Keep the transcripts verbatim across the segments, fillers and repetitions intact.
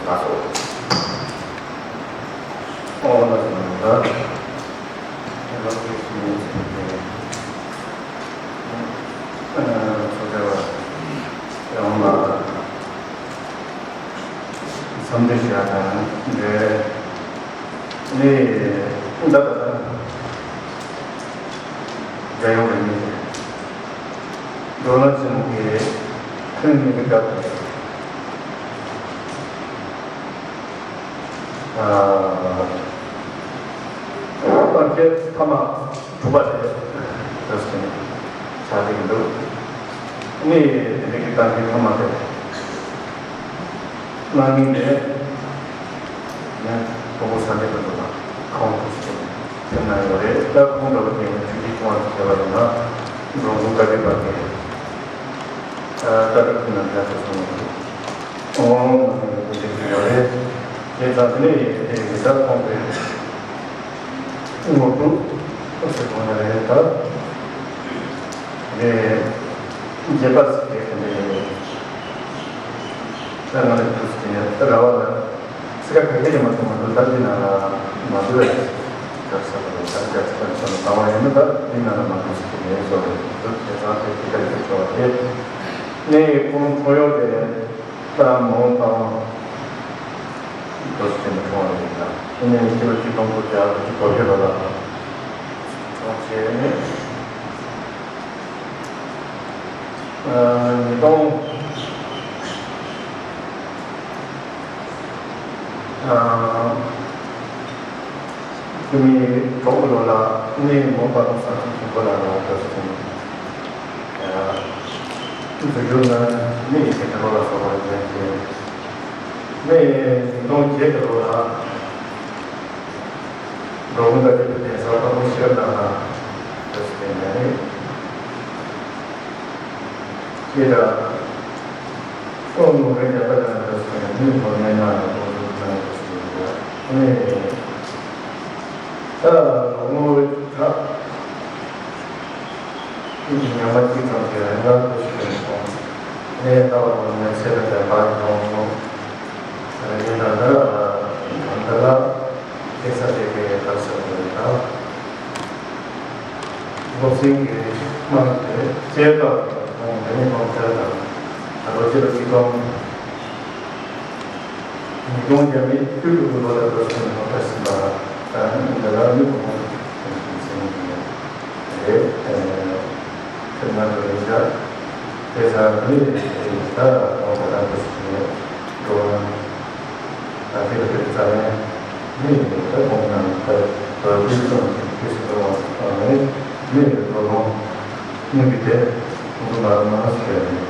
ལགས་སོ། ཨོ་ལགས་སོ། ད་ཨེ་ལགས་སོ་ཞེས་ཟེར་ཏེ། ཨ་ཚོགས་བཅར་བ་ཡོངས་ལ་འཚམས་འདྲི་ཞུ་ཡ་དང་འབྲེལ་ནས་ད་ལྟ་རྒྱལ་ཡོངས་རིག་གནས་བགྲོ་གླེང་ཆེན་མོ་གི་ཐེངས་གཉིས་པའི་སྐབས་ཨ་གཏམ་བཤད་ཐེངས་མ་དྲུག་པ་དེ་འདྲ་ཞིག་ཆགས་ཀྱི་འདུག་ངས་དེ་འདྲ་གི་གཏམ་བཤད་ཐེངས་མ་དེ་གནང་མཁན་དེ་ནས་ཀྲུང་གོ་ས་གནས་དེ་ཚོ་དང་ཁོང་ཁྲོ་ཞིག་ཐེབས་གནང་ཡོད་རེད། ད་ཁོང་འདྲ་བོ་དེ་ནས་ཆུ་བཞི་ཆུང་བ་ཞིག་བྱས་པ་ཡིན་ན་འགྲོ་འགྲུལ་བཀའ་བསྡུར་པ་དེ་ལྟ་གྲུབ་ཀྱི་ནང་ལ་ཐུག་སོང་བ་རེད། ཨོ་ནང་ལ་ཐུག་ཅིག་ཡོད་རེད། དེ་ཙང་དེ་ནས་དེ་རེད། ད་ཁོང་གི་ངོ་སྤྲོད་ཟེར་གོ་ནི་རེད། ད་ངས་རྒྱལ་པ་ཟེར་མཁན་དེ་འདྲ་ཡིན། ད་ང་ལ་ཐུག་ཟེར་ནས་ད་ར་བ་ལ་ཚིག་ཁ་ག་གེ་ཡང་མ་གཏོང་མ་འདུག་ད་འདི་ནང་ལ་མ་འདུག་རེད། ད་ས་ལ་ད་རྒྱ་ཚིག་ཁ་ཚོ་ལ་བཏང་བ་ཡིན་ན་ད་འདི་ནང་ལ་མ་འདུག་ཟེར་གི་མེད་བཟོ་རེད། འདུག་དེ་ཙང་དེ་ཐིག་ཁ་ཡོད་ཆོག་དེ་ནས་ཁོང་ཁྲོ་ཡོད་དེ། ད་མོ་དང་རྡོ་རྗེ་ཅན་གྱི་འཁྲུངས་པ་ཡིན་ལ། དེ་ནས་ཕྱི་ལོ་ཆིག་སྟོང་དགུ་བརྒྱ་དགུ་བཅུ་གོ་བརྒྱད་ལོ་ལ་འཁྲུངས་བྱས་ནས། ཨ་ཉིས་སྟོང་ཨ་བཅུ་གཉིས་གོང་ལོ་ལ་ནི་མོ་པ་དང་ས་ཁུལ་གྱི་སྐོར་ལ་ང་ཚོ་ཞིག་འཛུགས་རྒྱུ་ན་ནི་ཡི་གེ་དྲི་བ་ལ་སོགས་པ་ཡོད་ཅིང་། ནི་ཉིས་སྟོང་བརྒྱད་ཀྱི་ལོ་ལ་འགྲོ་མགོན་བཀའ་བརྒྱུད་པའི་གདན་ས་དཔལ་སྤུངས་ཤེས་རབ་གནས་ལ་འདུག་སེ་བསྟེན་ནས། ཁྱེད་ལ་སོགས་ནོར་རེ་རྒྱ་པ་དང་འདྲ་སོང་ཡང་མིའི་ཐོག་ནས་ན་ལ་ཐོག་ཏུ་གནང་དགོས་སུ་ཡོད་པ་ནས། ད་ལོ་ངོ་ཁྲག་ཉི་མ་གཅིག་ཙམ་གྱི་རིང་ལ་ཁོ་ཤི་ནས་སོང་། ནས་ད་བར་དུ་ནས་ཚེ་ལ་བདེན་པ་ཡོང་སོང་། ཡིན་ན་ད་གང་ལྟར་ལ་སྐྱེ་ས་དེ་གའི་བར་ས་དེ་ལ་ད། སློབ་ཚན་གྱི་དམངས་ཀྱི་བཅས་པ་ཁོང་འདྲ་མཉམ་དབང་ཆ་དང་ད་ལོ་སྤྱི་ལོ་ཆིག་སྟོང་ཉིས་སྟོང་བརྒྱ་མེད་བཅུ་དྲུག་ལོ་ལ་འགྲོ་སོང་ནས་ཧོབ་ཏ་ཟིན་པ་དང་འདི་ལ་མི་ཁོང་ཟིན་ནས་རེད། ཁྱེད་ང་ཚོ་ཡིན་ད་དེ་ས་མི་རེད་ད་ཁོང་ད་ལྟ་འགྲོ་སོང་ནས་འགྲོ་བ། ད་ཁྱེད་ཀྱི་རྩ་ནས་མི་ཡི་ད་གོང་ན་ད་དོ་དུས་ཙམ་གྱི་དུས་སུ་འགྲོ་བ་ནི་མི་ཡི་དོ་སྣང་མི་གི་དེ་ཁོང་ཚོ་ལ་མ་ཟེར་ནས།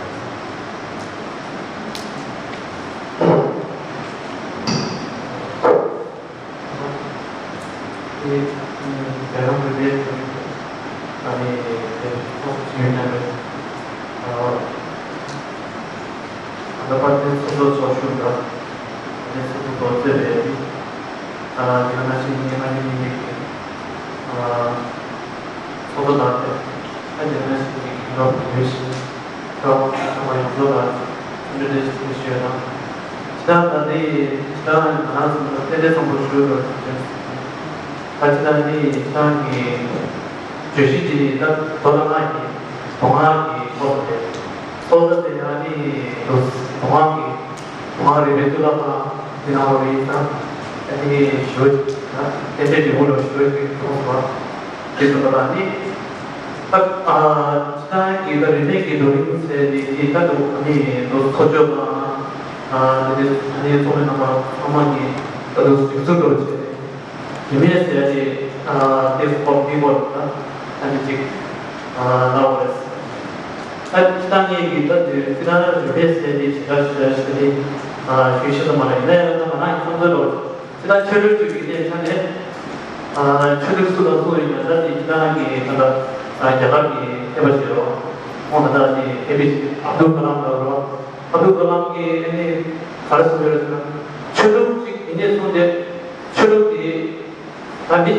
དེ་རྒྱལ་ཡོངས་ཀྱི་ལས་དོན་ཨ་ནི་དེ་ཚོགས་ཞུ་ཡོད་ཀྱང་རེད། ཨ་ད་པར་དེ་ཚོགས་གཙོ་ཚོགས་ཞུགས་དང་དེ་ཚོགས་གཙོ་རྡོ་རྩེ་རེད། ཨ་དེ་ནང་བཞིན་ཉི་མ་ཉི་མ་ཉིན་གྱི་ཨ་ཚོགས་གཙོ་དང་དེ་ཨ་དེ་ནང་བཞིན་གྱི་རྒྱུན་ལས་བུ་ཡོད་ཤིང་ཁ་བ་ཁ་བ་ཡོངས་རྫོགས་ལ་འཚམས་འདྲི་བཀྲ་ཤིས་བདེ་ལེགས་ཞུ་ཡ་དང་། ཇི་ལྟར་ད་ལྟའི་ཇི་ལྟར་ང་རང་ཚོ་ཕན་བདེ་བཟང་པོ་ཞུ་དགོས་ཟེར་ད་ཇི་ལྟར་ནི་ཇི་ལྟར་གྱི་བརྗོད་གཞི་དེ་ནི་ད་མདོ་དང་སྔགས་ཀྱི་མདོ་སྔགས་ཀྱི་སྐོར་དེ་སོ་སོ་དེ་ཡང་ནི་མདོ་སྔགས་ཀྱི་མདོ་སྔགས་རིག་པའི་གཙུག་ལག་ཁང་དེ་ནང་ལོགས་ཡིན་ཙང་ཨ་ནི་ཞུ་ད་རྟེན་འབྲེལ་འབྲས་བུ་ལ་ཞུ་ཞུ་གསུངས་སོ། དེ་ཚོ་ད་ནི་ད་ཨ་ཇི་ལྟར་གྱི་ད་རིག་གནས་ཀྱི་བགྲོ་གླེང་ཟེར་ནི་དེ་ད་དུང་ཨ་ནི་མདོ་ཚོགས་ཆོས་དང་ཨ་དེ་ནི་ཨ་ནི་ཚོགས་མི་རྣམ་པ་ཚང་མ་གིས་ད་དུང་གཟིགས་ཚུལ་འགྲོ་བྱས། དེ་མིན་ཟེར་ཏེ་ཨ་དེ་སྐོར་འདི་སྐོར་ད་ཨ་ནི་ཅིག་ཨ་ལབ་དགོས་རེད། ད་ཅི་ད་ངེད་ཀྱིས་ད་དེ་ཅི་ད་རེད་པས་ཟེར་ཏེ་ཇི་ལྟར་ཞུ་ད་ཞུ་ད་ནི་ཨ་ཞུ་ཤེས་ས་མ་རེད། ཡིན་ན་ཡང་ད་ང་རང་གི་བསམ་ཚུལ་ལོ་ཅི་ད་ཆོས་ལུགས་ཅིག་གི་གནས་ཆ་ནས་ཨ་ཆོས་ལུགས་སུ་དང་སུ་ཡིན་ན་ད་དེ་ཅི་ད་ངེད་ད་ལྟ་ཨ་རྒྱ་གར་གྱི་མཁས་པ་ཞིག་ཡོད། ཁོང་ད་ལྟ་དེ་མཁས་པའི་ཨབ་དུལ་ཀ་ལམ་ལབ་རོགས། ཨབ་དུལ་ཀ་ལམ་གྱིས་ཨ་ནི་ག་རེ་གསུངས་ཡོད་རེད་ཟེར་ན། ཆོས་ལུགས་གཅིག་ཡིན་ནས་བཟུང་སྟེ་ཆོས་ལུགས་དེ་ད་མི་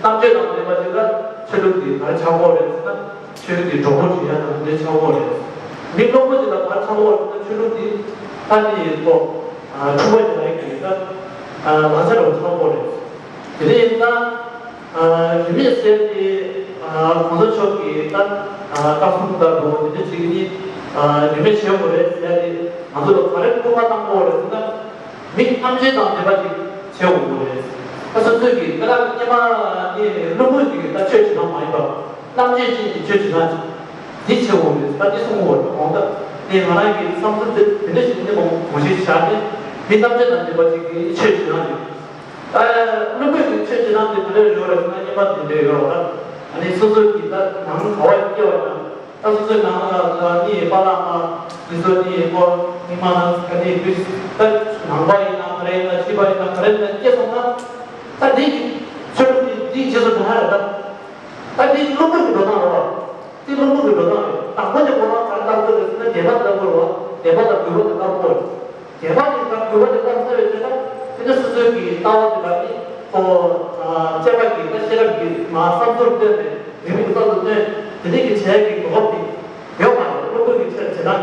གཏམ་བརྗོད་དང་ལྡན་པ་ཅིག་ལ་ཆོས་ལུགས་དེ་ག་རེ་ཆགས་ཀྱི་ཡོད་རེད་ཟེར་ན། ཆོས་ལུགས་དེ་གྲོགས་པོ་བྱེད་ཡ་དང་དེ་འདྲ་ཆགས་ཀྱི་ཡོད་རེད། མི་རློམ་པོ་ཅིག་ལ་ག་རེ་ཆགས་ཀྱི་ཡོད་རེད་ཟེར་ན། ཆོས་ལུགས་དེ་ད་ནི་ཁོ་ཨ་འཁྲུག་པ་རྒྱག་ཡ་གི་ ད་ལག་ཆ་རུ་ཆགས་པོ་རེད། དེ་འདྲ་ཡིན་ན། རིས་མེད་ཟེར་ཏེ་གོང་ས་མཆོག་གིས་ད་བཀའ་གསུང་ལྟར་དུ་དེ་འདྲ་བྱེད་ཀྱི་ནི་རིས་མེད་བྱེད་དགོས་རེད་ཟེར་ཏེ་ང་ཚོ་ལ་ག་རེ་སྐུལ་མ་བཏང་དགོས་རེད་ཟེར་ན། མི་ཐམས་ཅད་དང་ལྡན་པ་ཅིག་བྱེད་དགོས་རེད། ད་སོ་སོའི་གི་ད་ལྟ་སྐྱེས་མ་ནི་བླུན་པོ་ཅིག་གི་ད་ཆོས་བྱེད་སྟངས་མ་ཡིན་པ། རྣམ་དཔྱོད་ཅན་གྱི་ཆོས་བྱེད་སྟངས་ཅིག་འདི་བྱེད་དགོས་རེད། ད་འདི་གསུང་དགོས་རེད། འོང་ད་ནི་ང་རང་གི་བསམ་ཚུལ་དེ་དེ་འདྲ་ཞིག་ནི་མང་མང་ཞིག་བཞག་ནས་མི་ཐམས་ཅད་དང་ལྡན་པ་ཅིག་གི་ཆོས་བྱེད་སྟངས་ཅིག་ད་བླུན་པོ་གི་ཆོས་བྱེད་སྟངས་དེ་དེ་འདྲ་ཡོད་རེད་ཟེར་ན་སྐྱེས་མ་དེ་འདྲ་ཡོད་རེད། ད་ནི་སོ་སོའི་གི་ད་ནང་ག་བ་སྐྱེ་བ་དང་། ད་སོ་སོའི་ནང་ལ་ནི་པཱ་ལགས་མ་མི་ཚོ་ནི་ཁོ་ནི་མ་ག་ནི་བུ་ད་ནང་པ་ཡིན་ན་ག་རེ་ཡིན་ན་ཕྱི་པ་ཡིན་ན་ག་རེ་ཡིན་ན་སྐྱེས་སོང་ན། ད་འདི་གི་ཆོས་ལུགས་འདི་འདི་རྗེས་སུ་འབྲང་ཡ་རེད། ད་ད་འདི་བླུན་པོ་གི་འགྲོ་སྟངས་རེད་བ། འདི་བླུན་པོ་གི་འགྲོ་སྟངས་རེད། དང་པོ་ནས་ཁོ་རང་ག་རེ་བཏང་དགོས་རེད་ཟེར་ན་དད་པ་བཏང་དགོས་རེད་བ། དད་པ་དང་གུས་པ་དེ་བཏང་དགོས་རེད། དད་པ་དེ་དང་གུས་པ་དེ་བཏང་ཚར་བའི་རྗེས་ལ་དེ་ནས་སོ་སོའི་གི་ལྟ་བ་དེ་ལ་ནི་ཁོ་དཔྱད་པ་གི་ད་ཤེས་རབ་ཀྱི་མ་བསམ་ཚུལ་བཏོན་ནས་རིག་པའི་རྩལ་དུ་བཏོན་དེ་འདྲའི་གི་བྱས་ཀྱི་གོ་སྐབས་དེ་ཡོད་མ་རེད། བླུན་པོ་གི་ཆ་བྱེད་སྟངས་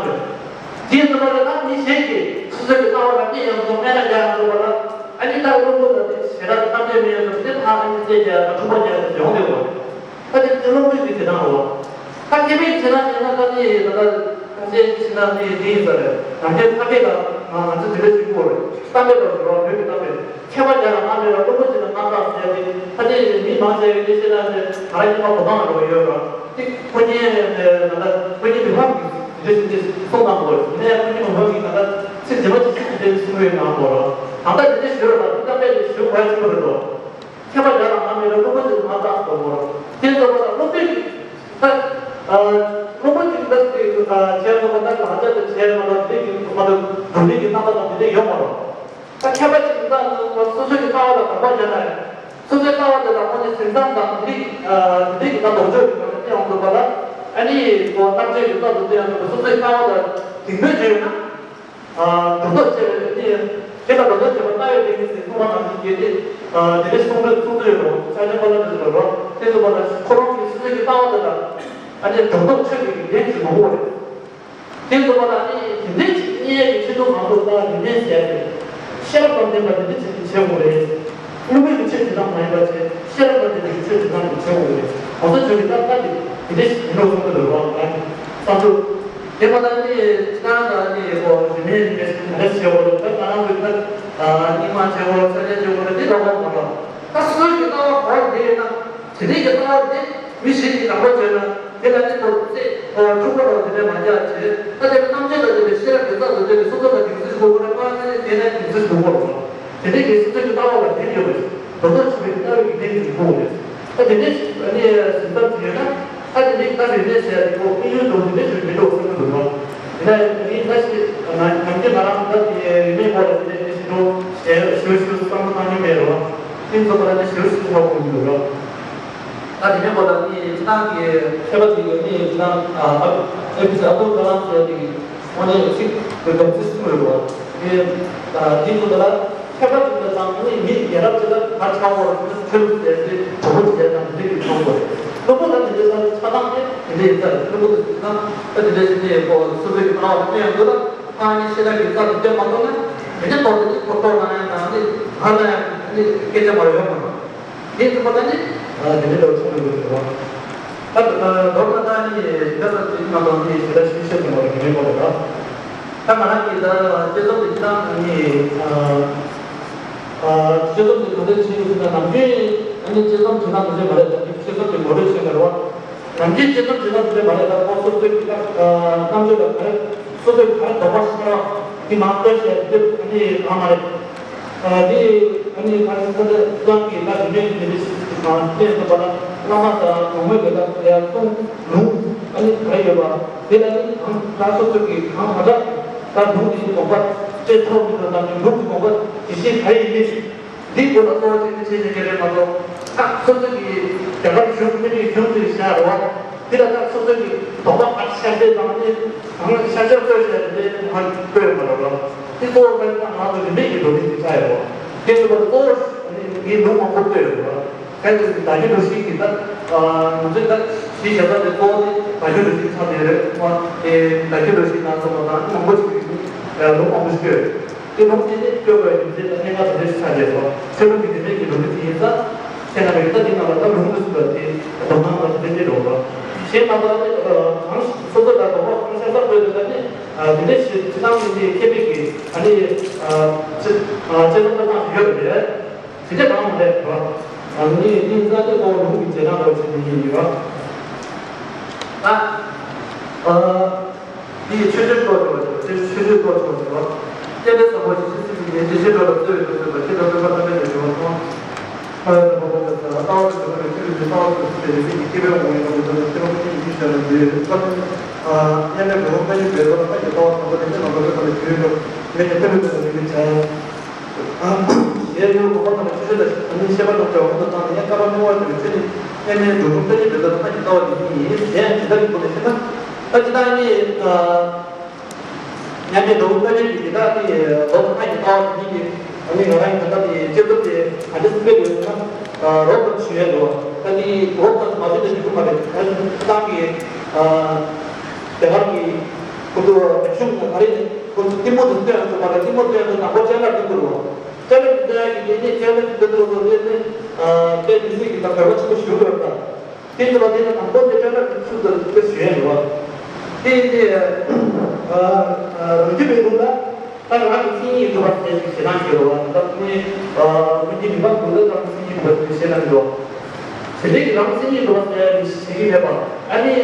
ཀྱི་དེའི་ནང་ལ་ད་མི་གཞན་གྱིས་སོ་སོའི་གི་ལྟ་བ་ལ་གནས་ཡོང་ཚུལ་སྨན་ར་རྒྱག་ཡོང་ཚུལ་བ་ལ་ཨ་ནི་ད་བླུན་པོ་ལ་དེ་ཞེ་དྲག་ཐམས་ཅད་མི་ཡོང་ཚུལ་དེ་ཕ་ཨ་ནི་རྩེ་རྒྱག་དང་ཕྲུ་གུ་རྒྱག་དེ་ཡོང་དེ་བ་རེད། ད་དེ་དེ་བླུན་པོའི་གི་བྱེད་སྟངས་རེད་བ། ད་སྐྱེ་མེད་ཀྱི་བྱེད་སྟངས་ཡིན་ན་ད་དེ་ཡིན་ད་ད་ད་ཅེ་ཕྱི་ན་དེ་དེ་ཡིན་ས་རེད། ནམ་རྒྱུན་ཐ་སྐད་ལ་ང་ང་ཚོ་དེ་འདྲ་ཞིག་གོ་རེད། གཏམ་དཔེ་ལ་རོ་བོད་ཀྱི་གཏམ་དཔེ་མཁས་པ་རྒྱ་ལ་ང་མེད་ལ་བླུན་པོ་ཅིག་ལ་ང་ལྟ་ཟེར་ཏེ་ད་དེ་མི་མང་ཆེ་བའི་དེ་བཤད་ན་དེ་ང་རང་ཉི་མ་གོ་ཐང་ལ་འགྲོ་གི་ཡོད་ར། དེ་ཁོ་གཉིས་ད་ད་ཁོ་གཉིས་མི་ཕམ་གི་དེ་འདྲ་ཞིག་དེ་གསུང་གནང་དགོས་རེད། ནས་ཁོ་གཉིས་མི་ཕམ་གི་ད་ད་ཚིག་རྗེས་མ་ཅིག་ཅིག་དེ་གསུང་ཡོད་གནང་དགོས་ར། ད་ད་དེ་འདྲ་ཞིག་ཡོད་ར། ད་དེ་གཏམ་དཔེ་དེ་ཞུ་དགོས་ཡ་ཆེན་པོ་རེད་དོ། མཁས་པ་རྒྱ་ལ་ང་མེད་ལ་བླུན་པོ་ཅིག་ང་ལྟ་སོ་བོར་དེ་ཚོ་བ་ལ་བླུན་པོའི་གི་ད་བླུན་པོ་ཅིག་ལ་དེ་ཁྱེད་ཚོ་བ་ད་ལ་ཅག་ཏུ་བྱས་མ་ལ་དེ་གི་མ་ལ་འགྲོ་མི་གི་རྣམ་པ་དང་དེ་འདྲ་ཡོད་མ་རེད། ད་མཁས་པ་ཅིག་ད་སོ་སོའི་གི་ལྟ་བ་ལ་དགག་པ་བརྒྱབ་ན་ཡང་སོ་སོའི་ལྟ་བ་དེ་ལ་ཁོ་ནི་སེམས་ཙམ་དང་དེ་འདྲའི་དེ་འདྲའི་གི་ད་ལྡོག་ཕྱོགས་ཀྱི་ང་ཚོ་དེ་ཡང་ཚོ་བ་ལ་ཨ་ནི་ཁོ་རྣམ་དཔྱོད་ཡོད་ཙམ་དུ་དེ་ཡང་ཚོ་སོ་སོའི་ལྟ་བ་ལ་གདེང་འདོད་བྱས་ཡོད་ན། སྒྲོ་འདོགས་བཅད་པའི་དེ་དེ་ལ་སྒྲོ་འདོགས་བཅད་པ་ལྟ་བའི་དེ་ཉིད་ཟེར་གསུངས་པ་ནང་བཞིན་གྱི་དེ་དེ་འདྲའི་གསུང་འདོད་གསུང་འདོད་ཡོད་རུང་ཆ་ཆེན་པ་ལ་འདོད་ཡོད་རུང་དེ་ཚོ་བ་ལ་ཁོ་རང་གི་སོ་སོའི་གི་ལྟ་བ་དེ་ལ་ཨ་ནི་སྒྲོ་འདོགས་ཆོད་པའི་གི་ལན་ཅིག་མང་པོ་རེད། དེ་ཚོ་བ་ལ་ཨ་ནི་དེ་འདྲའི་ཅིག་རྙེད་ཀྱི་ཆེད་དུ་ང་ཚོ་ལྟ་བ་རིག་གནས་ཟེར་ཏེ་ཤེས་རབ་དང་ལྡན་པ་དེ་འདྲ་ཅིག་གི་བྱེད་དགོས་རེད། དངོས་པོའི་གི་ཆོས་དེ་དག་མ་ཡིན་པ་བྱས་ཤེས་རབ་དང་ལྡན་པའི་གི་ཆོས་དེ་དག་གི་བྱེད་དགོས་རེད། ང་ཚོ་བྱོས་ཀྱི་ལྟ་ལྟ་དེ་དེ་འདྲ་ཞིག་ཡིན་ནོ་གསུང་གི་འདུག་རོགས་ང་རང་གི་བསམ་ཚུལ། དེ་མ་ཐག་ནི་ཁྱེད་རང་དང་ནི་ཨོ་རིས་མེད་རིས་མེད་ཟེར་ག་རེ་བྱེད་དགོས་རེད། ད་ང་རང་ཚོ་ད་རྙིང་མ་བྱེད་དགོས་རེད། ས་ཆ་བྱེད་དགོས་རེད། འདི་ལ་དགོངས་མ་རེད། ད་སོ་སོའི་གི་ལྟ་བ་ག་བ་འདི་ཡིན་ན་དེ་རིང་གི་ལྟ་བ་འདི་མི་ཞིག་གིས་རང་དགོས་བྱས་ན་དེ་ལ་ནི་ཐོག་ཚེ་ཐོག་ཕྲུ་གུ་རང་དེ་འདྲ་མ་རྒྱག་བྱས། ད་དེ་རྣམ་དཔྱོད་ལ་དེ་འདྲ་ཤེས་རབ་དེ་ཚོ་དེ་འདྲ་སོ་སོ་ལ་སྡིགས་ཚིག་དགོས་རེད། མ་ནི་དེ་ནས་སྡིགས་ཚིག་དགོས་རེད། དེ་འདྲའི་གི་སེམས་ཅན་གྱི་ལྟ་བ་ལ་ཕན་ཡོད་པ་ཞིག་དོ་སྣང་བྱེད་པའི་ལྟ་བའི་གི་གནས་ཚུལ་དགོས་རེད། ད་དེ་འདྲའི་ཞིག་ཨ་ནི་སེམས་ཙམ་ཞིག་ཡོད་ན་ད་དེ་འདྲའི་ལྟ་བའི་གནས་ཟེར་ཡ་དེ་ཁོ་དམིགས་ཡུལ་དང་དེ་འདྲའི་ཞིག་མི་འགྲོ་བསམ་གྱི་འདུག་རོགས། དེ་ནས་ངས་ད་ཞིག་ནམ་རྒྱུན་ང་རང་ད་དེ་རིས་མེད་སྐོར་ལ་དེ་འདྲའི་ཞིག་འགྲོ་ཞེས་ཞུ་ཞུ་བསམ་བློ་བཏང་མྱོང་མེད་རོགས། དེ་ཚོ་ཁོ་ན་དེ་ཞུ་ཞུ་ཐུབ་པ་དགོས་ཀྱི་འདུག་རོགས། ད་དེ་ནས་པོ་ད་ནི་ཅི་ནང་གི་མཁས་པ་དེ་གི་ནི་ཅི་ནང་ཨ་ཨ་ཨེ་པི་སི་ཨབ་དུལ་ཀ་ལམ་ཟེར་དེ་གི་ཁོང་ནས་ཚིག་གི་དགོངས་ཚུལ་གསུངས་ཡོད་རེད་བ། དེ་ཨ་དེ་ཚོ་ད་ལ་མཁས་པ་དེ་ཚོ་དང་ནི་མི་རྒྱལ་རབས་ཅིག་ལ་ད་ཆགས་པ་རེད། ཆོས་ལུགས་ཟེར་དེ་གྲོགས་པོ་བྱས་ཙང་དེ་འདྲ་གི་ཆགས་པ་རེད། བླུན་པོ་ད་དེ་འདྲ་ས་ཆགས་སྟངས་དེ་དེ་འདྲ་ཡིན་ས་རེད། བླུན་པོ་དེ་ཚོ་ད་དེ་འདྲ་ཞིག་ནས་ཁོ་སོ་སོའི་གི་ལྟ་བ་ལ་བསྟན་ཡོང་དུས་ལ་ཨ་ནི་ཤེས་རབ་ཀྱི་རྩལ་དེ་སྟོན་མ་ཐུབ་ན་དེ་འདྲ་ཐོག་དེ་ནི་ཁོ་ལྟོ་ན་ཡང་དང་ནི་ང་ལ་ཡང་ནི་སྐད་ཆ་མ་ཡོང་མ་རེད། དེ་ཚོ་པ་ད་ནི་དེ་འདྲ་འདྲ་བོ་ཆགས་ཡོང་གི་འདུག་རོགས། ད་མདོར་ན་ད་ནི་ད་ལྟ་དེ་ང་ཚོ་ནི་ཞེ་དྲག་ཤེས་བཤད་ཀྱི་མ་རེད། དེ་འདྲའི་སྐོར་ལ་ད་ང་རང་གིས་ད་དཔྱད་རྩོམ་དེ་ཅི་ལྟར་ནི་དཔྱད་རྩོམ་དེ་ག་འདྲ་བྱས་ཡོད་ཟེར་ན་ནམ་རྒྱུན་ཨ་ནི་དཔྱད་རྩོམ་བྱེད་སྟངས་དེ་འདྲ་མ་རེད། ད་དེ་དཔྱད་རྩོམ་དེ་ངོ་སྤྲོད་བྱེད་ཀྱི་རེད་བ། ནམ་རྒྱུན་དཔྱད་རྩོམ་བྱེད་སྟངས་དེ་འདྲ་མ་རེད། ད་ཁོ་སོ་སོའི་གི་ད་རྣམ་དཔྱོད་ལ་ག་རེ་སོ་སོའི་ག་རེ་དོགས་པ་ཤར་བ་དེ་མར་བཀོད་བྱས་དེ་ཨ་ནི་གང་མ་རེད། ཨ་ནི་ཨ་ནི་ད་ནི་ས་ཆ་གཙང་གི་ད་རིས་མེད་ཀྱི་མི་འདི་ཞིག་གང་བལྟས་ཐུབ་པ་ན་བླ་མ་དང་གྲོང་མི་དེ་དག་ཡར་གསུང་ལུང་ཨ་ནི་ག་རེ་ཡོད་པ་དེ་ལ་ནི་གང་ད་སོ་སོ་གི་གང་མ་དག་ད་ལུང་དེ་དགོངས་པ་སྤྲད་ཐུབ་མི་འདུག་ན་ནི་ལུང་གི་དགོངས་པ་ཇི་བཞིན་ག་རེ་ཡིན་མིན། འདིའི་སྐོར་ལ་གཙོ་བོ་བྱས་ཏེ་བྱས་ནས་ཀྱི་རེད་མ་གཏོགས། ད་སོ་སོ་གི་རྒྱ་གར་གཞུང་ཕན་ཚུན་གཞུང་ཚུལ་བཞག་རོགས། འདི་ལ་ད་སོ་སོ་གི་དོགས་པ་ག་ཤར་བྱས་དང་ནི། གང་ཤར་ཤར་བཀོད་བྱས་ཏེ་ང་བཀོད་ཡོད་མ་རེད་རོགས། འདི་གཙོ་བོ་བྱས་ན་ང་ཚོ་རིས་མེད་ཀྱི་བགྲོ་གླེང་ཅིག་ཆགས་ཡོད་རོགས། དེ་ཚོ་ལ་གཙོ་བོ་ངས་ལུང་མང་པོ་བཀོད་ཡོད་རོགས། གལ་སྲིད་བརྡ་བརྒྱུད་འགྲོ་གཞི་གི་ད་ང་ཚོའི་ད་གཞི་བཞག་ས་དེ་གཙོ་བོ་དེ་བརྡ་བརྒྱུད་འགྲོ་གཞི་ཆགས་བསྡད་ཡོད་རེད། ཨ་དེ་བརྡ་བརྒྱུད་འགྲོ་གཞི་ནང་ཚོ་མ་དང་མང་པོ་ཅིག་གིས་ལུང་མང་པོ་ཞིག་བཀོད་ཡོད། དེ་ལུང་དེ་ནི་བཀོད་པའི་རྒྱུ་མཚན་དང་གནད་འགག་དེ་འདྲ་ཞིག་ཆགས་བསྡད་སོང་། ཆོས་ལུགས་ཀྱི་དེ་འདྲའི་གི་ལུང་དེ་ཡིན་ཙང་། ཁྱེད་རྣམ་པས་ད་དེ་ནང་ལ་ད་ལུང་དུ་ཟིན་པ་དེ་མདོར་སྣང་དང་དེ་འདྲ་འདྲ་བོ། གཞན་མ་གཏོགས་ནི་གང་སོ་སོ་ལ་དོགས་པ་གང་ཤར་ཚར་བཀོད་དེ་ད་ནི་དེ་འདྲའི་ཞིག་སྤྱི་བཏང་གི་དེ་མཁས་པའི་གི་ཨ་ནི་ཅི་ཅི་ཙམ་ལྟ་སྟངས་ཤིག་ཡོད་པ་རེད། དེ་འདྲ་གང་མ་རེད་བ། ཨ་ནི་དེ་ཡིན་ཙང་དེ་གོ་ལུང་གི་རྗེས་གནང་འདྲ་བོ་བྱེད་དེ་ཡིན་ཡིན་བ། ད། ཨ། དེ་ཡི་ཆོས་སྤྱོད་ཐོག་ཆོག་ཆོག་དེ་ཆོས་སྤྱོད་ཐོག་ཆོག་ཆོག་སྐྱེ་འདས་གསུམ་པོ་ཞིག་ཤེས་ཚུལ་གྱི་ཉེར་སྤྱོད་ཆོས་སྒྲོ་ལ་རྩོལ་བའི་དུས་ཚོད་པ་ཤེས་རབ་སྟོན་པ་ཐམས་ཅད་ཀྱི་དྲི་བ་གསུམ། ཁོ་ཡང་དང་པོ་པོ་ཟེར་ལ་ལྟ་བ་དང་འབྲེལ་བའི་ཆོས་ལུགས་ཀྱི་ལྟ་བ་སོགས་ཀྱི་ལས་ཀྱི་སྐྱེ་བའི་དབང་ཡོད་པ་ལ་ཤེས་རབ་ཀྱི་ཡིད་ཆེས་ལ་འདུས། མཉམ་མེད་གོ་འཕང་ཉིད་པའི་ལྟ་བ་ལ་ལྟ་བ་ཐམས་ཅད་ནང་དོན་ལ་ཤེས་རབ་ཀྱི་ཡིད་ཆེས་ལ་འདུས། ཞེས་ཡོད་གོ་འཕང་དང་ཆོས་ཅན་དང་ཉིད་ཤེས་པ་རྣམས་ཀྱང་འོག་ཏུ་བཏང་ནས་ཡང་བསྐལ་པ་སྨྲ་བར་འགྱུར་བའི་ཆོས་ནི་མཉམ་མེད་འགྲོ་ཀུན་ལྟ་བུའི་ལྟ་བ་ལ་ལྟ་བ་དེ་ཉིད་ཡིན། གཞན་ཡང་ཇི་ལྟར་ཡིན་པ་ལ་ཤེས་ན། ད་ཇི་ལྟར་ནི། མཉམ་མེད་འགྲོ་ཀུན་ལྟ་བུའི་ཇི་ལྟར་ནི་ལོག་པར་ལྟ་བའི་ལྟ་བ་དེ་ཉིད་ཀྱི་ཨ་ནི་ང་རང་གི་ད་ལྟ་དེ་སྤྱི་ཚོགས་དེ་ག་འདྲ་སེ་སྤེལ་དགོས་ཟེར་ན། རོབ་ཙམ་ཞུ་ཡས་འདུག་ད་ནི་རོབ་ཙམ་མ་ཞུས་ན་འགྲིག་གི་མ་རེད། ད་ནི་ཏང་གི་དེ་གར་གྱི་ཁོ་ཚོ་རིག་གཞུང་ང་རེད། ཁོ་ཚོ་གཏི་མུག་དེ་སྟོན་ཡག་ཚོ་མ་རེད། གཏི་མུག་སྟོན་ཡག་ཚོ་ནང་པ་ཅན་ལ་འགྲིག་གི་རེད། ཅ་ལག་འདི་ཡ་གི་ལས་གནས་ཅ་ལག་འདི་འདུག་ལོ་ལས་ནས་དཔེ་འདི་ཚོ་གི་ད་གོ་བ་ཆེན་པོ་ཞིག་ཡོད་པ། དེ་ཚོ་ལ་དེ་ནས་དང་པོ་དེ་ཅ་ལག་འདི་ཚུལ་དུ་དཔེ་ཞུ་ཡ་ཡོད་པ། དེ་ཡིན་ཏེ། རང་རྒྱུད་པའི་ལུགས་ལ་ད་རང་གི་མཚན་ཉིད་སྒྲུབ་པ་ཟེར་གྱི་ཞེ་སྡང་ཞིག་ཡོད་པ། ད་ནི་ཀུན་མཁྱེན་མི་འཕགས་པ་ཀུན་ལེགས་རང་གི་མཚན་ཉིད་སྒྲུབ་པ་ཟེར་གྱི་ཞེ་སྡང་ཞིག་ཡོད། དེ་འདྲའི་གི་རང་མཚན་ཉིད་སྒྲུབ་པ་ཟེར་ཡ་དེ་བྱེད་ཀྱི་མེད་པ། ཨ་ནི།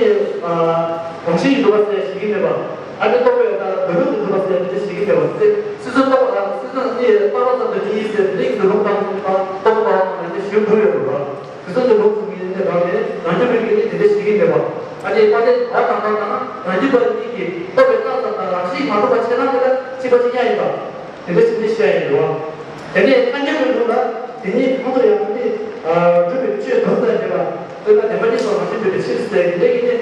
རང་བཞིན་གྱིས་གྲུབ་པ་ཟེར་ཞིག་ཡིན་མེད་པ། ཨ་ནི་རྟོག་པས་ད་འདོད་ལུགས་ཀྱིས་གྲུབ་པ་ཟེར་དེ་ཞིག་ཡིན་མེད་པ། སེམས་སུ་རྟོག་པ་དང་སེམས་སུ་ནི་རྟོག་པ་ཙམ་དུ་ཅི་ཡིན་ཟེར་དེ་ཀྱི་ལུང་དང་རྟོག་པ་དང་དེ་ཞིག་འགྲུབ་ཡོད་རེད་པ། དེ་ཚོ་ནི་ལུགས་གསུམ་གྱི་ནི་རང་ནས་རང་རྒྱུད་པའི་ནི་དེ་འདྲ་ཞིག་ཡིན་མེད་པ། ཨ་ནི་དཔལ་ལྡན་བ་དང་བ་དང་རང་རྒྱུད་པ་གཉིས་ཀྱིས་རྟོག་པའི་རྟགས་ཙམ་དང་རང་བཞིན་མ་གྲུབ་པ་ཕྱེ་ན་དེ་ལ་གཅིག་པ་གཅིག་རྐྱང་ཡིན་པ། དེ་འདྲ་ཞིག་ནི་བཤད་ཡིན་རེད་པ། དེ་ནས་ཐལ་འགྱུར་གྱི་ལུགས་ལ་དེ་ཉིད་གང་དུ་ཡང་ནི་སྒྲུབ་པའི་ཆོས་དམ་ཟེར་གྱི་ལ། དཔེར་ན་བདེན་པ་གཉིས་སུ་རང་བཞིན་འདུས་པའི་ཕྱིར་ཟེར་གྱི་ལས་ཀྱི་ནི།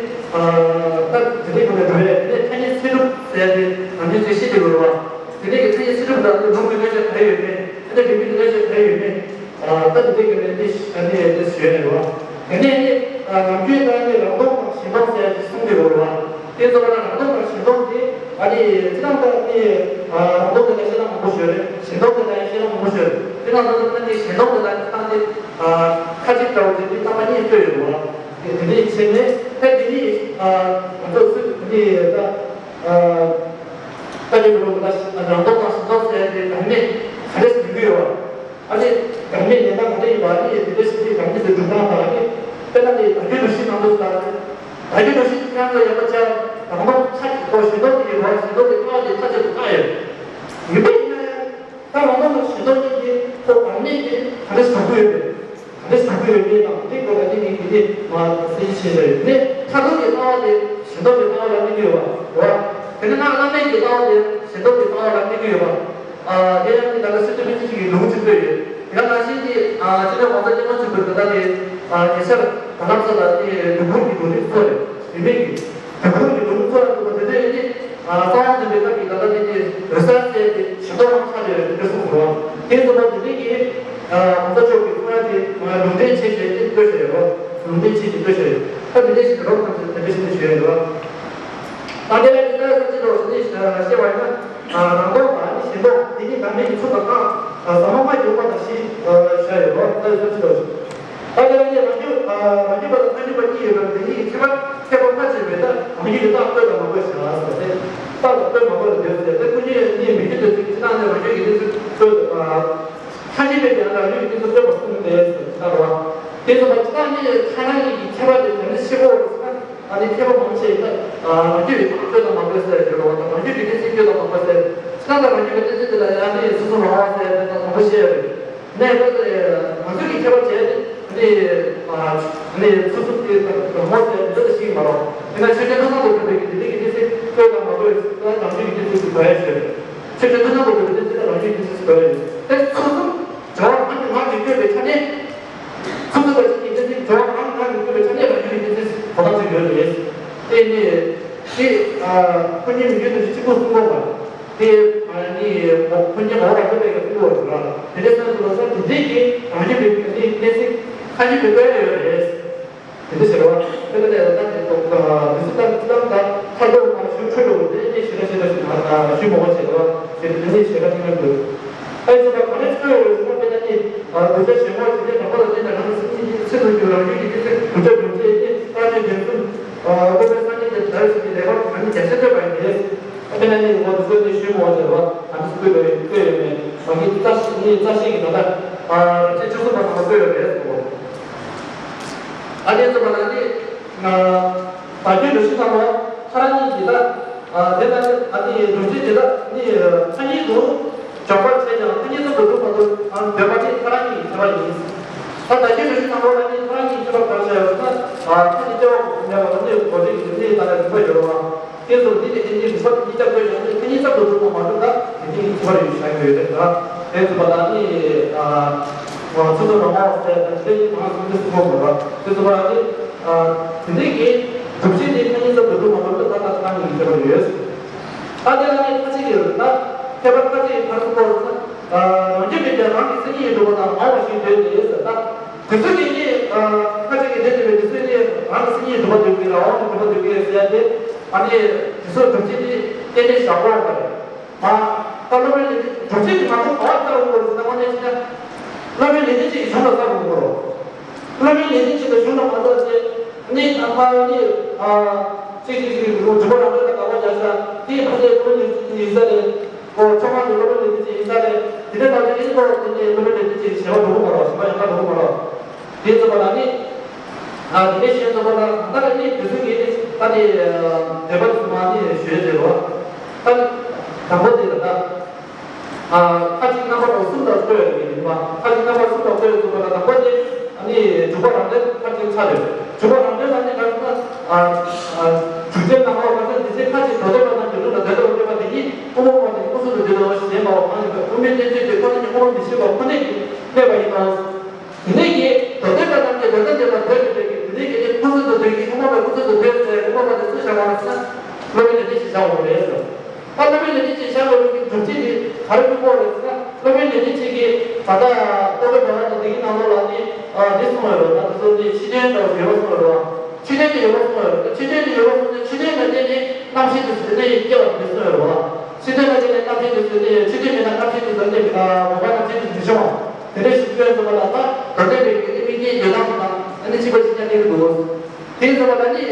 ད་དེ་ནས་གང་ལ་འགྲོ་བས་དེ་ནས་ཐ་སྙད་ཚིག་གྲུབ་ཟེར་ཏེ་ནམ་རྒྱུན་ཚིག་ཤེས་ཀྱི་ཡོད་རེད་པ། དེ་ནས་ཀྱི་ཐ་སྙད་ཚིག་གྲུབ་ལ་ནི་ལུང་གི་གནས་ཆ་ག་རེ་ཡོད་མེད། དེ་ནས་འབྲས་བུའི་གནས་ཆ་ག་རེ་ཡོད་མེད། ད་དེ་འདྲའི་གི་ནི་འདི་ཨ་ནི་འདི་ཞུས་ནས་རེད་པ། དེ་ནས་ནི་ནམ་རྒྱུན་ད་ནི་རང་སྟོང་དང་གཞན་སྟོང་ཟེར་ཡ་ཅིག་གསུངས་ཏེ་ཡོད་རེད་པ། དེ་ཚོ་ལ་རང་སྟོང་དང་གཞན་སྟོང་དེ་ཨ་ནི་སྤྱིར་བཏང་ད་ནི་རང་སྟོང་དེ་ལ་བཤད་སྟངས་མང་པོ་ཞིག་ཡོད་རེད། གཞན་སྟོང་དེ་ལ་ཡང་བཤད་སྟངས་མང་པོ་ཞིག་ཡོད་རེད། དེ་ནང་ད་ལྟ་ནི་གཞན་སྟོང་དེ་ལ་ནི་ད་ནི་ཁ་ཅིག་འདྲ་བོ་དེ་ནི་རྣམ་པ་གཉིས་བཏོད་ཡོད་རེད་པ། དེ་དེ་འདྲའི་བྱས་ནས་ད་དེ་ནི་ང་ཚོ་སུ་དེ་ནི་ད་ལྟ་ཅིག་འགྲོ་ལ་རང་སྟོང་དང་གཞན་སྟོང་ཟེར་ཡ་དེ་ད་ནི་ག་རེ་ཟེར་གྱི་ཡོད་པ། ཨ་ནི་གྲངས་མེད་ཉེན་ཁ་ག་འདྲ་ཡིན་པ། ཨ་ནི་དེ་འདྲ་ཞིག་གི་གྲངས་མེད་དུ་སྒྲུབ་སྟངས་དང་། ཨ་ནི་དཔེར་ན་དེ་བར་ཆད་འདུ་ཤེས་ནང་དུ་ལ། བར་ཆད་འདུ་ཤེས་ཀྱི་ཁྱད་པར་ཡོད་པ་ཆ། རང་སྟོང་ཁ་ཅིག་ཐོག་གཞན་སྟོང་དེ་ཡིན་པ། གཞན་སྟོང་དེ་ཁ་བ་དེ་ཁ་ཅིག་ཏུ་ཁ་ཡོད། ཡིན་པ་ཡིན་ན་ཡང་ད་རང་སྟོང་དང་གཞན་སྟོང་གཉིས་ཀྱི་ཐོག་གྲངས་མེད་ཀྱི་ག་འདྲ་ཟབ་པོ་ཡོད་པས། ག་འདྲ་ཟབ་པོ་ཡོད་མེད་དང་དེ་སྐོར་ལ་ནི་ངས་དེ་ནས་མ་གསལ་བཤད་བྱས་ཡོད། ནས་ཁ་ཐུག་གི་ལྟ་བ་དེ་གཞན་སྟོང་གི་ལྟ་བ་ལ་གནས་ཀྱི་ཡོད་པ་རེད་པ། དེ་ནས་ང་བླ་མེད་ཀྱི་ལྟ་བ་དེ་གཞན་སྟོང་གི་ལྟ་བ་ལ་གནས་ཀྱི་ཡོད་པ། ཨ། དེ་ཡང་ནི་ད་ལྟ་སི་ཏུ་པཎ་ཆེན་གྱི་ལུང་ཅིག་བཀོད་ཡོད། དེ་ག་ནང་བཞིན་གྱི་ཨ་སྤྱི་ནོར་གོང་ས་སྐྱབས་མགོན་ཆེན་པོས་ད་ལྟ་དེ་ཨ་ཉེ་ཆར་ད་ལམ་ས་ལ་དེ་སྡིགས་མོ་གི་ལུང་རིགས་བཙལ་རེད། རིས་མེད་ཀྱི་སྡིགས་མོ་གི་ལུང་བཙལ་ཐུབ་པ་དེ་ཚོ་ཡིན་ནི། ཨ་གསང་བ་འཛིན་པའི་སྐབས་ཀྱི་ད་ལྟ་དེ་དེ་འོད་གསལ་ཟེར་ཏེ་ཞིང་སྟོང་རང་ཆགས་ཡོད་རེད་དེ་གསུངས་སོང་། དེ་ཚོ་ད་དེ་འདྲའི་གི་ཨ་གོང་ས་མཆོག་གི་གསུང་ཡ་དེ་ལུང་འདྲེན་བྱས་བྱས་ཏེ་བཀོད་བཞག་ཡོད་རེད། ལུང་འདྲེན་བྱས་ཏེ་བཀོད་བཞག་ཡོད། ད་དེ་འདྲའི་ཞིག་རོབ་ཙམ་ཞིག་དེ་འདྲའི་ཞིག་ཏུ་ཞུས་ཡོད་རེད། ད་དེ་ལ་ནི་ད་ས་ཅི་ལོ་ཞིག་ནི་བཤད་པ་ཡིན་ན། རང་སྟོང་དང་ནི་གཞན་སྟོང་དེ་གཉིས་འདྲ་མིན་གྱི་ཚུལ་དང་། ཟབ་མོ་མ་ཡོང་བ་དང་ཞེས་བཤད་ཡོད་པ་ལྟ་བུ་ཅི་ལོ། ད་དེ་ལ་ནི་རང་རྒྱུད་རང་རྒྱུད་པ་དང་ཐལ་འགྱུར་བ་གཉིས་ཡོད་པར་དེ་གཉིས་ཀྱི་ཁྱད་པར་ཁྱད་པར་མ་ཕྱེ་བས། ད་རང་རྒྱུད་ཀྱི་རྟགས་བཀོད་དང་མ་བཀོད་བྱ་ཟེར་ཏེ། རྟགས་དང་བཀོད་མ་བཀོད་ལ་འདོད་ཟེར་ཏེ། ཀུན་རྒྱུད་ནི་མི་རྒྱུད་དུ་ཚིག་ཅི་ལྟར་ནི་རང་རྒྱུད་ཀྱི་གནས་ཚུལ་བཀོད། ཐ་སྙད་པའི་དོན་ལ་རང་རྒྱུད་ཀྱི་གནས་ཚུལ་བཀོད་པ་གསུངས་ཏེ་ཟེར་ལྟར་བ། དེ་ཚོ་ལ་ཅི་ལྟར་ནི་ཐ་སྙད་ཀྱི་ཁྱད་པར་དེ་དོན་ནི་ཤེས་དགོས་ཟེར་ན། ཨ་ནི་ཐེག་པ་མང་ཆེ་ཡིན་ན་རང་རྒྱུད་ཀྱི་རྟགས་བཀོད་དང་མ་བཀོད་ཟེར་ཡོད་རེད་པ། རང་རྒྱུད་ཀྱི་གནས་ཚུལ་བཀོད་དང་མ་བཀོད་ཟེར། ཁྱེད་རང་ལ་རང་རྒྱུད་ཀྱི་གནས་ཚུལ་དེ་ལ་ཡང་ནི་སོ་སོ་རང་དབང་ཟེར་དེ་དང་དང་པོ་བཤད་ཡོད་རེད། ནས་ད་ང་ཚོ་གི་ཁྱད་པར་བྱས་ཏེ་ནི་ནི་སོ་སོ་དེ་དང་དང་པོ་ཟེར་དེ་ལ་ཞིག་མ་རོགས། དེ་ན་ཆོས་ཅན་ཐུབ་ཚང་དུ་གྲུབ་པའི་གི་དེ་འདྲའི་གི་གནས་ཚུལ་བཀོད་དང་མ་བཀོད་ད་རང་རྒྱུད་ཀྱི་གནས་ཚུལ་གྱི་བར་ཡ་ཞོད། ཆོས་ཅན་ཐུབ་ཚང་དུ་གྲུབ་པའི་གནས་ཚུལ་ལ་རང་རྒྱུད་ཀྱི་གནས་ཚུལ་གྱི་བར་ཡ་ཞོད། དེ་སོ་སོ་བྱ་བ་གང་གི་ངག་གིས་བསྟོད་པའི་ཆ་ནས། ཚུལ་འདུས་པ་གཅིག་གི་གནས་ཚུལ་སྦྱོར་བ་གང་གང་གིས་བསྟོད་པའི་ཆ་ནས་རང་རྒྱུད་ཀྱི་གནས་ཚུལ་གོ་སྟངས་ཚུལ་ཡོད་རེད། དེ་ནི་དེ་ཨ་ཁོ་གཉིས་མི་རྒྱུད་དུ་གཅིག་པུ་གསུང་གོ་བ། དེ་ཨ་ནི་ཁོ་གཉིས་གོ་བ་ཐུབ་པའི་གི་གསུང་གོ་ར། དེ་འདྲའི་ཚུལ་དུ་ལ་ས་དེ་འདྲའི་གི་རང་རྒྱུད་པའི་གནས་ཚུལ་ཁ་ཅིག་གི་བསྟོད་ཡ་ཡོད་རེད། དེ་འདྲ་ཟེར་བ། དེ་ལ་ལས་ལ་ད་དེ་ཐོག་ཨ་དེ་ཚོ་ད་ད་ད་ཁ་དོག་ནང་ འཕྲོད་འགྲོ་དགོས་ཏེ་ཞེ་དྲག་ཞེ་དྲག་ཞིག་ང་ཞུ་མོ་བ་བྱེད་དོ། ཞེ་དྲག་ནི་ཞེ་དྲག་ཐེངས་ལ་འདུག་ཨེ་ཙི་པ་ག་ནས་འཚོལ་ཡོད་རེད་ཟེར་ན། དཔེར་ན་ནི་དུས་ཚོད་ཞེ་མོ་ཞིག་ནས་དང་པོ་ལ་བརྟེན་ནས་རང་གི་སེམས་ཉིད་ཀྱི་ཚིག་ཏུ་རྒྱུ་རང་རྒྱུད་ཀྱི་ཚིག་དུས་ཚོད་དུས་ཚོད་ནི་ལྟ་ཞིག་འདེམས་གསུམ། སློབ་དཔོན་སངས་རྒྱས་ཀྱི་ཟླ་རེ་ཞིག་གི་ལེགས་པར་གང་ཉིད་རྒྱ་ཆེར་བསྟོད་པ་ཡིན་ཏེ། དཔེར་ན་ནི་འོ་དུས་ཚོད་ནི་ཞུ་མོ་བ་བྱེད་པ་ག་ནས་འཚོལ་ཡོད་ཡོད་མེད་མ་གི་རྩ་ཤེས་ནི་རྩ་ཤེས་ཀྱི་ད་ལྟ་རང་ཆེ་ཆུ་ཚོད་པ་དང་པོ་འཚོལ་ཡོད་རེད་ཟེར་གོ། ཨ་ནི་ཙམ་པ་ལ་ནི། བར་རྒྱུད་འགྲོ་ཤུལ་ཙམ་པོ་ཁ་རང་གཉིས་ཀྱི་ད། དེ་ལ་ནི་ཨ་ནི་འགྲོ་ཤུལ་དེ་ད་ནི་ཐ་སྙད་དུ་འཇོག་པར་བྱས་ཀྱང་ཐ་སྙད་ཙམ་དུ་གྲུབ་མ་གྲུབ་ཨ་འདོད་པ་ནི་ཁ་རང་གཉིས་ཀྱི་ཁྱད་པར་ཡིན། ད་བར་རྒྱུད་འགྲོ་ཤུལ་ཙམ་པོ་ལ་ནི་ཁ་རང་གཉིས་ཀྱི་ཁྱད་པར་ག་རེ་བྱས་ཡོད་ཟེར་ན། ཐ་སྙད་སྐྱེ་བ་མེད་པ་ནི་གོ་བྲིས་ཀྱི་ནི་ད་ལྟ་རིགས་པ་ཡོད་རུང་། དེ་ཚོ་འདི་ནི་ཨེ་ནི་རིགས་པ་གཉིས་ཀྱང་བཀོད་ཀྱང་ནི་ཐ་སྙད་ཙམ་དུ་གྲུབ་པ་མ་གྲུབ་ད་དེ་ནི་ཁྱད་པར་ཡོད་བཞག་ཡོད་རེད་ད། དེ་ཚོ་པ་ད་ནི་ང་ཚོ་ཚོ་རང་དབང་ཟེར་ད་དེ་ཡིན་ང་ཚོ་འདི་སུ་གོ་དགོས་ར། དེ་ཚོ་པ་ནི་དེ་འདྲའི་གི་སྒྲུབ་བྱེད་དེ་ཐ་སྙད་ཙམ་དུ་གྲུབ་པ་མ་གྲུབ་ད་ད་ད་ནི་ཁྱད་པར་ཡོད། ད་དེ་ལ་ནི་ཁ་ཅིག་ཡོད་ད། ཁྱད་པར་ཁ་ཅིག་ཕར་ཚུར་བཀོད་ན། རང་རྒྱུད་མེད་ཀྱང་རང་གི་མཚན་ཉིད་གྲུབ་པ་དང་མང་བ་ཞིག་འདོད་དེ་ཟེར་ད། དེ་ཚོ་གི་ནི། ཁ་ཅིག་གི་དེ་དེ་བས་དེ་ཚོ་ནི་རང་གི་མཚན་ཉིད་གྲུབ་པ་འདོད་ཀྱི་རང་དབང་དུ་གྲུབ་པ་འདོད་ཀྱི་ཟེར་ཏེ། ཨ་ནི། དེ་ཚོ་སྒྲུབ་བྱེད་ནི་གཏན་ནས་བཞག་དགོས་པ་རེད། མ། ད་སློབ་དཔོན་ལས་སྒྲུབ་བྱེད་ཀྱི་ང་ཚོ་ག་བ་ལྟ་བུ་དགོས་ཟེར་ན་དངོས་གནས་བྱས་ན། སློབ་དཔོན་ལས་སྒྲུབ་བྱེད་ཀྱི་གཞུང་ལ་ལྟ་བུ་དགོས་རོགས། སློབ་དཔོན་ལས་སྒྲུབ་བྱེད་ཀྱི་གཞུང་ལ་མ་ལྟ་ཚེ། ནི་ད་ཁ་ནི། ཨ། ཅིག་ཅིག་ཅིག་རུ་སྒྲུབ་པ་རང་འགྲེལ་དང་དགག་པ་རྒྱག་ས་དེའི་ཕ་ཚད་སློབ་དཔོན་ལས་སྒྲུབ་ཀྱི་ཡིན་ས་རེད། ཨོ་ཆོག་མ་འདུག་སློབ་དཔོན་ལས་སྒྲུབ་བྱེད་ཡིན་ས་རེད། དེ་འདྲ་ལྟ་ཚེ་ཨིན་སྐོར་དེ་ནི་སློབ་དཔོན་ལས་སྒྲུབ་བྱེད་ཞེས་པ་འགྲོ་གི་མ་རོགས་ཞེས་པ་ཡང་ན་འགྲོ་གི་མ་རོགས། དེ་ཚོ་བ་ལ་ནི། ཨ་དེ་ནས་གཞན་ཚོ་བ་ལ་ད་ལྟ་ནི་དེ་ཚོ་གི་ནི་ད་ནི་འདོད་པ་ཚོ་མ་ནི་ཞུས་རེད་རོ། ད་ནི་དང་པོ་དེ་ལ་ད། ཨ་ཁ་ཅིག་རྣམ་པ་གསུམ་ལ་བཀོད་ཡོད་པ་ཡིན་པ། ཁ་ཅིག་རྣམ་པ་གསུམ་ལ་བཀོད་ཡོད་པ་ལ་དང་པོ་དེ་ཨ་ནི་འཇུག་པ་རང་འགྲེལ་ཁ་ཅིག་ཚར་ཡོད། འཇུག་པ་རང་འགྲེལ་ལ་ནི་ག་རེ་ཟེར་ན། ཨ་ཨ་འཇུག་ཆེན་རྣམ་པ་ག་ཚོད་འདི་ཚེ་ཁ་ཅིག་མདོ་སྡེ་པ་རྣམས་ཀྱི་ལུགས་ལ་འདོད་པར་འདོད་པ་དེ་ཉིད་དབུ་མ་པ་ནི་ཀུན་རྫོབ་ཏུ་འདོད་དོ་ཞེས་པའོ། གང་ཞིག་པའི་དབུ་མའི་བསྟན་བཅོས་ཀྱི་ཁོ་ན་ཉིད་དབུ་མ་མི་ཕྱེད་པ་ཁོ་ནའི་གནས་པ་ཡིན་ནོ། དེ་ནས་ཀྱི་མདོ་སྡེ་པ་རྣམས་ཀྱིས་མདོ་སྡེ་པ་འདོད་པའི་དེ་ནས་ཀྱི་ནི་ཀུན་རྫོབ་ཏུ་འདོད་ཀྱི་དབུ་མ་པས་ཀུན་རྫོབ་ཏུ་འདོད་ཟེར་དབུ་མ་པ་དེ་སུ་བཞག་པ་རེད་ཟེར་ན། སློབ་དཔོན་ལས་སྒྲིབ་ཅེས་བྱའོ་རེད་ཟེར། ད་སློབ་དཔོན་ལས་སྒྲིབ་ཅེས་བྱ་བའི་ལུགས་ཀྱི་སྒྲུབ་བྱེད་དེ་ག་རེ་ཕུལ་དགོས་རེད་ཟེར་ན། སློབ་དཔོན་ལས་སྒྲིབ་ཅེས་ཀྱིས་ད་ལྟ་རྟོག་གེ་འགྲོ་བ་དང་དེ་གའི་ནང་ལོགས་ལ་ནི་འདི་གསུངས་ཡོད་རེད། ད་དེ་ཚོ་ནི་ཕྱི་དོན་འདྲ་བོ་ཡོད་པ་གསུངས་ཡོད་རེད། ཕྱི་དོན་དེ་ཡོད་པ་གསུངས་ཡོད་རེད། ཕྱི་དོན་དེ་ཡོད་པ་གསུངས་ནས་ཕྱི་དོན་ལ་བརྟེན་ནས་རྣམ་ཤེས་དེ་ཚོ་དེ་ནས་སྐྱེ་བ་དེ་གསུངས་ཡོད་རེད། ཕྱི་དོན་ལ་བརྟེན་ནས་རྣམ་ཤེས་དེ་ཚོ་ནི་ཕྱི་དོན་མེད་ན་རྣམ་ཤེས་དེ་ཚོ་ནི་མེད་ན་མོས་པ་རྣམ་ཤེས་དེ་ཚོ་བྱུང་བ་དེ་འདྲ་ཞིག་སྐྱོན་ཙམ་པ་ལ། ད་དོན་དེ་བས་ཀྱི་དམིགས་རྐྱེན་འདོད་སྟངས་དང་ཨ་ནི་གཅིག་པ་གཅིག་རྐྱང་གནས་ཀྱི་འདུག་དེ་ཙམ་པ་ལ་ནི།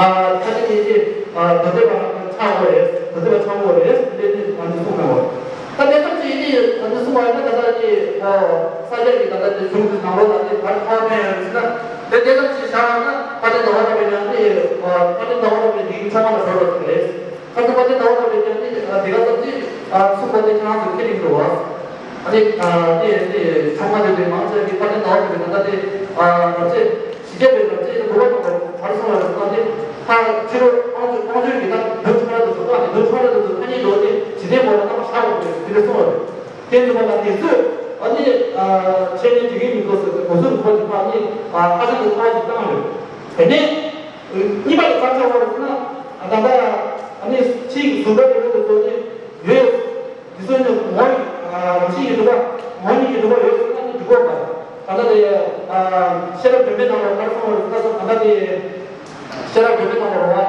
ཨ་ཁ་ཅིག་གིས་ཨ་མདོ་སྡེ་པ་ཆགས་དགོས་རེད། མདོ་སྡེ་པ་ཆགས་དགོས་རེད་ལས་ནི་ང་ཚོ་གསུངས་གནང་བ། ད་དེ་ཙམ་གྱིས་ནི་ང་ཚོ་གསུངས་པ་ཡིན་ན་ད་ལྟ་ནི་ཨོ་ས་སྐྱ་གི་ད་ལྟ་དེ་གཞུང་གི་ནང་ལོགས་ལ་ནི་ད་ཁ་བ་ཕན་ཡོད་ཟེར་ན། དེ་དེ་ཙམ་ཞིག་བཞག་ན་ཕ་དེ་ནང་བ་ལ་བས་ཀྱང་ནི་ཨོ་ཕ་དེ་ནང་བ་ལ་བས་འདིའི་ཚང་མ་ལ་འགྲོ་རོགས་ཟེར་རེད། ཁ་ཚ་ཕ་དེ་ནང་བ་ལ་བས་ཀྱང་ནི་དེ་ག་ཙམ་ཅིག་གསུངས་པ་དེ་ཁྱེད་རང་ཚོ་ཁས་ལེན་འགྲོ་བ། ཨ་ནི་དེ་དེ་ཚང་མ་དེ་དེ་མང་ཆེ་གི་ཕ་དེ་ནང་བ་ལ་བས་ད་ལྟ་དེ་ང་ཚོས། ཞི་བདེ་བའི་ལམ་ཆེན་གྱི་གོ་བ་དང་བར་སོང་བ་རེད་ཟེར་ན་དེ། ཕར་ཕྱི་རོལ་དབང་ཕྱུག་དབང་ཕྱུག་གི་ད་དོན་ཕྲ་རབ་ཏུ་སོགས་ཀ་ནས་དོན་ཕྲ་རབ་ཏུ་སོགས་ཐ་སྙད་འདོགས་ཏེ་ཞི་བདེའི་སྒོ་ལ་རྣམ་པར་བཞག་དགོས་པའི་དེ་འདྲ་གསུངས་པ་རེད། དེ་ནི་མ་ལ་དེ་ཚོས་ཨ་ནི་ཆེད་ནས་དེ་གའི་མི་འདུག་ཟེར་ཏེ་གོ་ཚོད་འདུག་པ་ཞིག་ཕར་ནི་ཁ་ཤས་ཀྱི་ཚ་བ་ཞིག་བཏང་ཡོད། དེ་ནས་གཉིས་པ་ལ་ག་ཆགས་པ་རེད་ཟེར་ན་ད་ལྟ་ཨ་ནི་ཕྱིའི་གཟུགས་པོ་དེ་ཚོ་ནི་ཡོད། འདི་ཚོ་ནི་ངོ་བོ་ཉིད་ཀྱི་སྒྲུབ་པ། ངོ་བོ་ཉིད་ཀྱི་སྒྲུབ་པ་ཡོད་ཟེར་ན་ནི་འགྲིག་གོ་མ་རེད། ད་ལྟ་དེ་ཤེས་རབ་སྒྲོན་མེ་ནང་ལ་ག་རེ་གསུངས་པ་རེད་ཟེར་ན། ད་ལྟ་དེ་ཤེས་རབ་སྒྲོན་མེ་ནང་ལ་རེད་བ།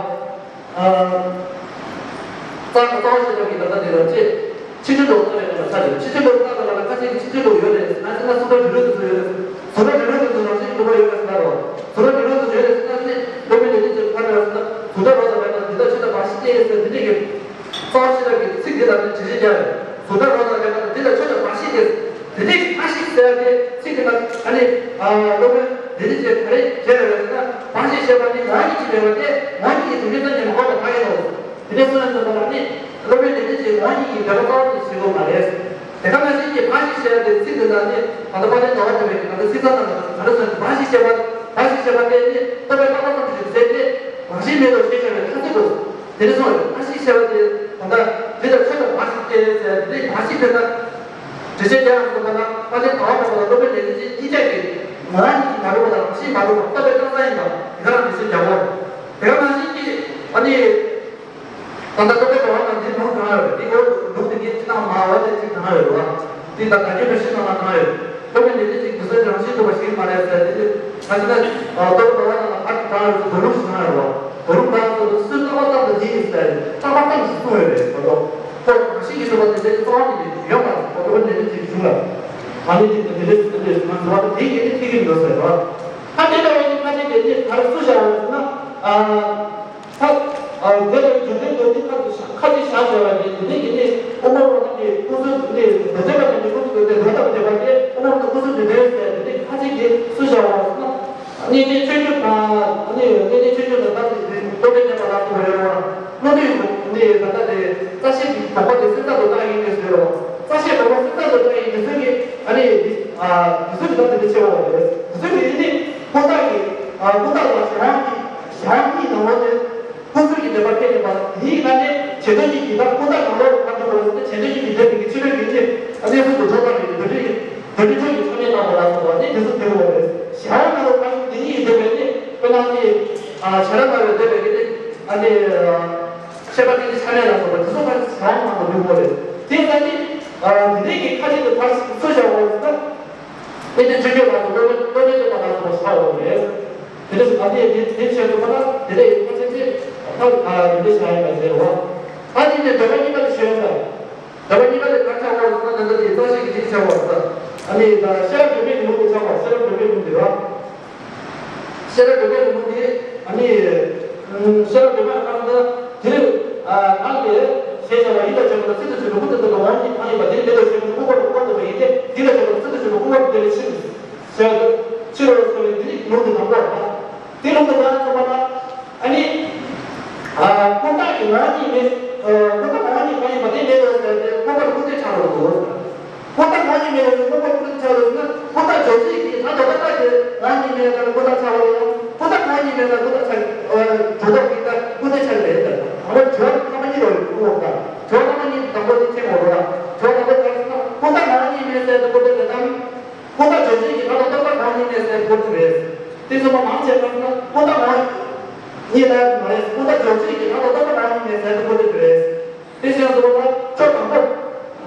རྩ་རྩ་བ་ཤེས་རབ་ཀྱི་ད་ལྟ་དེ་རེད་ཅེས། ཕྱི་དོན་ལོག་ལྟ་བའི་རྣམ་པ་ཆ་རེད། ཕྱི་དོན་ལོག་ལྟ་བ་ལ་ཁ་ཅིག་གིས་ཕྱི་དོན་ལོག་ཡོད་རེད་ཟེར་ན། ཟེར་ན་གཟུགས་སྒྲ་རིགས་རུས་དེ་ཚོ་ཡོད་རེད། གཟུགས་སྒྲ་རིགས་རུས་དེ་ཚོ་རང་བཞིན་གྱི་སྒྲུབ་པ་ཡོད་རེད་ཟེར་ན་རོ། གཟུགས་སྒྲ་རིགས་རུས་དེ་ཚོ་ཡོད་རེད་ཟེར་ན་ནི་སློབ་དཔོན་ལས་ནི་ཅེས་ཕར་ཡོད་ཟེར་ན། གཟུགས་སྒྲ་རོ་ཟེར་བས་ན་འདི་ལ་ཆོས་དང་བར་ཤེས་ཏེ་ཟེར་འདི་འདྲ་གི། རྩ་བ་ཤེས་རབ་ཀྱི་ཚིག་འདི་ལ་ནི་འགྲེལ་བཤད་རྒྱག་ཡོད། གཟུགས་སྒྲ་རོ་ཟེར་བས་ན་འདི་ལ་ཆོས་དང་བར་ཤེས་ཏེ། དེ་འདྲའི་བར་ཤེས་ཟེར་བ་དེ་ཚིག་དེ་ལ་ཨ་ནི་ཨ་སློབ་དཔོན་ལས་ནི་ཅེས་ག་རེ་བྱས་ཡོད་ཟེར་ན། བར་ཤེས་ཞེས་པ་ནི་ངོ་བོ་ཉིད་ཀྱིས་མེད་པ་སྟེ་ངོ་བོ་ཉིད་ཀྱིས་དོན་གྱི་མཚན་ཉིད་མ་གོས་པར་གང་ཡིན་ནོ། དེ་འདྲ་གསུངས་ཡོད་ཟེར་བ་ལ་ནི་སློབ་དཔོན་ལས་ནི་ཅེས་ངོ་བོ་ཉིད་ཀྱིས་འདོད་པ་རྩ་བ་ནས་བྱེད་དགོས་མ་རེད། དེ་ག་ནང་བཞིན་གྱི་བར་ཤེས་ཞེས་པ་དེ་ཚིག་དེ་ལ་ནི་ད་ལྟ་དཔལ་ལྡན་ཟླ་བ་བསྟན་པའི་གི་ད་ལྟ་ཚིག་རྩ་ནང་ལ་ག་རེ་གསུངས་ཡོད། བར་ཤེས་ཞེས་པ་བར་ཤེས་ཞེས་པ་དེ་ནི་རྟོག་པས་བརྟགས་པ་ཙམ་གྱིས་ཟད་དེ་རང་བཞིན་མེད་དོ་ཞེས་བྱ་བའི་ཐ་ཚིག་གོ། དེ་འདྲ་གསུངས་ཡོད། བར་ཤེས་ཞེས་པ་དེ་ད་ལྟ་འདི་ལ་ཆོས་དང་བར་ཤེས་ཏེ་ཟེར་འདི་བར་ཤེས་ཕེབས་ན། འགྲེལ་བཤད་རྒྱག་ཡང་གསུངས་པ་ན་དཔལ་ལྡན་ཟླ་བ་བསྟན་པ་དང་སློབ་དཔོན་ལས་ནི་ཅེས་གཉིས་ཆ་གིས་ངོ་བོ་ཉིད་ཀྱིས་མ་གྲུབ་པ་དང་རང་བཞིན་མ་གྲུབ་པ་རྟོག་པས་བརྟགས་ཙམ་ཡིན་པ་དེ་ག་རང་འགྲེལ་བཤད་རྒྱག་གོ། དེ་ག་ནང་བཞིན་གྱི་ཨ་ནི། ད་ལྟ་རྟོག་པའི་སྒོ་ནས་འདི་ལུང་གང་ཡོད་རེད། འདི་འོ་ལུང་དེ་གའི་ཅི་དང་མ་འོ་དེ་ཅི་གང་ཡོད་རེད་བ། འདི་ད་ག་གེ་མི་ཤེས་ན་ན་གང་ཡོད། རྟོག་པའི་ལས་ནི་ཅིག་དུས་ཚོད་རང་བཞིན་འདུག་པ་ཞིག་མ་རེད་ཟེར་དེ་དེ་ད་ཅི་ན་རྟོག་པའི་སྒོ་ནས་ཨ་གང་ཡོད་རེད། དོ་ལུང་ཞིག་གང་ཡོད་རེད་བ། དོ་ལུང་གང་ཡོད་རེད། སུས་རྟོག་པ་ ལ་དེ་ཡིན་ཟེར་རྟག་པར་གཏན་ཞིག་གསུངས་ཡོད་རེད་མ་གཏོགས། ཁོ་གང་ཞིག་གིས་གསུངས་པ་དེ་འདྲའི་རྩ་བ་ཉིད་ནས་ཡོད་མ་རེད། ཁོ་ཁོ་འདི་འདྲ་ཅིག་བྱུང་ལ། ཨ་ནི་དེ་དེ་འདྲ་དེ་འདྲ་ང་ཚོ་བ་དེ་གལ་ཏེ་ཐེག་གི་འདུག་ཟེར་བ། ད་དེ་འདྲ་བ་ཡིན་ཁ་ཅིག་གལ་ཏེ་ག་རེ་སུ་བཞག་པ་ཟེར་ན། ཨ། ད། ཨ། དེ་ལ་རྒྱུ་མཚན་དོན་ཚན་ཁ་ཅིག་ཁ་ཅིག་བཞག་བཞག་པ་དེ་དེ་འདྲ་གི་ནི་དབུ་མ་པ་དེ་སྐུ་གསུམ་དེ་འདུལ་བྱེད་པ་དེ་ནི་སྐུ་གསུམ་དེ་འདུལ་བྱེད་པ་དེ་སྐུ་གསུམ་དེ་འདུལ་བྱེད་དེ་ཁ་ཅིག་གིས་སུ་བཞག་པ་ཟེར་ན། གནས་བརྟན་ཆོས་སྐྱོང་དང་། གནས་བརྟན་ཆོས་སྐྱོང་དང་། ད་ལྟ་དེ་རྟོགས་ལྡན་གནས་པ་ལ་སོགས་པ་ཡོད་རེད་བ། བློ་གྲོས་ཀྱི་ནི་ད་ལྟ་དེ་རྩ་ཤེས་ཀྱི་དོགས་པ་དེ་སེལ་ས་དོན་དག་ཡིན་ནས་ཟེར་རོ། རྩ་ཤེས་དོགས་པ་སེལ་ས་དོན་དག་ཡིན་ནས་ཟེར་གི། ཨ་ནི་འདི། ཨ། འདི་ཚོ་གི་ད་དེ་འདྲ་ཆེ་བ་རེད། འདི་ཚོ་གི་ནི་ཀུན་བརྟགས་ཀྱི། ཨ། ཀུན་བརྟགས་ལ་གཞན་དབང་གི། གཞན་དབང་གཉིས་ནང་ལོགས་དེ། ཀུན་རྫོབ་ཀྱི་འདོད་པ་ཁས་ལེན་པ། དེའི་ནང་ནས་བྱེ་བྲག་གཉིས་ཀྱི། ད་ཀུན་བརྟགས་ནང་ལོགས་ལ་འགྲོ་བ་ཡིན་ན་བྱེ་བྲག་གཉིས་ཀྱི་འདོད་པའི་གི་ཕྱི་རོལ་ཡུལ་གྱི་གནས་ཚུལ་དུ་སྒྲོ་བཏགས་པའི་འདོད་འདོད་འདོད་འདོད་ཆོས་ཀྱི་ཚད་མས་བཏགས་པ་ལ་སོགས་པ་ནི་དེ་ཚོ་དེ་འོ་རེད། གཞན་དབང་ནང་ལོགས་ལ་འདི་གཉིས་ཀྱི་འདོད་པའི་ནི་དཔེར་ན་ནི། ཨ། བྱེ་བྲག་སྨྲ་བའི་འདོད་པའི་གི་ནི། ཨ་ནི། ཨ། ཤེས་པ་ཀུན་གྱི་ཚད་མས་ལ་སོགས་པ་དེ་ཚོ་ཕར་གཞན་དབང་ནང་དུ་འདུ་འོ་རེད། དེ་ལྟ་ནི། ཨ། འདི་འདྲའི་གི་ཁ་ཅིག་ཏུ་ཕར་སུ་བཞག་འོ་ཟེར་ན། དེ་ནི་ཆོས་སྤྱོད་ལ་སོགས་བློ་གྲོས་བློ་གྲོས་བསྟན་པ་ལ་སོགས་པ་ཆགས་འོང་བས། དེ་འདྲ་ཞིག་ཨ་ནི་དེ་དེ་བྱས་འདུག་པ་ན་དེ་འདྲ་ཡིན་ཁ་ཆེ་ཆེ་ཐབས་ཨ་ཡིན་འདྲ་བྱ་ཡིན་པ་ཟེར་བ། ཨ་ནི་དེ་འདོད་པ་གཉིས་པ་དེ་ཞོན་ཟེར། འདོད་པ་གཉིས་པ་དེ་ག་ཆགས་འོང་ཟེར་ན། དེ་འདྲ་དེ་རྩ་ཤེས་ཀྱི་ཆེད་ཆགས་འོང་ཟེར། ཨ་ནི་ད་ཤེས་རབ་འདོད་པའི་ལུང་དེ་ཆགས་པ། ཤེས་རབ་འདོད་པའི་ལུང་དེ་ར། ཤེས་རབ་འདོད་པའི་ལུང་དེ། ཨ་ནི། ཤེས་རབ་འདོད་པ་ལ་ཁ་ན་དེ། ཨ། ནང་གི་ཞེས་བྱ་བ་ཡིད་ལ་བྱེད་པ་དང་། སྲིད་དུ་བྱེད་པའི་ཀུན་ཏུ་བསྡུ་བའི་ངོ་བོ་ཉིད་ཐ་སྙད་པ། དེ་ནི་མེད་དོ་ཞེས་པའི་ཀུན་རྟོག་པ་ལ་ཀུན་རྟོག་པ་ཡིན་ཏེ། ཡིད་ལ་བྱེད་པ་དང་སྲིད་དུ་བྱེད་པའི་ཀུན་རྟོག་པ་དེ་ལས་ཕྱིར། ཞེས་པ་ཕྱིར་རོ་ཟེར་བའི་འདི་ནི་ལུང་དེ་དང་པོ་རེད། དེ་ལུང་དེ་ག་རེ་གསུངས་པ་ན། ཨ་ནི། ཨ། ཀུན་བརྟགས་ཀྱི་ངོ་བོ་ཉིད་མེད། ཨ། ཀུན་བརྟགས་ངོ་བོ་ཉིད་གང་ཡིན་པ་དེ་མེད་དོ་ཟེར་ཏེ་ཀུན་བརྟགས་ཀུན་བརྟགས་ཆགས་འགྲོ་འདུག་ཀུན་བརྟགས་ངོ་བོ་ཉིད་མེད་ལ་ཀུན་བརྟགས་ཀུན་བརྟགས་ཆགས་རེད་ཟེར་ན། ཀུན་བརྟགས་བྱ་བྱེད་ཀྱི་ད་དོ་ད་ལྟ་གི་ངོ་བོ་ཉིད་མེད་ལ་ཀུན་བརྟགས་ཆགས་པ་ཡིན་ན། ཀུན་བརྟགས་ངོ་བོ་ཉིད་མེད་ལ་ཀུན་བརྟགས་ཆགས། ཨ། གྲུབ་མཐའ་གི་ད་ཀུན་བརྟགས་ཆགས་རེད་ཟེར། དང་པོ་དྲི་བ་ཐ་མ་གཉིས་ལ་ཀུན་བརྟགས། དྲི་བ་ཐ་མ་གཉིས་དང་པོ་དེ་ཁྱེད་ངོ་རོ་ལ། དྲི་བ་དང་པོ་ག་རེ་ཟེར་ན། ཀུན་བརྟགས་ངོ་བོ་ཉིད་མེད་ཟེར་དུས་ཀུན་བརྟགས་རེད་དམ། ཀུན་བརྟགས་བྱ་བྱེད་ཀྱི་ད་དོ་ད་ལྟ་ངོ་བོ་ཉིད་མེད་ཟེར་དུས་ཀུན་བརྟགས་རེད། དེ་ཚོ་མ་མང་ཆེ་ག་རེ་ཟེར་ན། ཀུན་བརྟགས་ངོ་བོ་ཉིད་ལ་མ་རེད། ཀུན་བརྟགས་བྱ་བྱེད་ཀྱི་ད་དོ་ད་ལྟ་ངོ་བོ་ཉིད་མེད་ཟེར་དུས་ཀུན་བརྟགས་རེད། དེ་བཞིན་དུ་ལ་ཕྱོགས་དང་པོ།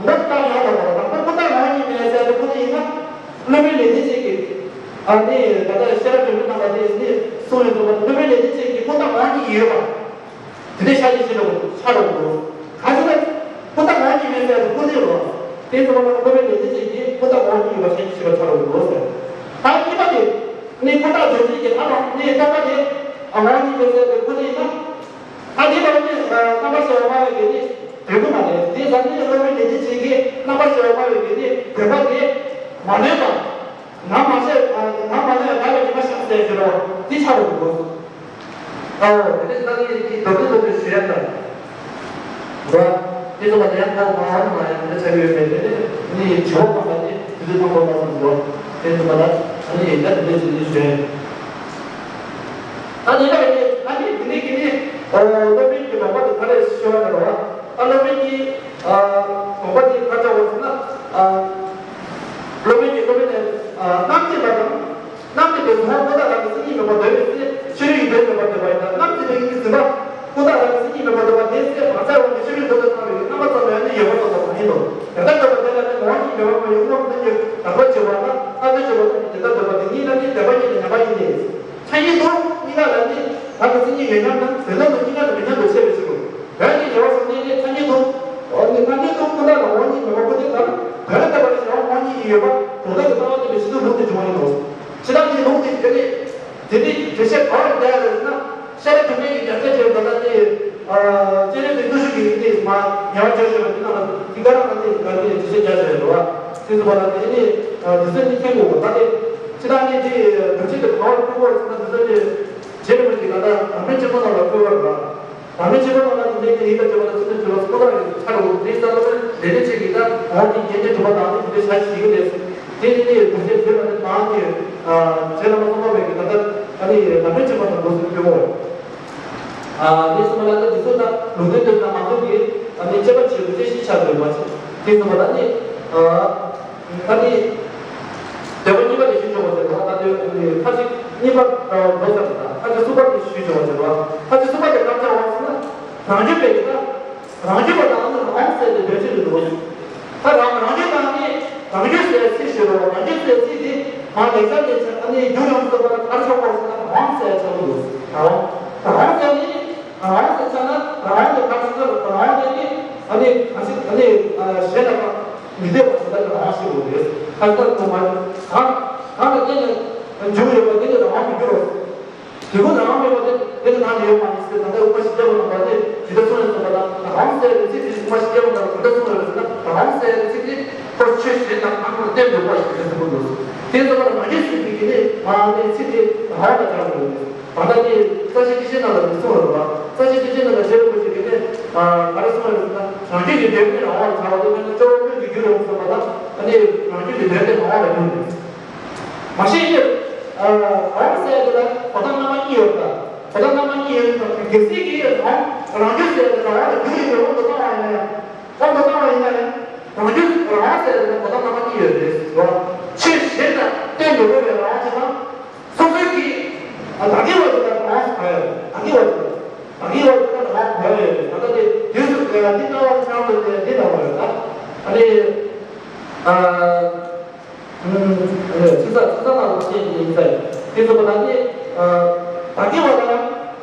མདོ་ལྟར་ཡང་དག་པ་ལ་དང་པོ་ཀུན་བརྟགས་ངོ་བོ་ཉིད་མེད་ཟེར་དུས་ཀུན་བརྟགས་ཡིན་ན། སློབ་དཔོན་ལེགས་ལྡན་འབྱེད་ཀྱིས། ཨ་ནི་ད་ལྟ་ཤེས་རབ་འབྲིང་པོའི་རྣམ་པ་དེ་ནི་གསུངས་ཡོད་འདུག་པ། སློབ་དཔོན་ལེགས་ལྡན་འབྱེད་ཀྱིས་ཀུན་བརྟགས་ངོ་བོ་ཉིད་ཡོད་པ། དེ་འདྲའི་ཤ་ཡི་ཤེས་པ་ཆགས་འགྲོ་གི་འདུག་གང་ཟེར་ན། ཀུན་བརྟགས་ངོ་བོ་ཉིད་མེད་ཟེར་དུས་ཀུན་བརྟགས་ཡོད་པ། དེ་ཚོ་ལ་སློབ་དཔོན་ལེགས་ལྡན་འབྱེད་ཀྱིས་ཀུན་བརྟགས་ངོ་བོ་ཉིད་ཡོད་པ་ཤ་ཡི་ཤེས་པ་ཆགས་འགྲོ་གི་འདུག་ཟེར། ད་གཉིས་པ་དེ། ནི་ཀུན་བརྟགས་བྱ་བྱེད་ཀྱི་ད་དང་ནི་རྟོག་པ་དེ། ཨ། ངོ་བོ་ཉིད་མེད་ཟེར་དུས་ཀུན་བརྟགས་ཡིན་ན། ད་དེ་ལ་ནི་རྣམ་པར་ཤེས་པ་སྨྲ་བའི་གི་ནི་འདོད་ཀྱི་མ་རེད། དེ་ཙམ་ནི་སློབ་དཔོན་ལེགས་ལྡན་འབྱེད་ཀྱིས་རྣམ་པར་ཤེས་པ་སྨྲ་བའི་གི་ནི་འདོད་པ་དེ་མ་ལྡན་པ། ནམ་མ་ཤེས། ནམ་མ་ལྡན་པ་ལ་ཉི་མ་ཤར་ཟེར་གྱི་རོ། དེ་ཆགས་འགྲོ་གི་འདུག་ཨོ། དེ་འདྲ་ཞིག་ད་ནི་དེ་མདོར་བསྡུས་མདོར་བསྡུས་ཞུ་ཡ་ད། འགྲོ། དེ་ཚོ་མ་དེ་ཡང་ཐོག་མ་ཨ་ནི་མ་ཡང་དེ་འདྲ་ཆགས་ཡོད་མེད་དེ་ནི་ནི་བྱེད་པ་ཐོག་མ་དེ་དེ་དུས་ཐོག་མ་མ་སོང་འགྲོ། དེ་ཚོ་མ་ད་ཨ་ནི་ད་དེ་འདྲ་ཞིག་ནི་ཞུ་ཡ། ད་དེ་ལ་ནི་ཨ་ནི་དེ་ནི་གི་ནི་ཨོ་སློབ་དཔོན་གྱི་དགོངས་པ་དེ་ག་རེ་ཞུ་བ་ན་རོ། ཨ་སློབ་དཔོན་གྱི་ཨ་དགོངས་པ་དེ་ག་ཅག་འོ་ཟེར་ན། ཨ་སློབ་དཔོན་གྱི་སློབ་དཔོན་ནི་ཨ་རྣམ་བཅད་པ་དང་། རྣམ་བཅད་པའི་གཟུང་བ་ཀུན་བརྟགས་རང་གི་མཚན་ཉིད་མེད་པར་འདོད་པའི་ཚེ་ཕྱི་རོལ་ཡུལ་དོན་མེད་པར་འདོད་པ་ཡིན་ན། རྣམ་བཅད་པའི་ཡུལ་གྱི་འཛིན་པ་ཀུན་བརྟགས་རང་གི་མཚན་ཉིད་མེད་པར་འདོད་པ་དེའི་ཚེ་མ་བྱ་བ་ནི་ཕྱི་རོལ་དོན་དུ་སྣང་བའི་རྣམ་པ་ཙམ་ཡང་ནི་ཡོད་པ་ཙམ་དུ་མ་ཡིན་ནོ། དེ་ལྟར་འདོད་པ་དེ་ལ་ནི་ངོ་བོ་ཉིད་མེད་པར་ཁོ་ཡི་དབང་དུ་ཡོད། དགག་པར་བྱེད་པ་ལ་ལྟ་འདོད་བྱེད་པ་ལ་ནི་དེ་ལྟར་འདོད་པ་དེ་ཉིད་ལ་ནི་འདོད་པ་ཉིད་ལ་ཉམས་པ་ཡིན་ཏེ། ཆ་གཉིས་དུ་གཉིས་ཀ་ལ་ནི་རང་གི་མཚན་ཉིད་ཡོད་མཉམ་དང་། ཟེར་སྣང་དུ་གཉིས་ཀ་ལ་མེད་མཉམ་དུ་ཕྱེ་བའི་ཕྱིར་རོ། རང་གི་ཉེ་བར་སོང་ནས་ནི་ཐ་སྙད་དུ། འོ་ནི་ཐ་སྙད་དུ་ཀུན་བརྟགས་ལ་ངོ་བོ་ཉིད་མེད་པ་ཀུན་བརྟགས་ལྟར། དོན་ལ་ལྟ་བ་ནི་གཞན་དབང་ངོ་བོ་ཉིད་ཡོད་པ་དོན་དག་གི་ལྟ་བ་སྟོན་པའི་ཕྱིར་དུ་ལུང་དེ་བྱུང་བ་ཡིན་ནོ། ཕྱི་ལྟར་ནི་ལུང་དེ་དེ་ནི་དེ་ནི་འགྲེལ་བཤད་ག་རེ་བསྟན་ཡོད་ཟེར་ན། ཤེས་རབ་འབྲིང་པོའི་རྒྱལ་སྲས་ཀྱི་ད་ལྟ་དེ། ཨ་སྤྱན་རས་གཟིགས་བརྟུལ་ཞུགས་ཀྱི་དེ་མ་ཉེ་བར་བྱས་ཞེས་པ་དེ་ནང་ལ་དེ་ག་རང་ལ་དེ་ག་དེ་འགྲེལ་བཤད་རྒྱག་བཞག་ཡོད་རེད་བ། དེ་ཚོ་བ་ལ་དེ་ནི་དེ་ཚོ་ནི་མཁྱེན་དགོས་པ་ད་དེ། ཕྱི་ལྟར་ནི་དེ་སྒྲུབ་བྱེད་དེ་ག་བར་བཀོད་པ་ཟེར་ན། དེ་ཚོ་དེ་རྗེ་རིན་པོ་ཆེ་ག་ད་བར་མའི་ཆེན་པོ་ནང་ལ་བཀོད་པ་རེད་བ། བར་མའི་ཆོས་པ་རྣམས་ལ་དེ་འདྲའི་ཡིད་ལ་བྱེད་པ་དང་། ཚིག་ལ་བྱེད་པ་ཀུན་བརྟགས་ཀྱི་ཆ་རུ་དེ་ལྟ་བུ་ལས་ལས་ཅིག་གིས་ད་འོང་གི་རྒྱན་གྱི་གྲུབ་པ་དང་དེ་འདྲའི་བྱ་ཞིག་གི་ལས། དེ་ནི་ནི་བུ་ཚའི་དུས་ལ་ནི་མང་གི་རྗེ་བླ་མ་སོགས་པ་བས་ཀྱི་ད་ལྟ་ཨ་ནི་བར་མའི་ཆོས་པ་དང་འགྲོ་སྲིད་པའི་འོ། དེ་སོང་བ་ལ་ད་དེ་ཚོ་ད་ལུང་བསྟན་དུ་ན་མང་ཚོགས་ཀྱིས་ཨ་ནི་དཔྱད་པ་བྱེད་དགོས་ཅེས་ཤིག་ཆགས་ཡོད་པ་ཅིག་དེ་སོང་བ་ལ་ནི། ད་ནི། འདོད་པ་གཉིས་པ་ལས་ཞུ་ཆོག་པ་ཟེར་བ། ད་དེ་ཁ་ཅིག་གཉིས་པ་འགྲོ་ཟེར་བ་དང་། ཁ་ཅིག་གསུམ་པ་ལས་ཞུ་ཆོག་པ་ཟེར་བ། ཁ་ཅིག་གསུམ་པ་དེ་ག་རེ་ཆགས་པ་ཟེར་ན། རང་རྒྱུད་པའི་ད་རང་རྒྱུད་པ་དང་ཨ་ནི་རང་དབང་ཟེར་ཏེ་འདོད་ཆོས་ཀྱི་འདུག་ད་རང་རང་རྒྱུད་དང་ནི་རང་རྒྱུད་ཟེར་ཚིག་ཞུ་རོགས། རང་རྒྱུད་ཟེར་ཚིག་དེ་མ་ལེགས་སྦྱར་ནས་ཨ་ནི་རྒྱུ་ཡོངས་སུ་རྫོགས་པ་ལ་ག་རེ་ཆགས་པ་ཟེར་ན། རང་དབང་ཟེར་ཆགས་ཀྱི་འདུག་རང་དབང་། རང་དབང་ཟེར་ནི་རང་དབང་ཟེར་ཆགས་ན། མི་འདོད་པ་ཞིག་ལ་རང་ཤེས་དགོས་རེད། ཁ་ཚ་དུ་མ་གང་གང་ལ་བརྟེན་ནས་འབྱུང་ཡོད་པ་དེ་ནི་རང་དབང་དུ་འགྱུར་རོ། དེ་ཀུན་རང་དབང་མེད་པ་དེ་དེ་ནི་ནང་ནས་ཡོད་མ་ཡིན་ཟེར། ད་ལྟ་དབུ་མ་ཞི་བརྒྱ་པ་རྣམ་པ་ནས་ཇི་ལྟར་གསུངས་ཡོད་ཟེར་བ་དང་། རང་དབང་ཟེར་བའི་ཚིག་དེ་དབུ་མ་ཞི་བརྒྱ་པ་རྣམ་པ་ག་འདྲ་གསུངས་ཡོད་ཟེར་ན། རང་དབང་ཟེར་བའི་ཚིག་དེ་ཁོ་ཆོས་གཞན་དང་ཁོ་རང་ལ་བརྟེན་འདུག་པ་ཞིག་རེད་ཟེར་གྱི་འདུག། དེ་ཚོ་ལ་རང་རྒྱུད་ཟེར་བའི་གི་ནི་མ་ནི་ཚིག་དེ་རང་དབང་ལ་སྦྱར་དགོས་རེད། ད་ལྟ་དེ་རྩ་ཤེ་ཐེག་ཆེན་ནང་ལ་མི་གསུངས་རེད་བ། རྩ་ཤེ་ཐེག་ཆེན་ནང་ལ་རྗེ་རིན་པོ་ཆེ་གིས་ནི་ག་རེ་གསུངས་ཡོད་ཟེར་ན། རང་རྒྱུད་ཀྱི་འབྲས་བུ་ནི་རང་དབང་ལ་སྦྱར་བ་དེ་ནི་སྐྱེ་བོ་ཀུན་གྱི་རྒྱུ་རེད་གསུངས་པ་དང་། ཨ་ནི་རང་རྒྱུད་ཀྱི་འབྲས་བུ་ནི་རང་དབང་ལ་འགྱུར་ནས། མ་གཞི་ནི་རང་ཟེར་དེ་ལ་གོ་ཐང་རྣམ་པ་གཉིས་ཡོད་པ། གོ་ཐང་རྣམ་པ་གཉིས་ཡོད་པ་གལ་སྲིད་ཀྱི་རང་རང་རྒྱུད་ཟེར་དེ་རང་དབང་ལ་འགྱུར་ཡོད་པའི་དབང་དུ་བཏང་བ་ཡིན་ན་ཡང་། དབང་དུ་བཏང་བ་ཡིན་ན་ཡང་། རང་རྒྱུད་རང་དབང་ཟེར་དེ་ལ་གོ་ཐང་རྣམ་པ་གཉིས་ཡོད་རེད་ཟེར་བ། ཆོས་གཞན་དང་བརྟེན་མི་དགོས་པའི་རང་དབང་ཅིག་དང་། སོ་སོའི་གི་ཨ་བདག་གི་བ་དེ་ལ་རང་དབང་གོ་ཡ་ཡོད། བདག་གི་བ་དེ་ལ་བདག་གི་བ་དེ་ལ་རང་དབང་གོ་ཡ་ཡོད། ད་ལྟ་དེ་དུས་སུ་འདི་ལྟ་བ་ཆགས་འདུག་དེ་འདི་ལྟ་བ་ཡོད་ད། ཨ་ནི་ཨ། ཚིག་ཚ་ཚིག་ཚ་ནང་ལ་བཤད་ཀྱི་ཡིན་ཟེར། དེ་ཚོ་ལ་ནི་བདག་གི་བ་ལ་ཡང་རང་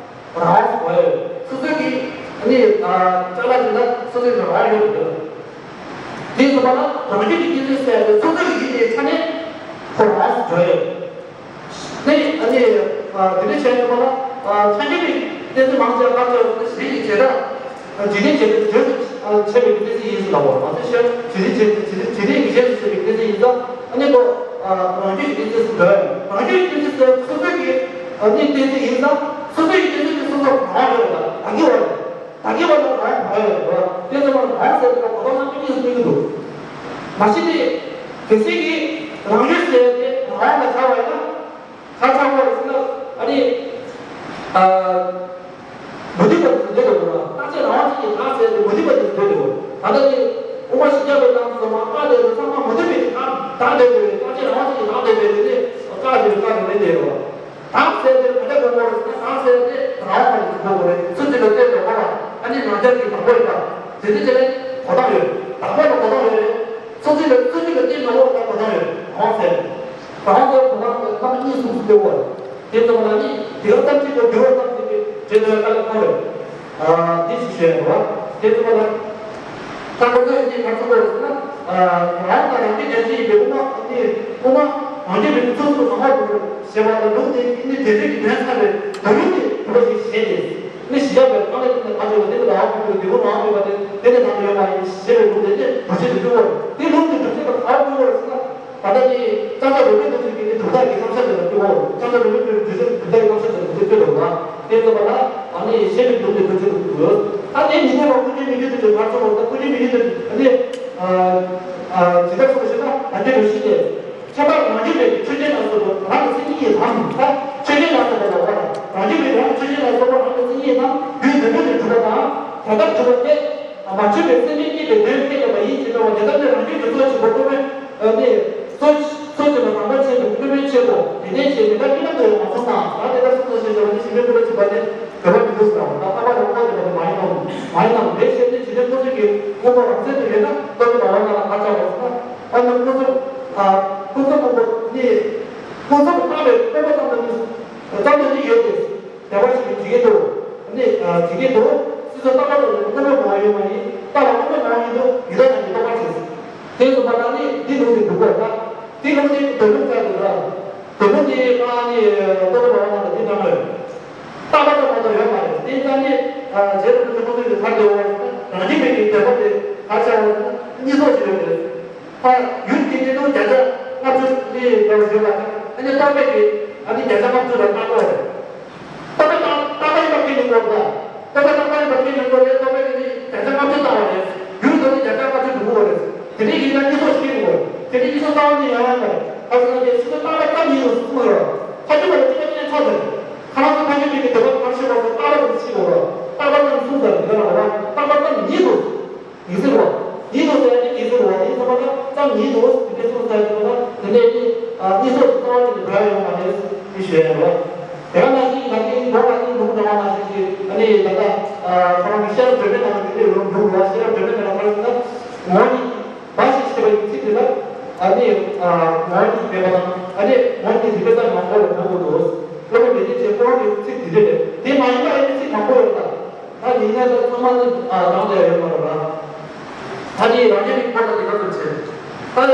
དབང་གོ་ཡ་ཡོད། སོ་སོའི་གི་ནི་ཅ་ལག་དེ་ལ་སོ་སོའི་རང་དབང་ཡོད་འདུག། དེ་ཚོ་ལ་རང་རྒྱུད་ཀྱི་སྐྱེ་ཚུལ་ཟེར་ཏེ་སོ་སོའི་གི་ཡིན་པའི་ཆ་ནས་ཁོ་རང་དབང་གོ་ཡ་ཡོད། ནི་ཨ་ནི་དེ་འདྲ་བྱས་ཡོད་པ་ལ་ཆ་རྒྱུད་པའི་གཏན་ཚིགས་མང་ཆེ་བ་ལ་ཆ་བཞག་གཞན་གྱི་བྱེ་བྲག་འཇིག་རྟེན་བྱེད་པའི་རྗེས་སུ་ཆེ་བའི་གཏན་ཚིགས་ཡིན་ཟེར་ལ་འོ། མ་ཚད་ཤེས་འཇིག་རྟེན་བྱེད་འཇིག་རྟེན་འཇིག་རྟེན་གྱི་རྗེས་སུ་ཆེ་བའི་གཏན་ཚིགས་ཡིན་ཙང་། ཨ་ནི་ཁོ་རང་རྒྱུད་ཀྱི་གཏན་ཚིགས་སུ་འགྲོ་ཡ་ཡིན། རང་རྒྱུད་ཀྱི་གཏན་ཚིགས་སུ་སོ་སོའི་གི་ཨ་ནི་གཏན་ཚིགས་ཡིན་ཙང་སོ་སོའི་གི་གཏན་ཚིགས་ཀྱི་སོ་སོ་རང་ཡོད་ལ་ད་གི་བ་རེད། ད་གི་བ་ལ་རང་གོ་ཡ་ཡོད་རེད་བ། དེ་ཚོ་ལ་རང་ཟེར་དུས་གོ་ཐོག་རྣམ་པ་གཉིས་སུ་སྟོན་གྱི་འདུག། མ་གཞི་དེ་གལ་སྲིད་ཀྱི་རང་ཡུལ་ཟེར་ཏེ་རང་ལ་བྱ་བ་ཡིན་ན། ག་ཚང་བ་ཟེར་ན་ཨ་ནི་ཨ་མུ་སྟེགས་པ་དེ་ཚོ་འདོད་དགོས་རེད་བ། རྟག་གཅིག་རང་དབང་ཅན་གྱི་བདག་ཟེར་ཏེ་མུ་སྟེགས་པ་དེ་ཚོ་འདོད་དགོས། ད་ལྟ་ནི་དབུ་མ་བཞི་བརྒྱ་པའི་ནང་དུ་མ་བཀག་དེ་ཚོ་ཚང་མ་མུ་སྟེགས་པའི་བདག་བདག་འདོད་དགོས་རེད། རྟག་གཅིག་རང་དབང་ཅན་གྱི་བདག་འདོད་པའི་རེད་དེ་བཀག་དེ་བཀག་དེ་མེད་དེ་རེད་བ། བདག་ཟེར་དེ་ག་འདྲ་དགོས་པ་རེད་ཟེར་ན། བདག་ཟེར་དེ་རང་དབང་དེ་དགོས་པ་རེད། སུ་གཅིག་ལ་བརྟེན་མི་དགོས་པ། ཨ་ནི་རང་རྒྱལ་གྱི་བདག་པོ་ཡིན་པ། དེ་འདྲ་བྱས་ན་གོ་ཐང་ཡོད། བདག་པོ་ལ་གོ་ཐང་ཡོད་རེད། སུ་གཅིག་ལ་སུ་གཅིག་ལ་བརྟེན་མི་དགོས་པ་གོ་ཐང་ཡོད། རང་དབང་ཟེར། རང་དབང་དེ་གོ་ཐང་རྣམ་པ་གཉིས་གསུམ་སུ་སྟོན་པ་རེད། དེ་ཙམ་ལ་ནི་དེ་ག་ཙམ་གཅིག་གོ་འགྱུར་བ་ཙམ་གཅིག་གི་འབྲེལ་བའི་དཀའ་ལས་ཁག་རེད། ཨ་འདི་ཞིག་ཞུ་ཡ་རེད་བ། དེ་ཙམ་ལ་ད་ཁོ་ཚོས་འདི་ག་ཚོད་དགོས་རེད་ཟེར་ན། ཨ་རང་དང་རང་གི་འབྲེལ་ཚུལ་ཡིན་པའི་དབུ་མ་དེ་དབུ་མ་རང་རྒྱུད་པའི་ཚུལ་སུ་མ་ཧོ་དགོས་ཞེས་པ་ལ་ལུགས་དེ་ནི་དེ་ཚོད་ཀྱི་དོན་ཚར་བའི་དོན་ལུགས་དེ་དྲི་བ་ཞིག་བྱས་ཏེ། ནི་ཞི་བ་པའི་ཐ་སྙད་དེ་ནི་ཁ་ཅིག་ལ་དེ་ནི་རང་དབང་གི་དེ་ཁོ་རང་དབང་གི་བ་དེ་དེ་ནི་ནང་དུ་ཡོད་མ་ཡིན་ཞེས་པའི་ལུགས་དེ་ནི་བར་ཆད་དུ་བསྐུལ་བ་རེད། དེ་ལུགས་དེ་བར་ཆད་དུ་ག་བ་བསྐུལ་བ་རེད་ཟེར་ན། ད་ལྟ་ནི་ཙང་ཙང་རུ་པའི་དུས་ཚོད་ཀྱི་ནི་གྲུབ་མཐའ་གི་རྣམ་གཞག་དེ་ལ་བསྐུལ་བ་རེད། ཙང་ཙང་རུ་པའི་དུས་ཚོད་ཀྱི་གྲུབ་མཐའ་གི་རྣམ་གཞག་དེ་ལ་བསྐུལ་བ་རེད། དེ་ལྟ་བ་ལ་ཨ་ནི་ཞེས་པའི་ལུགས་དེ་བར་ཆད་དུ་བསྐུལ་བ་རེད། ད་དེ་མི་འདོད་པ་ཀུན་འབྱུང་མི་འགྱུར་དུ་བར་ཆད་བ་རེད། ད་ཀུན་འབྱུང་མི་འགྱུར་དུ་ཨ་ནི་ཇི་ལྟར་གསུངས་པ་ཞེ་ན། ད་ག་རུ་ཤི་སྟེ། ཁྱད་པར་རང་རྒྱུད་པའི་ཆོས་ཅན་ལ་སོགས་པ་རང་གི་མཚན་ཉིད་ཡིན་ནམ། ད་ཆོས་ཅན་ལ་སོགས་པ་ལ་བ་རང་རྒྱུད་པའི་རང་གི་ཆོས་ཅན་ལ་སོགས་པ་རང་གི་མཚན་ཉིད་ཡིན་ནམ། རྒྱུད་འདི་མོ་དེ་གྲུབ་པ་དང་། དེ་ལྟར་གྲུབ་པ་སྟེ། མ་གྲུབ་པའི་སེམས་ཅན་སྐྱེད་པའི་དོན་སྐྱེད་པ་ཡིན་ཞེས་པ་དེ་ལྟར་ནི་རང་རྒྱུད་ཀྱི་སྲོག་ཆེན་པོ་ཀུན་མོའི་ནི་སྲོག་སྲོག་ཆེན་པོ་དང་པོ་ཆེན་པོའི་ཀུན་མོའི་ཆེན་པོ་དེ་ནས་ཞེས་མི་འདྲ་ཀུན་ལ་འདོད་ཡོད་མ་སོང་ན། ད་དེ་ལྟར་སོང་ཙང་ཞེས་བྱ་བ་ནི་གཞན་པའི་ཀུན་ལ་ཆེན་པ་ནི་འདོད་པ་མི་འདུག་ཟེར་བ་དང་། རྟག་པ་ལ་དངོས་པོ་དེ་མ་ཡིན་ནམ། མ་ཡིན་ནམ། དེ་ཕྱིར་ནི་འཇིག་རྟེན་ཀུན་གཞི་གི་དངོས་པོ་རང་མཚན་དུ་ཡོད་ན་རྟོག་གེ་བ་བ་ན་ལ་ཧ་ཅང་བ་ཟེར་ན། ཨ་ནི་ཀུན་རྫོབ། ཨ་ཀུན་རྫོབ་དངོས་པོ་ནི་ཀུན་རྫོབ་ལྟ་བའི་དངོས་པོ་ཙམ་དུ་ནི་ཙམ་དུ་ནི་ཡོད་དེ། བདེ་བར་གཤེགས་པའི་འཇིག་རྟེན་དུ། ནི་འཇིག་རྟེན་དུ་སྲིད་པ་རྟག་པ་དང་དངོས་པོ་མང་བ་ཡོད་མ་ཡིན། རྟག་པ་དངོས་པོ་མང་བ་ཡིན་དུ་ཡུལ་དག་ཀྱང་མི་རྟོགས་པར་བྱེད། དེ་སོང་པ་ན་ནི་འདི་ལུགས་ཀྱི་འདུག་གོ། ད་འདི་ལུགས་ཀྱི་འདོད་ལུགས་ལྟར་དུ་ལ། འདོད་ལུགས་འདི་ལ་ནི་རྟོག་པ་བ་ན་ལ་འདི་ལྟར་ན་ཡོད། རྟག་པ་ཙམ་མ་གཏོགས་ཡོད་མ་རེད། དེ་ཙམ་ནི་རྗེ་རིན་པོ་ཆེ་ཁོང་ཚོས་ཀྱི་ཐར་འདོད་བ་རང་རྒྱུད་པའི་གི་འདོད་པ་དེ་ག་བྱ་བ་ཟེར་ན་གཉིས་སོགས་ཀྱི་ཡོད་རེད། ད་ཡུལ་གྱི་གནས་ལུགས་བརྒྱ་ཆ་ལྔ་བཅུ་ནི་འདྲ་བ་ཡོད་པ་དང་། ཨ་ནི་རྟོག་པས་ཀྱི་ཨ་ནི་བརྒྱ་ཆ་ལྔ་བཅུ་ལ་རྟག་པ་རེད། རྟོག་པ་རྟག་རྟག་པ་ཡིན་པ་ཁས་ལེན་དགོས་པ་དང་། རྟོག་པ་རྟག་པ་ཡིན་པ་ཁས་ལེན་དགོས་རེད། རྟོག་པས་ཀྱི་ནི་བརྒྱ་ཆ་ལྔ་བཅུ་རྟག་པ་རེད། ཡུལ་དུ་ནི་བརྒྱ་ཆ་ལྔ་བཅུ་འགྲོ་གི་རེད། དེ་ནི་ཡིན་ན་གཉིས་སོགས་ཤིག་དགོས། དེ་ནི་གཉིས་སོགས་རྟག་པ་ནི་ཡང་ཡང་མ་རེད། ཁ་སང་གི་སུ་རྟག་པ་ཙམ་ཡིན་ནོ་གསུངས་ཡོད། ཁ་ཆུ་བ་ལ་གཅིག་པ་གཅིག་ནས་ཚར་ཟེར། ཁ་ལག་ཏུ་ཁ་ཆུ་མིག་གི་འདོད་པ་ཐམས་ཅད་པ་སོགས་རྟག་པ་ཙམ་ཤིག་དགོས། རྟག་པ་ཙམ་གསུངས་ཟེར་འདི་ལ་ར་བ་རྟག་པ་ཙམ་ཡིན་ནོ། ཡིན་ཟེར་བ། ཡིན་ནོ་ཟེར་ཡ་ནི་ཡིན་ཟེར་བ། ཡིན་ཟེར་བ་ན་ཙམ་ཡིན་ནོ་ཟེར་ཏེ་གསུངས་ཟེར་ཟེར་བ་ན། དེ་ནས་ནི་ཨ་གཉིས་སོགས་ཀྱི་རྩ་བ་ཉིད་དུ་འགྲོ་ཡ་ཡོད་མ་རེད་ཅེས་ཞུ་ཡ་ཡོད། དེ་ག་ནང་བཞིན་ང་ཚོའི་མདོ་ལ་ནི་ལུང་འདྲ་བ་ནང་བཞིན་གྱི་ཨ་ནི་ད་ལྟ་ཨ་ཁོ་རང་གི་ཤེས་རབ་སྒྲོན་མེ་ནང་གི་ལུང་འདྲ་བ། ཤེས་རབ་སྒྲོན་མེ་ནང་ལ་ག་རེ་ཟེར་ན། ངོ་བོ་ཉིད་འབའ་ཞིག་ཞེས་པའི་ཚིག་དེ་ལ་ཨ་ནི་ཨ་ངོ་བོ་ཉིད་མེད་པ་དང་། ཨ་ནི་ངོ་བོ་ཉིད་རིག་པའི་རྩལ་མང་པོ་ལ་གོ་དགོས་འདུག། སློབ་དཔོན་མི་ལྡན་ཆེན་ཁོ་རང་གི་ཚིག་དེ་རེད། དེ་མ་ཡིན་པ་ཨ་ནི་ཚིག་མང་པོ་ཡོད་ལ། ད་ཡིན་ན་ད་ཚང་མ་ནི་ཨ་རང་ལས་ཡོད་མ་རེད་ལ། ད་ནི་རང་རྒྱུད་ཀྱི་སྐོར་ལ་དེ་ག་ཚོད་བྱས། ད་ལྟ་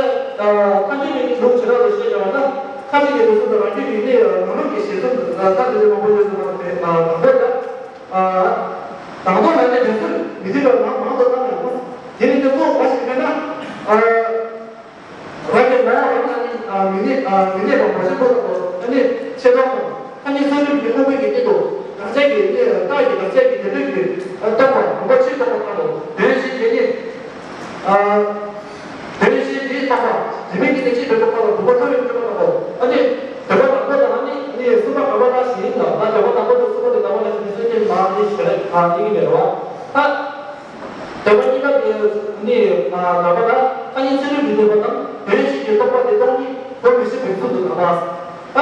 ཐམས་ཅད་མཁྱེན་པའི་ལུགས་བྱེ་བྲག་ཏུ་བཤད་ཀྱང་ན། ཐམས་ཅད་མཁྱེན་པའི་ལུགས་སུ་རང་རྒྱུད་ཀྱི་གནས་ནང་ལུགས་ཀྱི་ཞེས་གསུངས་ད་ལྟ་དེ་མང་པོ་ཡོད་ཚུལ་དང་དེ་དང་པོ་ལ། དང་པོ་ལ་ནི་དེ་ཚོ་མི་མཐུན་པ་ནང་མང་དུ་བཏང་ཡོང་། དེ་ནི་དེ་ཚོ་ག་ཞིག་མེད་ན། རང་གི་ངོ་བོ་རང་ལ་ནི་མི་གནས་མི་གནས་པ་མ་བྱེད་པོ་དང་པོ་ནི་ཆེ་དོགས་དང་། ཐ་སྙད་ཚད་མའི་དབང་པོའི་གནས་ལུགས་རང་ཆས་ཀྱི་གནས་རྟགས་ཀྱི་རང་ཆས་ཀྱི་ནི་ལུགས་ཀྱི་རྟོག་པ་རིམ་པ་ཆེ་དོགས་པ་ལྟ་བུ་དོན་བཞི་དེ་ནི། དོན་བཞི་དེའི་རྟོག་པ་རིམ་པའི་གནས་ཆེ་དོགས་པ་དང་བུམ་པ་མཐོ་བའི་སྤྲོས་པ་ལྟ་བུ། ཨ་ནི་དོན་པ་དང་པོ་དང་ནི་གསུམ་པ་ག་པ་ལ་ཞིག་ཡིན་ལ། ད་དོན་པ་དང་པོ་དང་གསུམ་པ་དེ་ག་པ་ལ་ཞིག་ཡིན་ཚུལ་གྱི་མ་ནི་ཞེ་ན་ཨ་ནི་གི་མེད་རེད་བ། ད། དོན་པ་གཉིས་པ་དེ་ནི་ལག་པ་ལ་ཐ་སྙད་ཚད་མས་མི་ལྡན་པ་དང་དོན་བཞི་གི་རྟོག་པ་དེ་སྟོང་ཉིད་རྟོགས་མི་ཤེས་པའི་ཚུལ་དུ་ལག་པ། ད་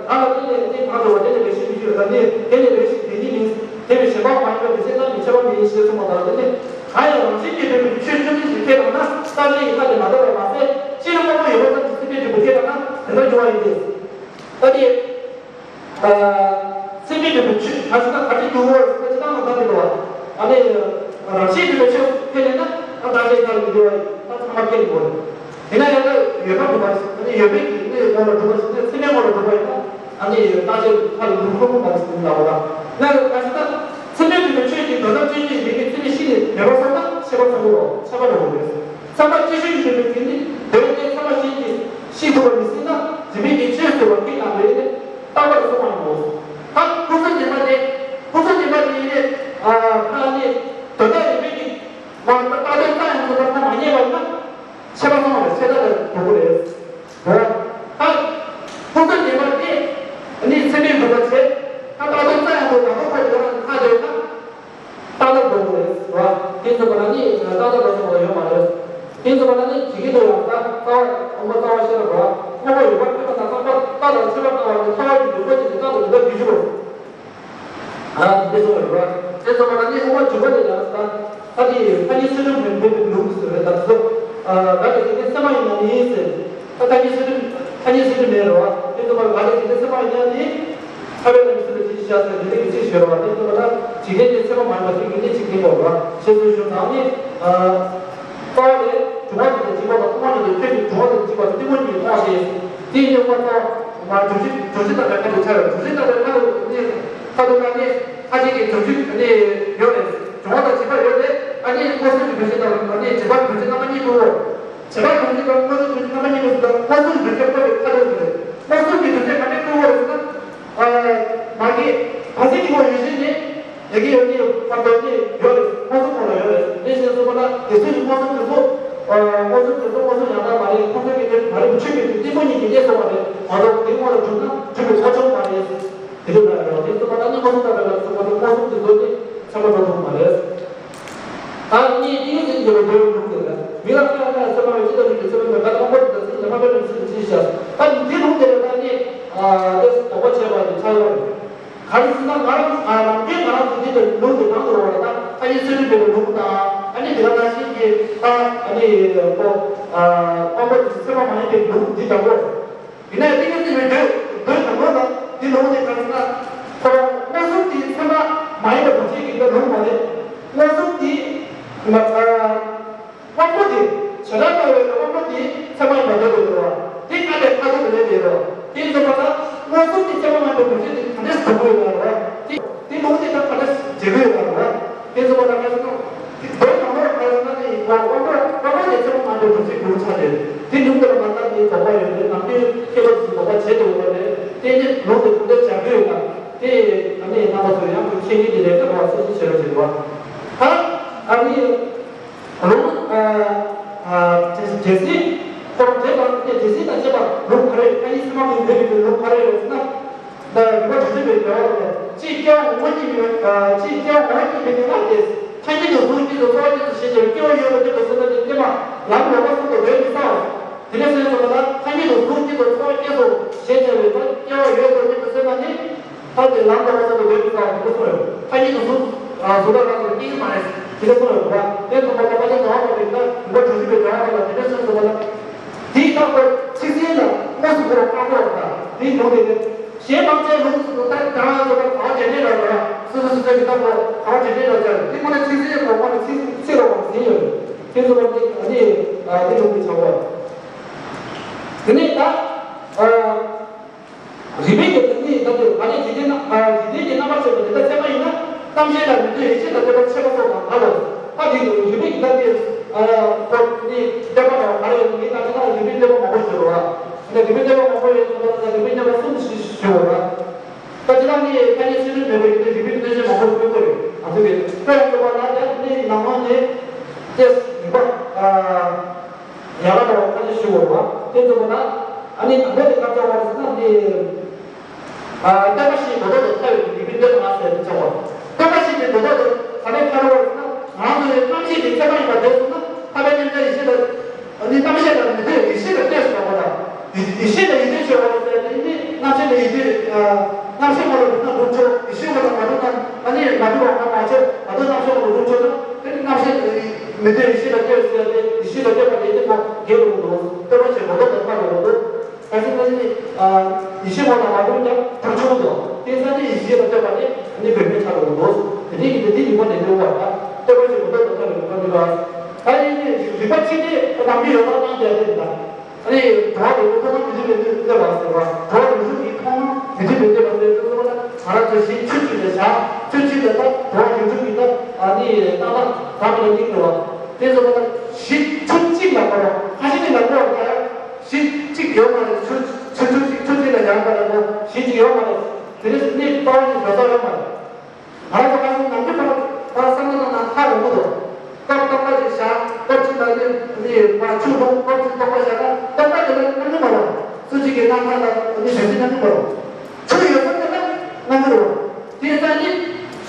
ཨ་ལ་དེ་ནས་དེ་གང་དུ་བ་དེ་ནས་རེ་ཞིག་མི་ཤེས་པ་དེ་ནས་དེ་ནས་རེ་ཞིག་དེ་ཉིད་མིན། དེ་བས་གཞན་པ་མ་ཡིན་པ་དེ་ཚེ་ལྟ་མི་ཁྱབ་པ་མིན་ཞེས་གསུངས་པ་དང་། དེ་ནས་གང་ཡང་རང་བཞིན་གྱིས་གྲུབ་པའི་ཆོས་བཅོ་མིན་ཞེས་ཁས་བླངས་ན་རྟག་གནས་ཀྱི་མཐའ་དེ་མ་དག་པར་མ་ཟད་སྤྱིར་དངོས་པོ་ཡོད་པ་ཙམ་གྱིས་ཚད་མས་གྲུབ་པ་ཁས་བླངས་ན་དེ་ལྟར་འགྱུར་བ་ཡིན་ཏེ། ད་དེ། ཚད་མས་གྲུབ་པའི་ཆོས་ག་ཞིག་ན་ག་ཅིག་འདུག་གོ་ཟེར་ན་ཅི་ལྟར་ང་ད་འདི་འདུག་བ། ཨ་ནི་རང་བཞིན་གྲུབ་པའི་ཆོས་ཁས་ལེན་ན་ཨ་ད་ཅིག་ད་འདི་འདུག་བ། ད་ཚང་མ་ཁས་ལེན་དགོས་རེད། དེ་ན་ཡང་ད་ཡོད་པ་གྲུབ་པ་ཞིག་ཨ་ནི་ཡོད་པའི་གི་གནས་ངོ་ལ་གྲུབ་པ་ཞིག་ན་ཚད་མས་ངོ་ལ་གྲུབ་པ་ཡིན་ན་ཨ་ནི་ད་ཅིག་ཁ་ལ་འདུག་ཁོ་མོ་ད་ཞིག་འདུག་ལ་བ། ད་ན་ག་ཞིག་ད་ཚད་མས་གྲུབ་པའི་ཆོས་ཀྱི་དོན་དམ་དཔྱོད་བྱེད་ཡིན་པའི་ཚད་མས་ཤེས་ནས་མེད་པ་སོང་ན་ཤེས་པ་ཚང་པོ་རོ་ཤེས་པ་འགྲོ་དགོས་རེད། ཚད་མ་དཔྱོད་བྱེད་ཀྱི་གྲུབ་པའི་དོན་ནི་དོན་དེ་ཚད་མ་ཤེས་ཀྱི་ཤེས་ཐུབ་པ་མི་སྲིད་ན་རིམ་པས་ཀྱི་ཆོས་ཟེར་བ་ཁས་བླངས་པས་ནི། རྟག་པར་གསུངས་པ་ཡིན་ནོ། ད་ཕུང་སོགས་བདེན་པ་དེ། ཕུང་སོགས་བདེན་པ་དེ་ཡིན་ནི། ཨ་ཁ་ནི་དོན་དག་རིགས་པས་ཀྱི་མ་རྟགས་དོན་རྟགས་ཡང་དོན་དག་མ་རྙེད་པ་ཡིན་ན་ཆད་པ་སོང་བ་རེད། ཆད་ལྟ་ལ་འགྲོ་གི་རེད། འོ། ད་ཕུང་སོགས་བདེན་པ་དེ་ནི་ཚད་མས་གྲུབ་པ་བྱས། ད་རྟགས་དོན་རྟགས་ཡང་དོན་དག་ཁོ་ཡོད་ན་ཁ་དོན་ན། རྟག་ལྟ་འགྲོ་དགོས་རེད་བ། དེ་ཚོ་བ་ལ་ནི་རྟག་ལྟ་འགྲོ་ཐུབ་པ་ཡོད་མ་རེད། དེ་ཚོ་བ་ལ་ནི་ཇི་སྐད་དུ་ཡང་རྟག་རྩ་བ་དབང་པོ་རྩ་བ་ཤེས་རབ་བ། དངོས་པོ་ཡོད་པར་ཐོས་པ་དང་ཚང་པ་རྟག་དང་ཆད་པ་ལྟ་བ་ནི་ཐོས་པ་ཡི་འདུན་པ་ཅན་གྱི་རྟག་ཏུ་འདུན་པ་རྒྱུད་ཞུགས་རོ། ཨ་དེ་ཚོ་རེད་བ། དེ་ཚོ་བ་ལ་ནི་དབང་པོ་འདུན་པ་ལས་ཀྱང་རྟག་ད་དེ་ཐ་སྙད་ཚུལ་ཁྲིམས་མེད་པའི་ལུགས་སུ་རེད། ད་ཚོ་ཨ་ག་ལས་དེ་ཚད་མ་ཡིན་ན་ནི་ཟེར། ད་ཐ་སྙད་ཚུལ་ཁྲིམས་ཐ་སྙད་ཚུལ་ཁྲིམས་མེད་རེད་བ། དེ་ཚོ་བ་ལ་ག་ལས་དེ་ཚད་མ་ཡིན་ན་ནི། ཁ་བའི་ནང་གི་ཚུལ་ལ་ཅི་ཞིག་བྱ་ཟེར་དེ་འདྲ་གི་ཚིག་ཞོལ་བ་དེ་ཚོ་ལ་འཇིག་རྟེན་གྱི་ཚད་མ་མ་ཡིན་པ་དེ་གི་གནས་ཅིག་ཡིན་པ་རེད་བ། ཞེས་སོགས་ཞུ་དང་ནི། རྩ་བ་ལས་འབྱུང་བ་དེ་དང་འཇིག་པ་དང་སྟོང་པ་ཉིད་དུ་ཁྱོད་ཀྱི་འབྱུང་བ་དང་འཇིག་པ་དང་གཏི་མུག་གཉིས་སྟོང་ཞེས། དེའི་གཉེན་པོ་རྩ་བ་མ་བྱུང་ཕྱིར་བྱུང་ཕྱིར་དང་ལྡན་ཁ་དུ་ཆ་བས་བྱུང་ཕྱིར་དང་ལྡན་ཁ་དུ་ནི་ཁ་དུ་ན་ནི་ཁ་ཅིག་གི་བྱུང་ཕྱིར་ནི་ཡོད་རེད། འབྱུང་བ་དང་འཇིག་པ་ཡོད་རེད། ཨ་ནི་མངོན་སུམ་གྱི་བྱུང་ཕྱིར་དང་ནི་འཇིག་པ་བྱུང་ཕྱིར་རྣམ་པ་གཉིས་ཀྱི་འོ། བྱེད་པ་དོན་གཅིག་དང་མངོན་སུམ་དོན་གཅིག་རྣམ་པ་གཉིས་ཀྱི་སུ་དང་མངོན་སུམ་དོན་གཅིག་ཁོ་བའི་ཁ་དོན་ཟེར། མངོན་སུམ་གྱི་དོན་གཅིག་ག་འདྲས་ཁོ་བ་རེད་ཟེར་ན། མ་གི་བ་ཟིན་གྱི་ཁོ་ཡོད་བཞིན་ནི་ཡ་གི་ཡོད་ནི་བར་དོ་ནི་ཡོད་རེད། མངོན་སུམ་ཁོ་ལ་ཡོད་རེད། དེ་བཞིན་སུ་པ་ན་དེ་ཚོ་ཡི་མངོན་སུམ་དེ་ཚོ་མངོན་སུམ་དེ་ཚོ་མངོན་སུམ་ཡང་དག་མ་རེད། ཁོང་ཚོ་གི་དེ་མ་རེད། ཆོས་ཀྱི་དོན་གཏི་མུག་གཉིས་ཀྱི་གནས་སོ་མ་རེད། མ་གཏོགས་དེ་སྔོན་ལ་གྲུབ་ན་གྲུབ་པའི་ཆ་ཆུང་མ་རེད། དེ་འདྲ་ལ་རེད་བ། དེ་ཚོ་པ་ན་ནི་མངོན་སུམ་དང་བྲལ་བ་ཚོ་པ་ན་མངོན་སུམ་དེ་ཚོ་ནི་ཚད་མ་འགྲོ་ཐུབ་མ་རེད། ད་ནི་ཏིང་ངེ་འཛིན་གྱི་ལུགས་འདོད་ལུགས་དེ་ལ་མི་ལ་ཁ་ཁ་ཚད་མ་ཡོད་ཅི་ལྟར་མི་འདོད་ཚད་མ་མེད་པ་དང་དབང་པོ་དེ་དང་སེམས་ཀྱི་ལྷག་པའི་རིམ་གྱིས་ཅི་ཞིག་བྱ། ད་འདི་ལུགས་དེ་ལ་ད་ནི་ཨ་དེ་དོགས་པ་བྱས་པ་དེ་ཆགས་ཡོད་རེད། ག་རེ་ཟེར་ན་ང་རང་ཨ་ནམ་རྒྱུན་ང་རང་ཚོ་འདི་ལྟར་ལུགས་དེ་དང་དུ་རོགས་ལ་ད་ཁ་ཡི་ཚུལ་ཁྲིམས་པའི་ལུགས་དང་ཨ་ནི་དེ་ག་ནང་བཞིན་གྱི་ད་ཨ་ནི་ཁོ་ཨ་དབང་པོ་དེ་ཚད་མ་མ་ཡིན་པའི་ལུགས་འདི་འདྲ་པོ། ཡིན་ནའི་ཏིང་ངེ་འཛིན་པའི་འདོད་འདོད་དང་ལོ་ལ་འདི་ལུང་དེ་གང་ཟེར་ན། ཁོ་རང་མངོན་སུམ་དེའི་ཚད་མ་མ་ཡིན་པ་དང་ཅིག་གི་འདོད་ལུང་མ་རེད། མངོན་སུམ་དེ་མ་ཨ་དབང་པོ་དེ་བྱེ་བྲག་ལྟ་བའི་དབང་པོ་དེ་ཚད་མ་ཡིན་པ་འདོད་དགོས་རེད་བ། དེ་ཀ་ལས་ཁ་དོག་ཏུ་ལས་དེ་རོ། དེ་ཚོ་མ་ལ་མངོན་སུམ་དེ་ཚད་མ་མ་ཡིན་པ་དང་ཅིག་དེ་ག་འདྲས་སུ་གྲུབ་དགོས་ཡོད་རེད་བ། དེ་དེ་ལུང་དེ་དང་ག་འདྲས་སུ་འབྲེལ་དགོས་ཡོད་རེད་བ། དེ་ཚོ་མ་ལ་ཁ་ཚོ། དེ་དོན་དང་པོར་ག་རེ་ཟེར་ན་ནི་ཡིན་པ་དབང་པོ་དབང་པོ་དེ་ཚད་མ་མ་འདྲ་བ་ཞིག་ཡོང་ཆ་རེད། དེ་ལུང་དེར་མ་ལྟར་ནི་དོགས་པ་ཡོད་རེད། ནམ་རྒྱུན་སྐྱེ་བ་ཚོ་དོགས་པ་བྱེད་དེ་ཡོད་པ་རེད། དེ་ནི་ལུང་དེ་གང་འདྲ་བྱ་དགོས་ཡོད་ན་དེ་ཨ་ནི་རྣམ་པ་ཚོ་ཡང་ཁོ་ཁྱེད་ཉིད་ཀྱི་ལས་ཀ་བ་སོ་སོ་བྱེད་རོགས་བྱེད་དགོས། ད་ཨ་ནི་ལུང་ཨ་ཨ་འདྲེ་འདྲེ་སྲིན་ཁོ་རང་འདྲེ་དང་དེ་འདྲེ་སྲིན་དང་བཅས་པ་ལུང་ག་རེ་ཨ་ནི་སེམས་མ་མི་འདོད་པའི་ལུང་ག་རེ་རེད་ཟེར་ན། ད་རིག་པ་དྲུག་ཅུ་པའི་འགྲེལ་བ་ལ། ཅིས་སྐྱེ་བ་འོག་མ་གཉིས་མེད་པ། ཅིས་སྐྱེ་བ་འོག་མ་གཉིས་མེད་པའི་སྔ་སྟེ། ཐ་སྙད་དུ་གཟུགས་སྐྱེས་སོ། ཚོར་བ་སྐྱེས་སོ་ཞེས་བྱ་བའི་སྐྱེ་བ་ཡོད་དོ་ཅེས་པ་ཟེར་ན་དེ་སྐྱེས་མ་ལམ་ལོག་པ་གསུམ་དུ་འདོད་མི་ཟ་བ། དེ་ནས་སེམས་སོ་ལ་ཐ་སྙད་དུ་གཟུགས་སྐྱེས་སོ། ཚོར་བ་སྐྱེས་སོ་ཞེས་བྱ་བའི་སྐྱེ་བ་ཡོད་དོ་ཅེས་པ་ཟེར་ན་ནི། ད་དེ་ལམ་ལོག་པ་གསུམ་དུ་འདོད་མི་ཟ་བ་དེ་འདྲ་སོང་ཡོད། ཐ་སྙད་དུ་གཟུགས་གཟུགས་ལ་རང་སོ་སྐྱེ་གི་མ་རེད། དེ་འདྲ་སོང་ཡོད་པ། དེ་ཚོ་མ་ལ་པ་ཅན་ནང་བ་དེ་ན་རིག་པ་དྲུག་ཅུ་པའི་འགྲེལ་བ་ལ་དེ་འདྲ་སོང་སོང་བ་ལ། དེའི་རྟགས་པར་ཚིག་ཟིན་ལ་དངོས་སུ་གོ་བ་བཀག་གོ་བ་དང་དེའི་ལུང་དེ་ནི། གཞན་མང་ཆེ་ལུང་སུ་ལྟར་དང་ལ་སོགས་པ་གང་བྱེད་ནས་ལ་ལ་སོ་སོ་སོ་སོའི་རྟགས་པར་གང་བྱེད་ནས་ལ་སྦྱར་དེ་ཁོ་ནས་ཚིག་ཟིན་གོ་བ་ནི་ཚིག་ཚིག་རོ་བ་ཟིན་ཡོད། དེ་ཚོ་བ་དེ་ནི། ཨ་དེ་ལུགས་ཀྱི་ཆགས་པ། དེ་ནས་ད་ཨ་རིགས་པའི་གི་དེ་ནས་ད་དེ་ག་ནས་འཇིག་རྟེན་ན་ཨ་འཇིག་རྟེན་གྱི་རྣམ་པར་ཤེས་པ་དེ་ལྟར་ཚད་མ་ཡིན་ན། རྣམ་ཤེས་ལ་མི་ལྟོས་ཡེ་ཤེས་ལ་ལྟོས་པ་ཆད་པ་སོགས་དང་འདྲ་ལོ། ད་དེ་དུ་རིགས་པའི་གི་ད་དེ་ཨ་ཁོ་ནི་བསྟན་པ་ལ་ག་རེ་ཡོད་ནི་ད་དེ་ན་རིགས་པའི་བསྟན་པ་མང་པོ་ཡོད་རེད་བ། དེ་ནས་རིགས་པའི་བསྟན་པ་མང་པོ་ཡོད་ཙང་ད་རིགས་པའི་བསྟན་པ་གསུམ་ཞིག་ཞུ་བ་རེད། ད་ཅི་ལ་ནི་ཐ་སྙད་ཕྱི་སྣོད་མེད་པའི་ཡུལ་དེ་རིགས་པའི་གནས་ཆེན་མང་པོ་ཡོད་ཀྱི་རེད། ང་ཚོ་གི་དཔེ་ཡང་བཀོད་པ་ན་ད་ནི་ནང་ལོགས་ནས་ཏེ་རིགས་པ་ཡ་ལ་དང་ཐ་སྙད་ཞུ་བ་རེད་བ། དེ་ཚོ་ན་ཨ་ནི་དང་པོ་དེ་ག་ཚོད་བ་ཟེར་ན་ནི་སྟོན་པ་བཞིའི་མདོ་སྡེ་དང་ཐ་ཡོད་ཀྱི་རིགས་པའི་གནས་ལྔ་ཟེར་དེ་ཚོ་བ། སྟོན་པ་བཞི་དེ་མདོ་སྡེ་དང་ཐ་སྙད་ཁ་ར་བ་ཟེར་ན་ང་ཚོ་ཡི་རྣམ་ཤེས་ཀྱི་ཚད་མ་ཡིན་པ་དེ་ཚོ་ན་ཐ་པའི་མཉམ་གཞག་ཡེ་ཤེས་དང་། ཨ་ནི་རྣམ་ཤེས་ལ་མི་ལྟོས་ཡེ་ཤེས་ལ་ལྟོས་སུ་བ་དང་། ཡེ་ཤེས་ལ་ཡིད་ལྟོས་ཆོས་པ་ཟེར་ཏེ་ནི་རྣམ་ཤེས་ལ་ཡིད་ལྟོས། རྣམ་ཤེས་ངོ་ལ་འགྲོ་ན་འགྲུབ་ཆོག་ཡེ་ཤེས་ངོ་ལ་མ་འགྲོ་ན་ཨ་ནི་མ་འགྲུབ་པ་ང་མ་ཆོག་ད་དུང་རྣམ་ཤེས་ངོ་ལ་འགྲུབ་ཆོག་ན་དེ་ནི་རྣམ་ཤེས་མི་ལྟོས་ཡེ་ཤེས་ལ་ལྟོས་ཟེར་ཏེ་ཡེ་ཤེས་ལ་ལྟོས་པ་དེ་ནི་ཁོ་འགལ་འགྲོ་གི་འདུག་སྟོན་པ་ཆེན་པོ་ལ་ལྟོས་པ་འགྲོ་གི་འདུག་གལ་སྲིད་ན་ནི་ཡེ་ཤེས་ངོ་ལ་མ་འགྲུབ་ཀྱང་འགྲུབ་ཆོག་གི་འདུག་དེ་ས་ནི་ཡེ་ཤེས་ལ་ལྟོས་པ་ནི་ཨ་ནི་བུད་མེད་ཆགས་འགྲོ་གི་འདུག་དེ་ནི་དེ་དེ་ཡིན་པ་ནི་ལྟོས་པ་ལ་ལྟོས་པ་ཆེན་པོ་ལ་ལྟོས་པ་འགྲོ་གི་འདུག་ད་ཡིན་ནི་རིགས་པ་གཅིག་དེ་ནམ་རྒྱུན་ཡོད་པ་བཏང་བསྡད་དེ་ད། ཨ་ནི་གྲོགས་རིགས་པ་ཐོག་མ་མི་འཇིག་པའི་གནས་ལ་ཟེར་བ། གྲོགས་རིགས་པའི་ཐོག་མ་མི་འཇིག་པའི་གནས་ལ་ཟེར་དུས་ཙམ་ལ་ང་རང་ཚོ་གཞི་ཆོས་གཅིག་ལ་བཞག་ཆོས་གཅིག་ལ་ད་གྲོགས་རིགས་པའི་ད་ཨ་ནི་ཏག་ཏག་དམ་ལ་སྙིང་རེ་བ། དེ་ཙམ་ལ་གཞི་ཆོས་གཅིག་ལ་མ་རོགས་ཁ་ཤས་ནི་ལ་གོ་བ་ཡང་གཞི་གཅིག་ཡོད་མ་རེད། ཆོས་ཆོས་ཆོས་གཅིག་ཆོས་གཅིག་ལ་ཡང་པ་ལ་གོ་གཞི་གཅིག་ཡོད་མ་རེད། དེ་ནས་གནས་སྤང་བ་ཞིག་འགྲོ་ས་ཡོད་མ་རེད། ང་རང་ཚོ་ཁ་སང་ནམ་རྒྱུན་པར་པར་བསམ་བློ་གཏོང་ན་ཧ་གོ་གི་འདུག་སྐབས་སྟོང་པ་ཞིག་བཞག་སྐབས་གཅིག་ལ་ནི་ནི་པར་ཆུ་ལོང་སྐབས་གཅིག་སྟོང་པ་བཞག་ན་སྟོང་པ་དེ་ལ་གནམ་རྒྱུན་མ་རུང་། སུ་གཅིག་གི་རྣམ་ཐར་ལ་ནི་བྱ་ཚིག་གནམ་རྒྱུན་མ་རུང་། ཆུ་ཡོད་ས་དེ་ལ་གནམ་རྒྱུན་རུང་། དེ་ས་ནི་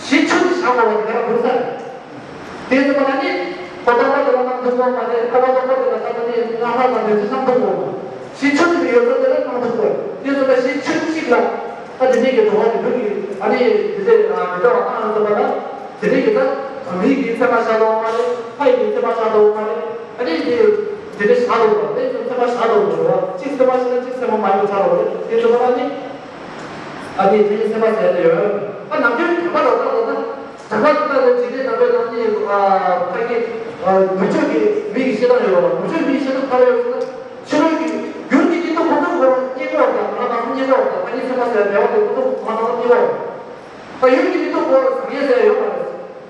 གཞི་ཆུ་དེ་བཞག་དགོས་པ་དེ་ག་རང་འདུག་ས་རེད། དེ་ཚོ་པ་ན་ནི་ཁོ་སྟོང་པ་དེ་ལ་གནམ་རྒྱུན་མ་རེད། ཁོ་པ་སྟོང་པ་དེ་ལ་ད་ལྟ་ནི་རྣམ་ཐར་ལ་བྱ་ཚིག་གནམ་རྒྱུན་མ་རུང་། གཞི་ཆུ་དེ་ཡོད་ས་དེ་ལ་གནམ་རྒྱུན་མ་རུང་། དེ་ཚོ་ལ་གཞི་ཆུ་གཅིག་ལ། ད་དེ་འདྲའི་གི་འགྲོ་བ་རིགས་དྲུག་གི་ཨ་ནི་དེ་འདྲའི་མི་འདྲ་བ་བཏང་ཡོང་ཙམ་པ་ན། དེ་འདྲའི་གི་ད་མིག་གི་ཚད་མ་བཞག་དགོས་མ་རེད། ལྷ་ཡི་གི་ཚད་མ་བཞག་དགོས་མ་རེད། ཨ་ནི་དེ་དེ་འདྲའི་བཞག་དགོས་པ་རེད། ཚད་མ་བཞག་དགོས་པ་རེད། གཅིག་ཚད་མ་བཞག་ན་གཅིག་ཚད་མ་མ་ཡོང་ཚར་བ་རེད། དེ་ཚོ་ལ་ནི་ཨ་ནི་དེ་ཚད་མ་ཟེར་ཏེ་ཡོད། ཨ་ནམ་རྒྱུན་གྲགས་པ་ལ་བལྟས་ན་གྲགས་པ་དེ་ལྟ་ལ་འཇིག་རྟེན་ནང་པའི་ནང་ནི་ཨ་ཕ་གི་ཨ་ནུབ་ཕྱོགས་ཀྱི་མི་ཡི་བཤད་སྟངས་ཡོད་རེད་བ། ནུབ་ཕྱོགས་མི་ཡི་བཤད་སྟངས་ག་རེ་ཡོད་ཟེར་ན། ཕྱི་རོལ་གྱི་ཡུལ་གྱི་སྙིང་པོ་ཁོ་ཚོ་ཁོ་རང་རྙེད་དགོས་པ་དང་ང་རང་ཚོ་རྙེད་དགོས་པ་དང་ཐ་སྙད་ཚད་མ་ཟེར་བའི་འབྲེལ་བ་དེ་ཁོ་ཚོ་ང་རང་ཚོ་རྙེད་དགོས་པ་དང་། ཡུལ་གྱི་སྙིང་པོ་ཁོ་རང་བཟང་ངན་ཟེར་ཡོད་མ་རེད།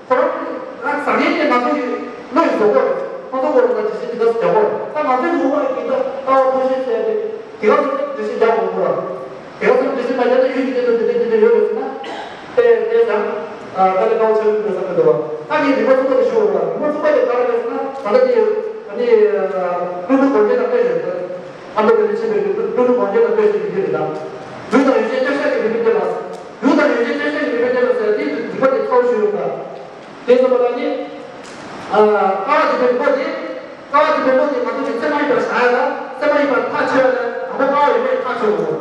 ཁོ་རང་ང་བཟང་ངན་དེ་ང་ཚོ་གི་བློ་ཡིས་བཟོ་དགོས་རེད། ཁོ་ཚོ་ཁོ་རང་ལ་འགྲེལ་བཤད་འདི་འདྲ་རྒྱག་དགོས་རེད། ད་ང་ཚོའི་ལུང་པ་ཡི་ད་ལྟ་བ་ཐོག་ཤེས་ཟེར་ཏེ་དེ་ག་ཚོ་འགྲེལ་བཤད་རྒྱག་དགོས་ཁོ་རང་། དེ་ག་ཚོ་འགྲེལ་བཤད་མ་རྒྱག་ན་ཡུལ་གྱི་སྙིང་པོ་དེ་འདྲ་དེ་འདྲ་ཡོད་རེད་ཟེར་ན། དེ་དེ་ཙམ་ཨ་དཀའ་ལས་ཁག་པོ་ཆགས་ཀྱི་འདུག་བསམ་གྱི་འདུག་ད་ངས་རིམ་པ་གསུམ་པ་དེ་ཞུ་བ་རེད། རིམ་པ་གསུམ་པ་དེ་ག་རེ་རེད་ཟེར་ན། ད་ལྟ་དེ་ཨ་ནི་ཀླུ་སྒྲུབ་དགོངས་རྒྱན་དང་དཔེ་བརྗོད་དེ། ཨ་མདོ་དེ་ནི་ཆེན་པོའི་ཀླུ་སྒྲུབ་དགོངས་རྒྱན་དང་དཔེ་བརྗོད་ཀྱི་རེད་ད། ཡུལ་དང་ཡུལ་ཅན་ལྟོས་བཤད་ཀྱི་རིགས་པའི་གཏེར་ལ། ཡུལ་དང་ཡུལ་ཅན་ལྟོས་བཤད་ཀྱི་རིགས་པའི་གཏེར་ལ་ཟེར་དེའི་རིགས་པ་དེ་ཚོ་ཞུ་ཡོད་ད། དེ་ཚོ་པ་ལ་ནི། ཨ་ཀ་བ་དེ་པའི་པོ་དེ། ཀ་བ་དེ་པའི་པོ་དེ་ང་ཚོ་གི་ཚད་མ་ཡིན་པར་བཞག་ཡ་ལ་ཚད་མ་ཡིན་པར་ཐག་ཆོད་ཡ་ལ་དང་པོ་ཀ་བ་ཡོད་མེད་ཐག་ཆོད་དགོས།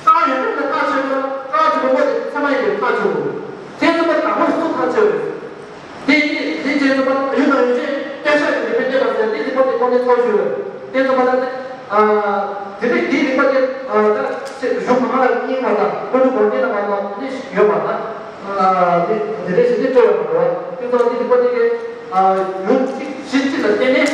ཀ་བ་ཡོད་མེད་ལ་ཐག་ཆོད་ཡ་ལ་ཀ་བ་དེ་པའི་པོ་དེ་ཚད་མ་ཡིན་པར་ཐག་ཆོད་དགོས། དེ་ཚོ་པ་དང་པོ་སུ་ཐག་ཆོད་རེད། དེ་ཡིན་དེ་རྗེས་སུ་ཡུལ་དང་ཡུལ་ཅན་ལྟོས་བཤད་ཀྱི་རིགས་པའི་གཏེར་ལ་ཟེར་དེ་རིགས་པ་དེ་ཁོ་ནས་ཚོགས་ཞུས་ཡོད། དེ་ཚོ་མ་ལ་དེ་དེ་རིགས་དེའི་རིགས་པ་དེ་ད་གཞུང་མང་ལ་གཉིས་མ་ལ་ཀུན་ཏུ་དགོངས་རྒྱན་ལ་མ་ལ་དེ་ཡོད་མ་ལ་དེ་དེ་རིགས་ཞིག་དེ་སྤྲོད་ཡོད་མ་རེད། དེ་ཚོ་དེ་རིགས་པ་དེ་གའི་ཡུལ་གཅིག་གཞི་གཅིག་ལ་བརྟེན་ནས་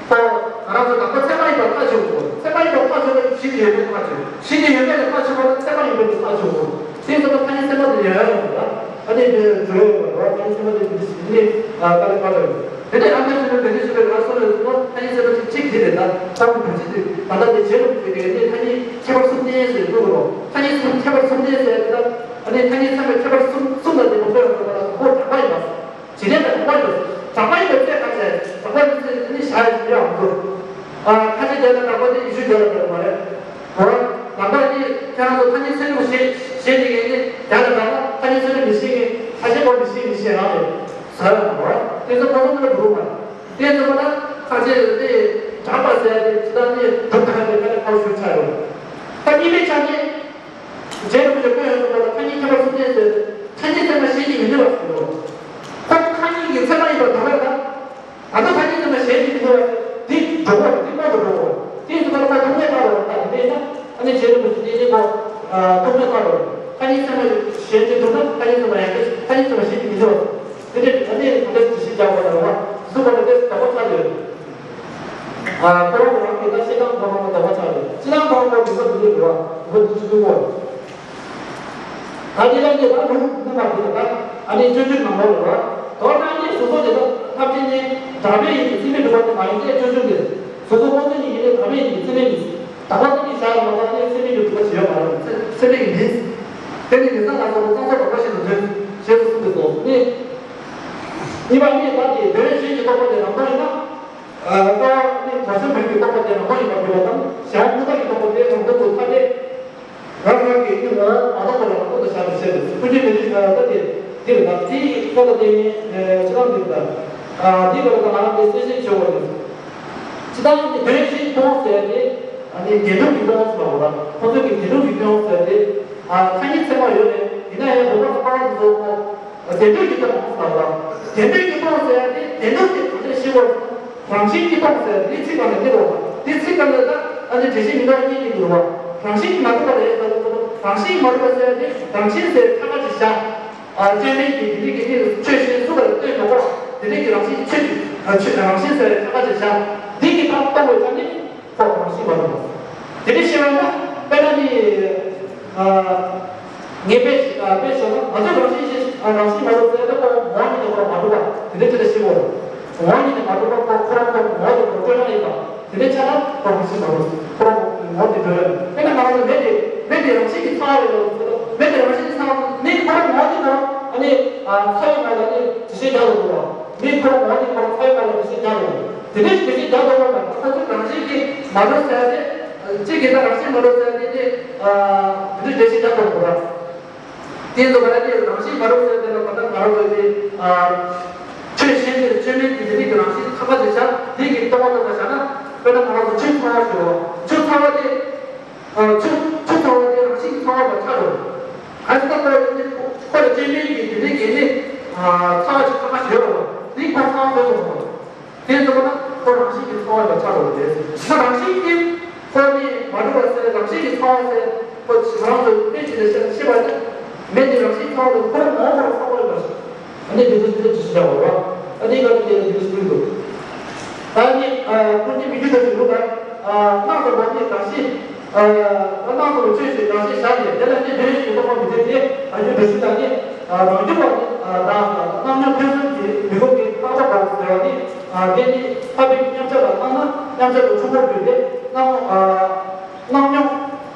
ཁོ་ང་རང་ཚོ་དང་པོ་ཚད་མ་ཡིན་པ་ཐག་ཆོད་དགོས། ཚད་མ་ཡིན་པ་ཐག་ཆོད་ན་གཞི་དེ་ཡོད་མེད་ཐག་ཆོད། གཞི་དེ་ཡོད་མེད་ལ་ཐག་ཆོད་པ་ན་ཚད་མ་ཡིན་པ་དེ་ཐག་ཆོད་དགོས། དེ་ཚོ་ལ་ཐ་སྙད་ཚད་མ་དེ་ཡོད་ཡོད་མ་རེད། ཨ་ནི་དེ་འགྲོ་ཡོད་མ་རེད། ཐ་སྙད་ཚད་མ་དེ་དེ་དེ་ནི་ཨ་ཀ་ལི་ཀ་ལི་ཡོད། དེ་ནས་ཨ་མདོའི་ཆོས་འཕེལ་ག་ནས་ཆོས་འཕེལ་ང་གསུངས་ཡོད་ཚུལ་ལ་ཐ་སྙད་ཚད་མ་དེ་གཅིག་དེ་རེད། ད་ཁོང་གི་བུ་ཅི་དེ་ད་ལྟ་དེ་རྗེ་རིན་པོ་ཆེ་དེ་ནི་ཐ་སྙད་ཁྱད་པར་གསུམ་ལྡན་ཟེར་འདུག་རོ། ཐ་སྙད་གསུམ་ཁྱད་པར་གསུམ་ལྡན་ཟེར་ད་ཨ་ནི་ཐ་སྙད་ཚད་མ་ཁྱད་པར་གསུམ་གསུམ་ལ་དེ་མ་ཕེབས་པ་ལ་ཁོ་གྲགས་པ་ཡིན་པ། ཇི་ལྟར་དང་པོ་ཡོད། དང་པོ་ཡོད་ཚད་ག་ཚད་དང་པོ་ཡོད་ཚད་ནི་བྱ་ཡི་ཡོད་འདུག་ཨ་ཁ་ཆེ་རྒྱ་ལ་དང་པོ་དེ་ཡེ་ཤུ་རྒྱ་ལ་དང་པོ་མ་རེད། འོ་ལམ་ཁ་ནི་ཁྱེད་རང་ཚོ་ཐ་སྙད་ཚད་ལུགས་ཤེས་ཤེས་ནི་ངས་ནི་རྒྱ་ལ་དང་པོ་ཐ་སྙད་ཚད་ལུགས་མི་ཤེས་ངས་ཁ་ཆེ་གོ་མི་ཤེས་མི་ཤེས་རང་རེད་ཟེར་ཡོད་འདུག་དེ་ཚོ་ཁོ་ཚོ་ཚོ་འགྲོ་མ་རེད། དེ་ཚོ་ན་ཁ་ཆེ་དེ་གྲགས་པ་ཟེར་ཡ་དེ་ཇི་ལྟར་ནི་སྒྲུབ་ཐུབ་པའི་ཁ་ནས་ཁ་ཤུར་ཆགས་ཡོད། ད་གཉིས་པའི་ཆ་ནས། རྗེ་རིན་པོ་ཆེ་དཔེ་ཡོད་པ་ལ་ཐ་སྙད་ཁྱད་པར་གསུམ་ལྡན་ཟེར། ཐ་སྙད་ཚད་མ་ཤེས་ཀྱི་མི་འདུག་པ་ཟེར་རོ། ཁོ་ཐ་སྙད་ཀྱི་ཚད་མ་ཡིན་པར་འདོད་པ་ལ། ད་ལྟ་ཐ་སྙད་ཚད་མ་ཤེས་ཀྱི་མི་འདུག་པ་ཟེར། འདི་འགྲོ་བ་འདི་རྨོངས་པ་འགྲོ་བ། དེ་ཡིན་དུས་ད་ལྟ་ཐུག་མེད་ལྟ་བ་ལ་ད་འདི་ན་ཨ་ནི་རྗེ་རིན་པོ་ཆེ་འདི་ནི་ཁོ་ཐུག་མེད་ལྟ་བ། ཐ་སྙད་ཚད་མ་ཤེས་ཀྱི་འདུག་ན་ཐ་སྙད་ཚད་མ་ཡང་ཐ་སྙད་ཚད་མ་ཤེས་ཀྱི་མི་འདུག་པ། དེ་ནི་ཨ་ནི་ད་ལྟ་ཇི་ཞིག་རྒྱག་པ་ལ་རེད་བ། གཟུགས་པ་ལ་དེ་ལྟ་བ་ཆགས་ཡོད། ཨ་ཁོ་རང་རང་གི་ད་བཤད་སྟངས་ཁོ་རང་ལ་དོགས་པ་ཆགས་རེད། བཤད་སྟངས་ཁོ་རང་ཁོ་མི་ཚོ་འདི་འདྲ་རེད་བ། ཁོ་འདི་ཚོ་ཁོ་རེད། ད་འདི་ལ་འདི་ད་ལུང་སྣུམ་པ་འདི་ལ་ད་ཨ་ནི་སྤྱོད་ཚུལ་ནང་ལོགས་ལ་རེད་བ། དོ་ན་ནི་སོ་སོ་དེ་ད་ཐབས་ཆེན་ནི་དྲང་པོའི་ཡིན་གྱི་རྩིས་མེད་སྒྲུབ་པ་དེ་མ་ཡིན་ཏེ་སྤྱོད་ཚུལ་འདི་སོ་སོ་ཁོ་ཚོ་ཉིད་ཀྱི་ནི་དྲང་པོའི་ཡིན་གྱི་རྩིས་མེད་མི་སྲིད། ད་ལྟ་འདི་བྱ་ཡོད་མ་གཏོགས་ཨ་ནི་རྩིས་མེད་སྒྲུབ་པ་བྱེད་ཡོད་མ་རེད། རྩིས་མེད་ཀྱི་མིན། དེ་ནི་མི་ཚང་ལ་སོགས་པ་གཙང་སོགས་རོགས་པ་ཞིག་ཏུ་འཛུལ་ཞེས་སུ་གསུངས་པའི་སོགས་ནི། གཉིས་པ་ནི་ད་ཀྱི་དོན་གཞན་གྱི་རྟོག་པ་དེ་རང་སྟོང་ཡིན་ན། ལྟ་བ་ནི་བྱ་བྱེད་མིན་གྱི་རྟོག་པ་དེ་རང་སྟོང་ཡིན་པར་འགྱུར་བ་དང་། གཞན་མུ་མཐའ་ཡི་རྟོག་པ་དེ་རང་སྟོང་དུ་ཐ་དད། རང་རང་གི་ནི་ངོ་བོ་མ་རྟོགས་པ་ལ་རང་སྟོང་དུ་བཞག་པའི་ཕྱིར། ཀུན་རྐྱེན་མི་རིགས་ལྟ་སྟེ་འདིར་ལ་དེའི་ཐོག་ལ་བརྟེན་ནས་ཅི་ལྟར་འདིར་ལྟ། འདི་ལ་ང་རང་གི་གསལ་བཤད་བྱེད་དགོས་ནས། ཅི་ལྟར་ནི་དོན་གཞན་སྟོང་ཟེར་ཏེ། ཨ་ནི་བདེན་གྲུབ་ཀྱི་སྟོང་ཟེར་བ་ལ་ཁོ་ཚོས་ཀྱི་བདེན་གྲུབ་ཀྱི་སྟོང་ཟེར་ཏེ། ཐ་སྙད་ཚད་མ་ཡོད་རེད། ཡིན་ན་ཡང་བོད་པ་ཚོ་ཕར་ཚོ་ཁོ། བདེན་གྲུབ་ཀྱི་སྟོང་ཟེར་བ་ལ། བདེན་གྲུབ་ཀྱི་སྟོང་ཟེར་ཏེ་བདེན་གྲུབ་དེ་ག་འདྲས་ཤེས་དགོས། རང་བཞིན་གྱི་སྟོང་ཟེར་དེ་ཚིག་ག་ནས་གནས་རོགས། དེ་ཚིག་ག་ནས་ད་ཨ་ནི་འགྲེལ་བཤད་མི་འདྲ་གཉིས་ཀྱི་འདུག་བ། རང་བཞིན་གྱིས་མ་གྲུབ་པ་རེད་ཟེར་བ་ཚོ། རང་བཞིན་མ་གྲུབ་པ་ཟེར་དེ་རང་བཞིན་ཟེར་ཁ་ཁ་ཅིག་བཞག་ཨ་སྤྱོད་མེད་ཀྱི་དེ་རིགས་ཀྱི་ནི་ཆོས་གཞན་སུ་ག་ལ་ལྟོས་མ་དགོས། དེ་རིགས་ཀྱི་རང་བཞིན་ཆོས་ཀྱི་ཨ་ཆོས་རང་བཞིན་ཟེར་ཁ་ཁ་ཅིག་བཞག་འདི་གི་ད་སྟོང་བའི་ཆ་ནི་ཁོ་རང་བཞིན་མ་གྲུབ་པ། དེ་འདྲ་ཤེས་པ་ཡིན་ན་དཔེར་ན་ནི། ངས་དཔེ་ཞིག་དཔེ་བཞག་ན་ང་ཚོས་རང་བཞིན་ཞེས་རང་བཞིན་མ་གྲུབ་ཟེར་ན་ཁོ་ངོ་བོ་ཉིད་ནས་ཁོ་རང་མ་གྲུབ་པ་དེ་འདྲ་ཅི་ལ་ཤེས་དགོས། ངོ་བོ་ཉིད་ནས་མ་གྲུབ་པ་ཁོ་ཁོ་རང་ཁོ་ངོ་བོ་དེ་ཁོ་སྤྲོས་བྲལ་ཡིན་པ་དེ་འདྲའི་ཆ་ལ་ཁོ་རང་བཞིན་མ་གྲུབ། ཁོ་རང་ངོ་བོ་དེ་སྤྲོས་བྲལ། དཔེར་ན་ང་རང་ཚོ་མེ་དེ་མེ་དེ་རང་བཞིན་གྱིས་ཚ་བ་རེད་ལ་ཟེར་ན་མེ་དེ་རང་བཞིན་གྱིས་ཚ་བ་མེ་ཁོ་རང་ངོ་བོ་དེ་ཁོ་རང་ཨ་ནི་ཚ་བའི་ངང་ལ་ནི་ཇི་ཞིག་རྒྱག་ཏུ་འགྲོ་བ། མེ་ཁོ་རང་ངོ་བོ་དེ་ཁོ་རང་ཚ་བའི་ངང་ལ་ཇི་ཞིག་རྒྱག་ཏུ་འགྲོ། དེ་འདྲའི་ཇི་ཞིག་རྒྱག་ཏུ་འགྲོ་བ་ཁོ་ཚོ་རང་བཞིན་གྱིས་མ་གྲུབ་ཟེར་ཏེ། གཅིག་གིས་ད་རང་བཞིན་མ་གྲུབ་ཟེར་ཏེ་དེ། དེ་འདྲའི་འགྲེལ་བཤད་རྒྱག་དགོས་པ། དེ་ཚོ་བ་ལ་དེ་རང་བཞིན་མ་གྲུབ་ཟེར་དེ་ལ་ད་ལྟ་ང་རང་ཚོ་དེ། ཆོས་གཞན་དེ་ཆོས་མིན་གྱི་དེ་རིགས་ཀྱི་རང་བཞིན་ཁ་ཁ་ཅིག་བཞག་འདི་གི་རྟོག་པ་རྟོགས་པ་བཞག་ན། དཔེར་ན་ང་རང་ཚོ་ཆུ་ཚ་བ་ཞུ་བ། ཆུ་ཚ་བ་དེ། ཆུ་ཆུ་ཚ་བ་དེ་རང་བཞིན་གྱིས་ཚ་བ་མ་ཆགས་རུང་། ག་ཚོད་ལྟ་བ་དེ་ནི་ཁོ་ལ་ཆོས་མིན་གྱི་དེ་རིགས་ཀྱི་ནི། ཚ་བ་ཅིག་ཁ་ཁ་ཞིག་ཡོད་རུང་། འདི་ཁོ་ཚ་བ་ཚོད་སོང་བ། དེ་ཚོ་ན་ཁོ་རང་བཞིན་གྱིས་ཚ་བ་ལ་ཆགས་འགྲོ་བ་རེད། ད་རང་བཞིན་གྱིས་ཁོ་ནི་མ་གྲུབ་པ་ཟེར་རང་བཞིན་གྱིས་ཚ་བ་ཟེར་ཁོ་ང་རང་ཚོ་དཔེ་ཅིག་ལ་བཤད་བཤད་པ་ནི་མེ་འདི་རང་བཞིན་ཚ་བ་ལ་ཁོ་རང་ངོ་བོ་ཁོ་རང་ཚ་བ་ལ་མ་ཞིག་ཨ་ནི་དེ་ཚོ་དེ་ཚོ་ཅི་ཞིག་བྱ་བ་རེད། ཨ་ནི་ག་ནི་དེ་ཚོ་དེ་ཚོ་ཞིག་འདུག་ད་ནི་ཁོ་ནི་མི་རྒྱུ་དང་ཞིག་འདུག་ད་སྣང་ཚོགས་པ་ནི་རང་བཞིན། སྣང་ཚོགས་པའི་ཆོས་ཤིག་རང་བཞིན་བཞག་ནས་དེ་ལ་ནི་དོན་ཞིག་གི་རྟོག་པ་མི་འཐད་དེ། ཨ་རྒྱུ་འབྲས་ཤིག་དང་ནི་རང་རྒྱུ་བ་ནི་དང་རྣམ་སྨིན་ཕུན་སུམ་གྱི་མི་ཁོམ་གྱི་རྟག་པ་འགོག་ཟེར་བ་ནི། དེ་ནི་འཕགས་པའི་མཉམ་གཞག་ལ་སྣང་ན་མཉམ་གཞག་ཏུ་ཆུང་པོར་གྱུར་ཏེ་སྣང་སྣང་མྱོང་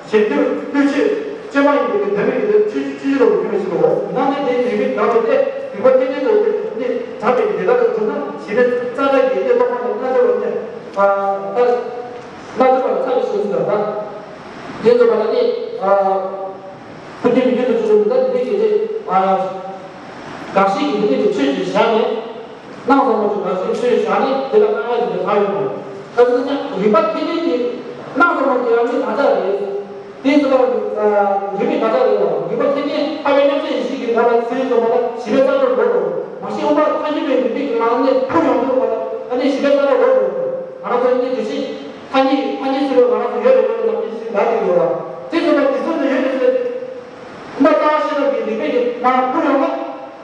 ཞེན་འདོད་བསླུ་ཆོས་བཅོས་མ་ཡིན་པའི་དོན་མེད་ཀྱི་ཆོས་ཆོས་ལ་འགྱུར་བའི་ཕྱིར་རོ། ནང་ནས་དེའི་ནུས་པའི་ངང་ལས་ཏེ་རིག་པ་ཐེག་ཆེན་དུ་ནི་དྲངས་པའི་དེ་དག་ཏུ་གྲུབ་ན་ཞི་གནས་རྩ་བྲལ་གྱི་གནས་རྟོགས་པ་ནི་རྣལ་འབྱོར་པ་ནི། ད། སྣང་ཚུལ་པ་ལ་ཚ་བའི་ཞེས་ཟེར་བ། དེ་ཚོ་བ་ལ་ནི། ཕུགས་རྒྱུད་མི་རྒྱུད་དུ་ཚུལ་འདི་ལྟར་དེ་ནི་ཞེས་ཏེ། དགག་བྱའི་གི་དེ་ནི་གི་ཆོས་ཀྱི་བཞག་ནས། སྣང་ཚོགས་མ་ཚུལ་དགག་བྱའི་ཆོས་བཞག་ནས་དེ་ལ་སྣང་བ་ཞིག་ཏུ་བཞག་ཡོད་མོད། ད་དེ་ནི་རིག་པ་ཐེག་ཆེན་གྱི་སྣང་ཚོགས་མ་དེ་ཡང་ནི་ད་ལྟ་རེད། དེ་ཚོ་ལ་རིག་པའི་དགག་བྱ་རེད་ལ་རིག་པ་ཐེག་ཆེན་ཕ་བའི་མཉམ་གཞག་ཡེ་ཤེས་ཀྱི་ངོ་ལ་ཚུལ་ཚོགས་པ་ལ་ཞི་བའི་རྩ་བྲལ་འགྲོ་དགོས། མ་གཞི་དབུ་མ་ཐལ་འགྱུར་བའི་རིག་པའི་གི་ངང་ནས་འཕུར་ཡོང་དུས་པ་ལ་ཨ་ནི་ཞི་བའི་རྩ་བྲལ་འགྲོ་དགོས། ང་རང་ཚོ་ནི་དེ་བཞིན། ཐ་སྙད་ཐ་སྙད་ཟེར་བ་ང་རང་ཚོ་ཡོད་རེད་མ་རེད་ལབ་ཀྱི་ཞིག་ལབ་ཀྱི་ཡོད་ར། དེ་ཚོ་ལ་དེ་ཚོ་ནི་ཡོད་རེད་ཟེར་ཏེ། སྣང་ཚུལ་ཤེས་རབ་ཀྱི་རིག་པའི་གི་ནང་འཁོར་ཡོང་ན།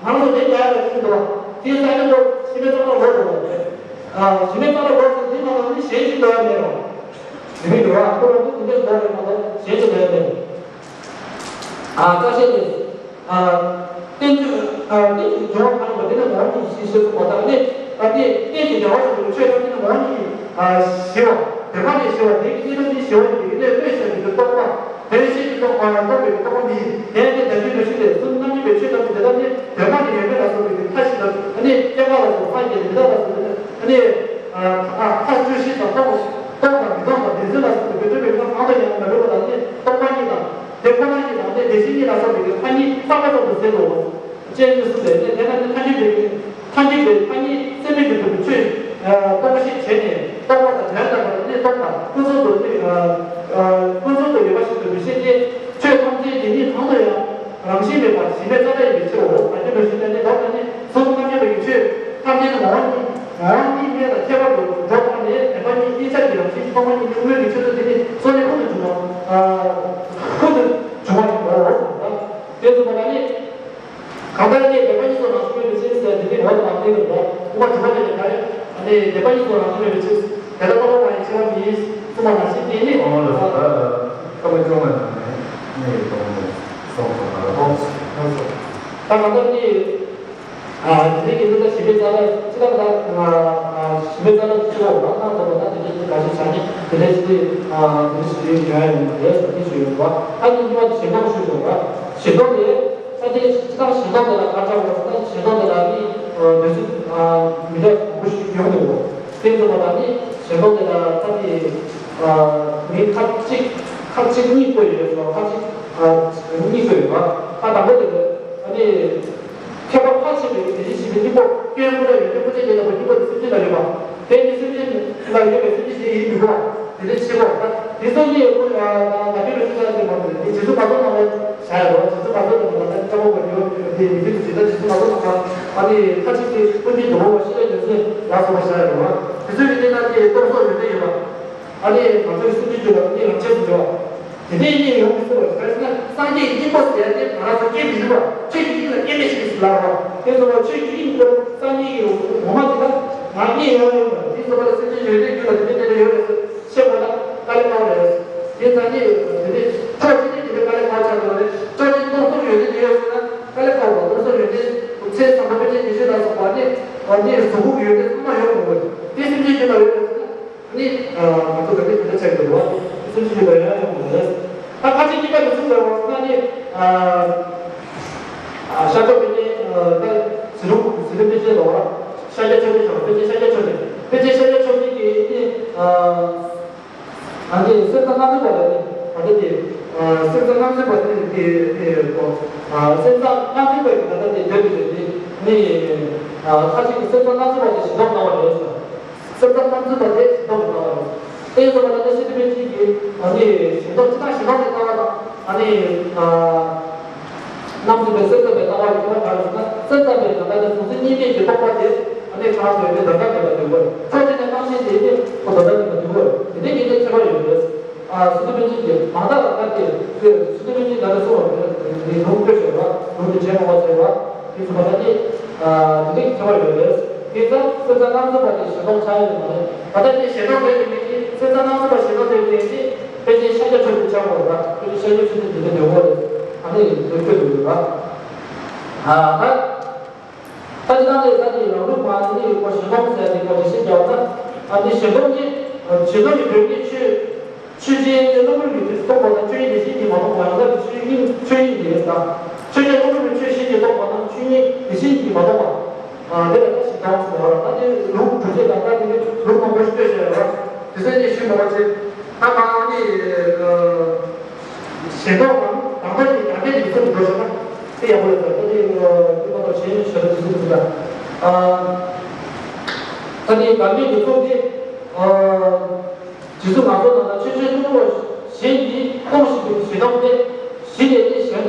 ང་རང་ཚོ་ལས་རྒྱག་ཡ་ལ་ཡིན་འདུག་བ། དེ་ས་ཡོད་ལོ་ཞི་བའི་རྩ་བ་ལོ་རེད་བ། ཞི་བའི་རྩ་བ་ལོ་ཟེར་དེ་མ་ལ་ནི་གཞན་ཞིག་འདོད་ཡ་མེད་ར། རིག་པའི་གི་བ་འཁོར་ཡོང་དུས་དེ་འདྲ་ལོ་རེད་མ་གཏོགས་གཞན་ཞིག་འདོད་ཡ་མེད། ཨ་བཀའ་བཤད་དེ། ཨ་རྟེན་འབྱུང་ཨ་རྟེན་ཅིང་འབྱུང་བ་གང་ཡིན་པ་དེ་ནི་ངོ་བོ་ཉིད་ཀྱི་གཞི་ཞེས་གསུངས་པ་ལྟར་ནི། ཨ་ཏེ་རྟེན་ཅིང་འབྱུང་བ་ཞེས་པའི་ཆོས་ཐམས་ཅད་ནི་ངོ་བོ་ཉིད་ཀྱི་ཨ་ཞི་བ། བདེན་པ་ནི་ཞི་བ་དེ་གི་གནས་ལུགས་ནི་ཞི་བ་ཡིན་པའི་གནས་ལུགས་ཤེས་པའི་རྟོག་པ། དོན་ཤེས་ཀྱི་རྟོག་པ་རྟོགས་པའི་རྟོག་པ་མིན། དེ་ཡང་ཏེ་བདག་རྐྱེན་འདུ་ཤེས་ཏེ་གསུམ་རྣམ་གཉིས་པའི་ཆོས་ཐམས་ཅད་དེ་དག་ནི་དོན་སྟོང་ཉིད་མེད་ལ་སོགས་པའི་མཐའ་བཞི་དང་ཨ་ནི་སྐྱེ་འགག་ལ་སོགས་མཐའ་བརྒྱད་མི་རྟག་ལ་སོགས་པའི་ཨ་ནི་ཨ་མཐའ་བཅུ་བཞི་དང་སྟོང་སྟོང་དང་མི་སྟོང་དང་བདེན་འཛིན་ལ་སོགས་པའི་སྒྲིབ་པའི་མཐའ་གང་དུ་ཡང་མ་གྲུབ་པ་དང་ནི་སྟོང་པ་ཉིད་དང་། དེ་ཁོ་ན་ཉིད་དང་དེ་དེ་བཞིན་ཉིད་ལ་སོགས་པའི་མཐའ་གཉིས་རྩ་བ་ཙམ་དུ་ཟད་དོ། ཅན་ནི་གསུངས་པས་ནི་དེ་ན་ནི་མཐའ་གཉིས་པའི་མཐའ་གཉིས་པའི་མཐའ་གཉིས་སེལ་མེད་དུ་གྲུབ་པའི་ཆོས་སྟོང་པ་ཞེས་བྱས་ནས་རྟོག་པ་དང་དོན་དམ་པར་ནི་སྟོང་དང་ཀུན་རྫོབ་ཏུ་ནི་ཀུན་རྫོབ་ཏུ་ཡོད་པ་ཞིག་ཏུ་མི་ཤེས་ཏེ། ཆོས་ཐམས་ཅད་དེ་ཉིད་གང་དུ་ཡང་རང་བཞིན་མེད་པར་གཞི་མེད་རྩ་བྲལ་ཡིན་པའི་ཕྱིར་རོ། ད་ཅི་འདྲ་ཞིག་ནས་ནི་ལོག་ནས་ནི་གསུམ་རྣམ་དབྱེ་བའི་ཆོས་ཐམས་ཅད་ནི་ངོ་བོ་ཉིད་ངོ་བོ་ཉིད་མེད་ལ་ཁྱད་པར་དུ་འགྲོ་བ་ནས་བདེན་པ་གཉིས་གཉིས་ཆར་གྱི་རང་བཞིན་གྱི་སྟོང་པ་ཉིད་དངོས་མེད་ཀྱི་ཆོས་ཚུལ་དེ་ནི་སོ་ནི་ཀུན་ཏུ་འབྱུང་བ། ཀུན་ཏུ་འབྱུང་བ་ཡིན་ནོ། དེ་ཚོ་མ་ལ་ནི། གང་ལྟར་ནི་བདེན་པ་གཉིས་སུ་རང་བཞིན་མེད་པའི་ཕྱིར་ཟེར་དེ་ནི་ངོ་བོ་དང་མ་ཕྱེད་པའི་ལོག་དབུ་མ་དྲུག་པ་དེ་ནི་ག་རེ། ཨ་ནི་བདེན་པ་གཉིས་སུ་རང་བཞིན་མེད་པའི་ཕྱིར་དེ་ལྟ་རྟོག་པ་མ་ཡིན་ཕྱིར། གསུངས་པ་ནང་བཞིན་དེ་ནི། ཨོ་ལགས་སོ། ད་སྐར་མ་བཅོ་ལྔ་ནང་ནས་གནས་ཡོད་པ་ངོ་སོང་སོང་ལ། ཨོ་ལགས་སོ། ད་གང་ལྟར་ནི། ཨ་དེ་རིང་གི་འདི་ལ་ཞི་བའི་རྩ་བ་སྤྱི་ལ་ད་ཞི་བའི་རྩ་བ་སྤྱི་བོ་རང་ཐང་ཐོབ་པ་ད་དེ་འདྲ་དེ་ག་ཞིག་བྱ་ནི་དེ་འདྲ་ཞིག་དེ་ཞིག་ཡོང་ཡ་ཡོང་བ་རེད་ཟེར་དེ་ཞིག་ཡོང་བ། ཨ་ནི་གཉིས་པ་དེ་ཞེ་སྡང་ཞུ་དགོས་པ། ཞེ་སྡང་དེ་ད་དེ་སྤྱི་ལ་ཞེ་སྡང་དེ་ལ་ག་ཆགས་པ་ད་ཞེ་སྡང་དེ་ལ་ནི་འདོད་ཚུལ་མི་འདྲ་བ་ཞིག་ཡོང་གི་འདུག་དེ་ཚོ་ལ་ནི་ཞེ་སྡང་དེ་ལ་ད་དེ་མི་ཁ་གཅིག་ཁ་གཅིག་གཉིས་པོ་ཡོད་ཟེར་བ། ཁ་གཅིག་གཉིས་པོ་ཡོད་པ། ཁ་དང་པོ་དེ་ལ་ཨ་ནི། མཁས་པ་ཕལ་ཆེ་བས་དེ་བཞིན་གཤེགས་པའི་སྙིང་པོ་སྐྱོན་ཀུན་ལས་ཡོན་ཏན་ཀུན་བྱེད་ཅེས་བྱ་བའི་སྙིང་པོ་དེ་སེམས་ཅན་ལ་ཡོད་པ། དེ་ནི་སེམས་ཅན་ལ་ཡོད་པའི་སེམས་ཅན་དེ་ཡིན་འདུག་གོ། དེ་ལས་ཆེ་བ། དེ་ཚོ་ནི་ཀུན་ལ་ལ་དེ་རུ་ཤེས་ན་དེ་མ་དེ་རྗེས་སུ་མ་ཐོབ་ན་བ་བྱ་ཡ་རོ། རྗེས་སུ་མ་ཐོབ་ན་བ་ད་ལྟ་ཅག་པོ་བ་ཡོད་དེ་མི་དེ་དུ་ཇི་ལྟར་རྗེས་སུ་མ་ཐོབ་ན་བ་ཨ་ནི་ཁ་ཅིག་དེ་ཀུན་གྱི་དུ་མ་བ་ཤེས་ན་ཡོད་ཚེ་ལ་སོགས་པ་བྱ་ཡ་རོ། དེ་ཚོའི་ཡོན་ཏན་ན་དེ་སྟོབས་སོགས་ཡོན་ཏན་ཡོད་པ། ཨ་ནི་ང་ཚོའི་སེམས་ཅན་བརྗོད་པ་ནི་རང་ཆས་སུ་འཇོག་པ། དེ་ནས་ནི་ཡོང་མི་ཐུབ་པ་ཞིག་ཟེར་ན། སངས་རྒྱས་ཀྱི་སྙིང་པོ་ཟེར་ཏེ་ང་རང་ཚོ་སྐྱེ་མི་ཐུབ་པ། ཆོས་ཀྱི་དབྱིངས་ལ་སྐྱེ་མེད་ཞིག་ལ་རོ། དེ་ཚོ་ལ་ཆོས་ཀྱི་དབྱིངས་སྐོར་སངས་རྒྱས་ཀྱི་འོ་མ་དེ་ལ་ང་གཉིད་ཡོང་ཡོང་བ། དེ་ཚོ་ལ་སེམས་ཅན་ཡོད་དེ་རྒྱུ་ལ་དེ་འདྲ་དེ་འདྲ་ཡོད་རེད་ཟེར་བཤད་པ་ལ་དཀའ་ལས་ཁག་རེད། དེ་ཙང་ནི་དེ་ནས་ཕྱོགས་གཅིག་ནས་དེ་འདྲ་དཀའ་ལས་ཁག་ཆགས་འགྲོ་རེད། ཕྱོགས་གཅིག་སྟོང་གསུམ་ཡོད་དེ་དེ་ཡོད་ཟེར་ན་དཀའ་ལས་ཁག་རེད། སྟོང་གསུམ་ཡོད་དེ་ཚེ་བཟང་པོ་དཔེ་ཆའི་ཉི་ཤུ་ལ་སོགས་པ་ནི་འོ་ནི་གཟུགས་སྐུ་ཡོད་དེ་ཚང་མ་ཡོད་དགོས་རེད། དེ་སེམས་ཅན་རྒྱུ་ལ་ཡོད་རེད་ཟེར་ན། ནི། ང་ཚོ་ག་དེ་ག་དེ་བྱེད་དགོས་རེད། སེམས་ཤིང་ལ་ཡང་ཡོང་མི་རེད། ད་ཁ་ཆེ་གཉིས་པ་དེ་སུ་ཟེར་བ་ཟེར་ན་ནི། ཤར་ཕྱོགས་པའི་ནི་ད་ཟི་ལུང་ཟི་ལུང་དཔེ་ཆའི་ལོ་ར་ཤཱཀྱ་མཆོག་དེ་ཞོག་དཔེ་ཆའི་ཤཱཀྱ་མཆོག་དེ་དཔེ་ཆའི་ཤཱཀྱ་མཆོག་དེ་གི་ནི། ཨ་ནི་སེམས་ཙམ་རྣམ་རྫོགས་པ་ལ་ནི་ད་ལྟ་དེ། སེམས་ཙམ་རྣམ་རྫོགས་པ་དེ་དེ་དེ་སེམས་ཙམ་རྣམ་རྫོགས་པའི་ད་ལྟ་དེ་འདོད་པའི་དེ་ནི། ཁ་ཅིག་གི་སེམས་ཙམ་རྣམ་རྫོགས་པ་དེ་ཞེ་སྡང་སྣང་བ་རེད་ཟེར། སེམས་ཙམ་རྣམ་རྫོགས་པ་དེ་ཞེ་སྡང་གི་སྣང་བ་རེད། དེ་ཡིན་ཙང་ང་ཚོ་སྲིད་པའི་གཅིག་གིས་ཨ་ནི་ཞེ་སྡང་ཅི་དང་ཞེ་སྡང་གི་སྣང་བ་དང་ཨ་ནི་རྣམ་རྫོགས་པའི་སེམས་ཙམ་པའི་སྣང་བ་གི་ཁྱད་པར་ག་རེ་ཟེར་ན། སེམས་ཙམ་པའི་ནང་ལ་ནི་གཟུང་འཛིན་གཉིས་མེད་ཀྱི་རྟོག་པ་དེ་ཨ་ནི་ཁྱད་པར་ཡོད་པའི་འདོད་ཆགས་ཀྱི་ལ་འདུས་པ། ཕྱོགས་གཅིག་ནས་རྣམ་ཤེས་དེ་ནི་ཁོ་འདོད་ཆགས་ཀྱི་ལ་འདུས་པ། དེ་འདྲའི་གཉིས་ལ་ཁྱད་པར་ཡོད་པས། ཨ་སྲིད་པའི་གཅིག་གིས་མ་དག་ལ་ལྟ་སྟེ་སྲིད་པའི་གཅིག་ལ་ནི་གསུངས་པ་རེད། ལུང་བཀོད་ཞེས་པ་ལུང་དེ་བྱེད་མང་བ་ཟེར་བ། དེ་ཚོ་བ་ད་ནི། ཨ་དེ་འདྲའི་ཁྱད་པར་ཡོད་རེད། དེ་ཙང་སེམས་ཙམ་རྣམ་རྫོགས་པ་དེ་ཞེ་སྡང་ཆགས་ཡོད་མ་རེད། ད་ལྟ་དེ་ཞེ་སྡང་མེད་པའི་མི་གིས་སེམས་ཙམ་རྣམ་རྫོགས་པ་ཞེ་སྡང་མེད་པའི་མི་གིས་དཔེ་ཆའི་ཤཱཀྱ་མཆོག་དེ་ཆགས་དགོས་རེད། དཔེ་ཆའི་ཤཱཀྱ་མཆོག་དེ་འདི་འདྲ་འདོད་དགོས་རེད། ཨ་ནི་འདོད་ཁྱོད་འདོད་དགོས་རེད། ཨ་ད་ད་ཅི་ད་ནས་ད་དེ་རང་ལུགས་མ་ནི་ཁོ་ཞེ་སྡང་ཟེར་དེ་ཁོ་འགྲེལ་བཤད་རྒྱག་པ་ན། ཨ་ནི་ཞེ་སྡང་ནི་ཞེ་སྡང་གི་དོན་ནི་ཆོས། ཆོས་ཅན་གློ་བུར་གྱི་དུས་སུ་རྟོགས་པ་དང་ཆོས་ཉིད་དེ་བཞིན་གྱིས་མ་རྟོགས་པ། ཡང་དག་པའི་ཆོས་ཉིད་ཆོས་ཉིད་དེ་དང་། ཆོས་ཅན་གློ་བུར་གྱི་ཆོས་བཞིན་གྱིས་རྟོགས་པ་དང་ཆོས་ཉིད་དེ་བཞིན་གྱིས་མ་རྟོགས་པ། ཨ་དེ་ལ་ད་ཞེ་སྡང་ཟེར་བ་ལ་ད་དེ་ལུང་དྲུག་ཅན་དང་ད་དེ་ནི་ལུང་མང་པོ་ཞིག་བཏོན་བཞག་ཡོད་ར། དེ་ཚོ་ནི་ཞུ་མ་པ་ཚེ་ད་མ་ནི་ཞེ་སྡང་དང་དང་པོ་ནི་དགྲ་བཅོམ་གྱི་ཚུལ་དུ་འགྲོ་བཞག་ན་དེ་ཡག་པོ་ཡོད་ས། ད་དེ་དེ་མ་གཏོགས་གཞན་ཞེ་སྡང་གྱི་ཚུལ་དུ་འགྲོ། ཨ་ད་དེ་དགྲ་བཅོམ་གྱི་ཚུལ་དེ། ཨ། རྗེས་སུ་ང་ཚོ་ནང་ལ་ཆོས་ཅན་གློ་བུར་བ་གཞན་གྱིས་སྟོང་ཞིག་པའི་ཞེ་སྡང་སྟེ། གཞི་ནས་ནི་གཞན་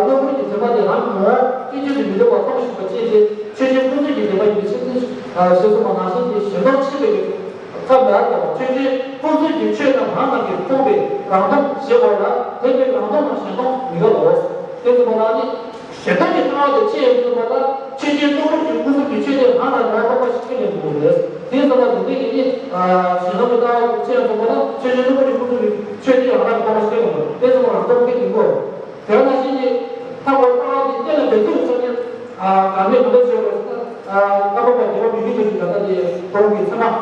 གློ་བུར་གྱི་དྲན་པ་དེ་རང་གི་ངོ་བོ་སྐྱེ་བརྗོད་དུ་མི་འདོད་པ་སྟོང་ཞིག་པ་ཅན་དེ་ཆོས་ཅན་ཀུན་རྫོབ་ཀྱི་བདེན་པ་ཡིན་པའི་ཕྱིར་ཏེ། ཞེས་གསུངས་པ་ནང་བཞིན་དེ་ཞེ་སྡང་ཆེ་བའི་ཐབས་ལ་དང་། ཆོས་ཅན་ཀུན་རྫོབ་ཀྱི་ཆོས་རྣམས་རང་སྣང་གིས་སྟོང་པའི་རང་སྟོང་ཞེས་པ་ལ་དེ་ལྟའི་རང་སྟོང་ལ་ཞེ་སྡང་མི་དགའ་ལོ། དེ་ཙམ་པ་ལ་ནི། ཞེ་སྡང་གི་སྣང་བ་དེ་ཅི་ཡང་མི་འདུག་པ་ལ་ཆོས་ཅན་གློ་བུར་གྱི་ཀུན་རྫོབ་ཀྱི་ཆོས་དེ་རང་ལ་རང་རྟོགས་པ་ཞིག་ཁས་ལེན་དགོས་རེད། དེ་ཙམ་པ་དེ་འདྲ་ཡིན་ནི། ཞེ་སྡང་གི་སྣང་བ་དེ་ཅི་ཡང་མི་འདུག་པ་ལ་ཆོས་ཅན་གློ་བུར་གྱི་ཀུན་རྫོབ་ཀྱི་ཆོས་དེ་རང་ལ་རྟོགས་པ་ཞིག་ཁས་ལེན་དགོས་རེད། དེ་ཙམ་པ་རང་རྟོགས་ཁས་ལེན་དགོས། དེ་ནང་བཞིན་གྱི་ལྷག་པར་སྣང་བ་དེ་གཏན་ལ་འབེབས་ཚུལ་སོགས་ཀྱང་། གང་ལས་གང་འདྲ་བྱས་པ་ཟེར་ན། བསླབ་པ་པ་དགེ་བ་མི་དགེ་དོན་གྱི་ད་ལྟ་དེ་གོང་གི་ཚད་མ་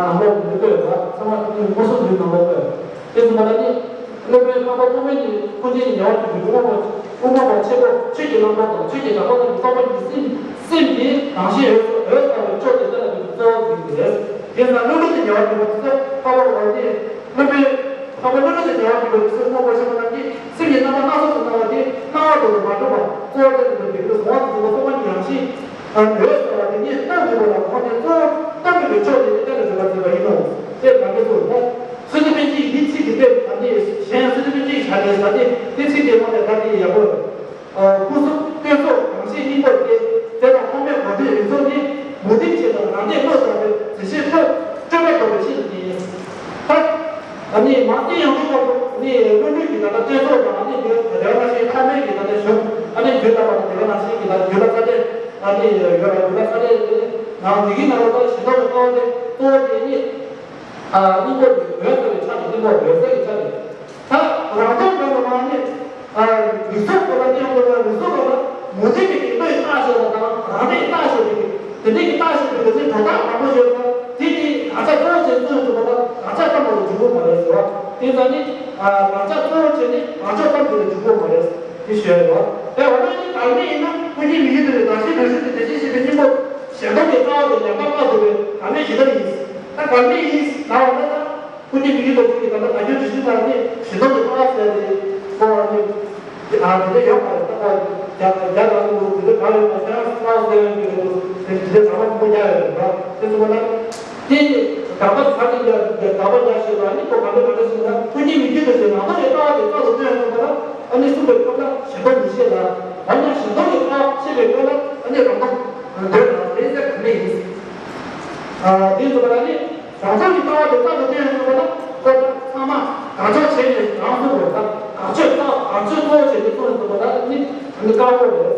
ནང་ལོགས་མི་འདོད་པ་ཚད་མ་དངོས་སུ་འདུས་ནང་ལོགས་པས། དེ་ཙམ་པ་ལ་ནི། སློབ་དཔོན་འཕགས་པ་སྟོང་མེད་ནི་ཀུན་མཁྱེན་ཉེ་བར་དུ་གྱུར་པའི་དབུ་མ་དབུ་མ་པ་ཆེན་པོ་ཆོས་ཀྱི་རྣམ་གྲངས་དང་ཆོས་ཀྱི་གྲགས་པ་རྣམས་ཀྱིས་རྟོག་པ་གི་སེམས་སེམས་ཀྱི་རང་བཞིན་འོད་འོད་ལྟ་བུའི་ཕྱོགས་དེ་གཏན་ལ་འབེབས་པའི་གཙོ་བོ་ཟིན་ཏེ། དེས་ན་ཀླུ་སྒྲུབ་ཏུ་ཉེ་བར་གྱུར་པ་དེ་ཚོ་འཕགས་པ་རང་ནི་སློབ་དཔོན་འཕགས་པ་ཀླུ་སྒྲུབ་ཏུ་ཉེ་བར་གྱུར་པ་དེ་ཚོ་དབུ་མ་པ་ཆེན་པོ་རྣམས་ཀྱིས་སེམས་ཀྱི་རྣམ་པ་སྣ་ཚོགས་སུ་སྣང་བ་དེ་སྣང་བ་དོན་དུ་མ་གྲུབ་པ་གཙོ་བོ་གཏན་ལ་འབེབས་པའི་གཟུང་བ་དང་འཛིན་པ་སྟོང་པ་ཉིད་རང་བཞིན། འོད་གསལ་བ་དེ་ཉིད་སྟོང་གྲུབ་པ་ལ་གོང་ནས་གཙོ་བོ་སྟོང་གྲུབ་པའི་ཕྱོགས་དེ་ནི་གཏན་ལ་འབེབས་པར་མཛད་པ་ཡིན་ནོ། དེ་གང་གི་ཚུལ་ལ། སི་ཏུ་པཎ་ཆེན་གྱི་ཚིག་དེ་དཔེ་ད་ནི་གཞན་སི་ཏུ་པཎ་ཆེན་གྱི་ཞལ་ནས་ཟ་སྟེ་དེ་ཚིག་དེ་མ་ནས་ད་དེ་ཡག་པོ། སྐུ་གསུམ་སྟོན་ཚོགས་གང་ཞིག་སྙིང་པོ་སྟེ། དེ་དང་ཐོགས་མེད་གོ་དོན་རིགས་ཚོགས་ནི། མུ་སྟེགས་བྱེད་དང་རང་ལྡན་བློ་ཟད་པའི་ཟིལ་ཤེས་ཐོབ་སྤྲོས་པ་ཐོབ་པའི་ཕྱིར་ཏེ། ད་ནི་མ་བསྟན་ཡང་དག་པར་ནི་སྔོན་འགྲོ་གི་ད་ལྟ་སྟོན་ཚོགས་དང་ནི་དེ་དེ་བ་ན་ཞེས་ཐོགས་མེད་ཀྱི་ད་ལྟ་གཞུང་ཨ་ནི་རྒྱུད་ལ་བ་དང་དེ་བ་ན་ཞེས་ཀྱི་ད་རྒྱུད་ལ་ཚ་དེ་ཨ་ནི་ཡོད་ལ་རྒྱུད་ལ་ཚ་དེ་ནང་འདི་གི་ནང་ལ་ད་ཞེ་སྡང་གི་སྣང་བ་དེ་གཙོ་བོ་དེ་ནི། ཨ། སྙིང་པོ་འོད་གསལ་བའི་ཆ་དེ། སྙིང་པོ་འོད་གསལ་གྱི་ཆ་དེ། ད་རང་སྟོང་སྒོམ་པ་ནི། ཨ། རིགས་ཚོགས་སྒོམ་པ་སྟེ། སྒོམ་པ་རིགས་ཚོགས་སྒོམ་པ། མུ་སྟེགས་པའི་གི་བློས་བཏགས་བྱས་པ་དང་། རང་སྟེང་བཏགས་བྱས་པའི་གི། དེ་འདྲའི་གི་བཏགས་བྱས་པའི་གི་ནི་སྒྲོ་བཏགས་མང་པོ་ཡོད་ཙང་། དེ་དེ་དགག་བྱ་གཙོ་བོ་བྱས་ཙང་ཙམ་པ་དང་། དགག་བྱ་ཙམ་པ་ལ་འཇུག་གི་མ་རེད་ཟེར་བ། དེ་ཙང་ནི། ཨ། དགག་བྱ་གཙོ་བོ་བྱས་ནས་དགག་བྱ་ཙམ་དེ་ལ་འཇུག་གི་མ་རེད། དེ་ཞུ་ཡ་ཡོད། དེ་འོ་ན་ནི་བདག་མེད་ཡིན་ན། ཀུན་གཞི་མིང་གཞི་དུ་ནི་བདག་གཞན་དོན་བྱེད་དེ། དེ་བཞིན་གཤེགས་པའི་སྙིང་པོ་གཞན་སྟོང་གི་ལྟ་བ་དེ་ལེགས་པར་བཀག་ཐུབ་པའི་བདག་མེད་ཞི་གདམས་ཡིན། ད་བདག་མེད་ཡིན་ལབ་པ་ན། ད་ཀུན་གཞི་མིང་གཞི་དུ་ནི་ད་ལྟ་བདག་རྐྱེན་དྲི་ཞིམ་ལ་ནི་གཞན་སྟོང་གི་ལྟ་བ་ཟེར་ཏེ་གོ་བ་ནི། ཨ། དེ་འདྲ་ཡོད་མ་རེད། ད་གོ་བ་རྒྱ་རྒྱ་དང་ལུགས་དེ་འདྲ་གང་ཡོད་མ་རེད། ཁྱེད་རང་ལྟ་བ་ཟེར་ཡོད་ཀྱི་རེད་འདུག་དེ་འདྲ་གྲྭ་པ་མང་པོ་རྒྱག་ཡོད་རེད། ད་དེ་ཚོ་ལ། དེ་དགག་པ་ག་རེ་རྒྱག་དགག་པ་རྒྱག་ཞེས་པ་ནི། ཁོ་ག་འདྲ་ག་འདྲ་ཞིག་ན། ཀུན་གཞི་མིང་གཞི་དུ་ཞེས་ནང་དོན་ཡང་ལྟ་བ་དེ་རྩ་ལ་བཏོན་ཡོང་བ་ལ། ཨ་ནི་གསུངས་པའི་སྐབས་ལ་གཞན་སྟོང་མི་བཤད་ལ། འོ་ན་གཞན་སྟོང་གི་ལྟ་བ་བཤད་པའི་སྐབས་ལ། ཨ་ནི་རང་སྟོང་འདོད་ན་དེ་ཚེ་བདག་མེད་ཡིན། ཨ། དེ་ཚོ་ལ་ནི་རང་སྟོང་གི་ལྟ་བ་དེ་རྩ་ལ་བཏོན་ཡོང་བ་ལ། ཁོ་ཚང་མ་དགག་བྱ་བྱས་ནས་རང་གསུངས་པ་རེད། ད་དགག་བྱ་རྩ་དགག་བྱ་གཙོ་བོ་བྱས་ཏེ་གསུངས་ཡོང་བ་ལ་ནི་ཨ་ནི་དཀར་པོ་རེད།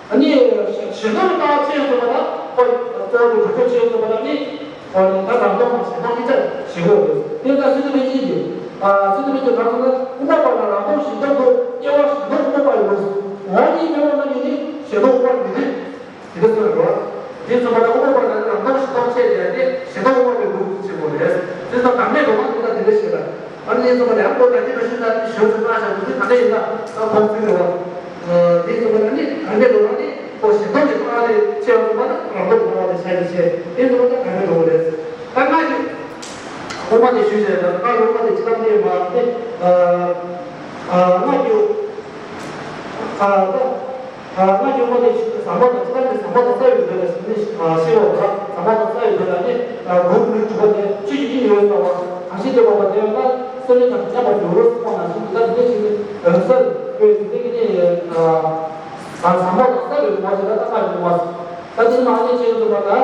ཨ་ནི་གཞན་སྟོང་གི་ལྟ་བ་ཕྱེ་ཡོང་བ་ན། ཁོ་གཙོ་བོ་གི་སྒྲུབ་ཕྱོགས་ཕྱེ་ཡོང་བ་ན་ནི། ཨ་ནི་ད་རང་སྟོང་དང་གཞན་སྟོང་གཉིས་ཆར་ཕྱེ་དགོས་རེད། དེ་ལྟར་སི་ཏུ་པཎ་ཆེན་གྱིས། ཨ། སི་ཏུ་པཎ་ཆེན་གྱིས་གང་གསུངས་ན། དབུ་མ་པ་ལ་རང་སྟོང་གཞན་སྟོང་དུ། དབྱེ་བ་གཞན་སྟོང་དབུ་མ་པའི་ལུགས། འོག་གཉིས་མེད་པ་རྣམས་ཀྱིས་ནི། གཞན་སྟོང་དབུ་མར་མི་འདོད། དེ་འདྲ་གསུངས་ཡོད། དེ་ཙམ་པ་ན་དབུ་མ་པ་ལ་རང་སྟོང་གཞན་སྟོང་ཕྱེ་བྱས་ཏེ་གཞན་སྟོང་དབུ་མ་པའི་ལུགས་ཕྱེ་དགོས་རེད། དེ་ཙམ་བདག་མེད་འགྲོ་སྟངས་དེ་ལ་དེ་འདྲ་བཤད་ལ། ཨ་ནི་ཙམ་པ་ལ་ཡང་ཁོ་ད་གིན་འགྲོ་ཤེས་ན་ཞོར་དུ་བཀག་བཞག་དུས་ག་འདྲ་ཡིན་ན་ད་ཁོང་ཚིག་རེད་བ། དེ་ཙམ་པ་ལ་ནི་བདག་མེད་འགྲོ་སྟངས་ནི་ཁོ་གཞན་སྟོང་གི་ལྟ་བ་དེ་ཕྱེ་བ་ཙམ་པ་ན་རང་སྟོང་གི་ལྟ་བ་དེ་ཆ་ཞིག་བྱས། དེ་ཙམ་པ་ན་བདག་མེད་འགྲོ་གི་རེད། ད་སྔགས་ཀྱི་དབུ་མ་དེ་ཞུས་བྱས་ན། སྔགས་ཀྱི་དབུ་མ་དེ་ཇི་ལྟར་ནི་མ་སྟེ། ཨ། སྔགས་ཀྱི། ཨ། ད། ཨ། སྔགས་ཀྱི་དབུ་མ་དེ་ཟབ་མོ་དང་། ཇི་ལྟར་ནི་ཟབ་མོ་དང་རྩ་བའི་འདོད་ལ་ནི། ཨ། ཤེས་པ་དང་། ཟབ་མོ་དང་རྩ་བའི་འདོད་ལ་ནི། ཨ། སྒོམ་ལུགས་སྒྲུབ་པ་དེ་ཆོས་ཀྱི་དབྱིངས་ཡོད་ཟེར་བ། གང་ཞིག་འདོད་པ་དེ་ཡང་ན་སེམས་ལས་ཀྱང་མཉམ་པར་འགྱུར་རོ་གསུངས་པ་ནང་བཞིན་དུ། ད་དེ་འདྲ་ཞིག་ནི་འོད་གསལ་བའི་དེ་གི་ནི། ཨ། ཟབ་མོ་དང་རྩ་བའི་སྒོམ་པ་ཞིག་ལ་ད་སྔགས་ཀྱི་དབུ་མ། ད་དེ་ནང་ནས་ཅི་ཡོད་ཟེར་བ་ན།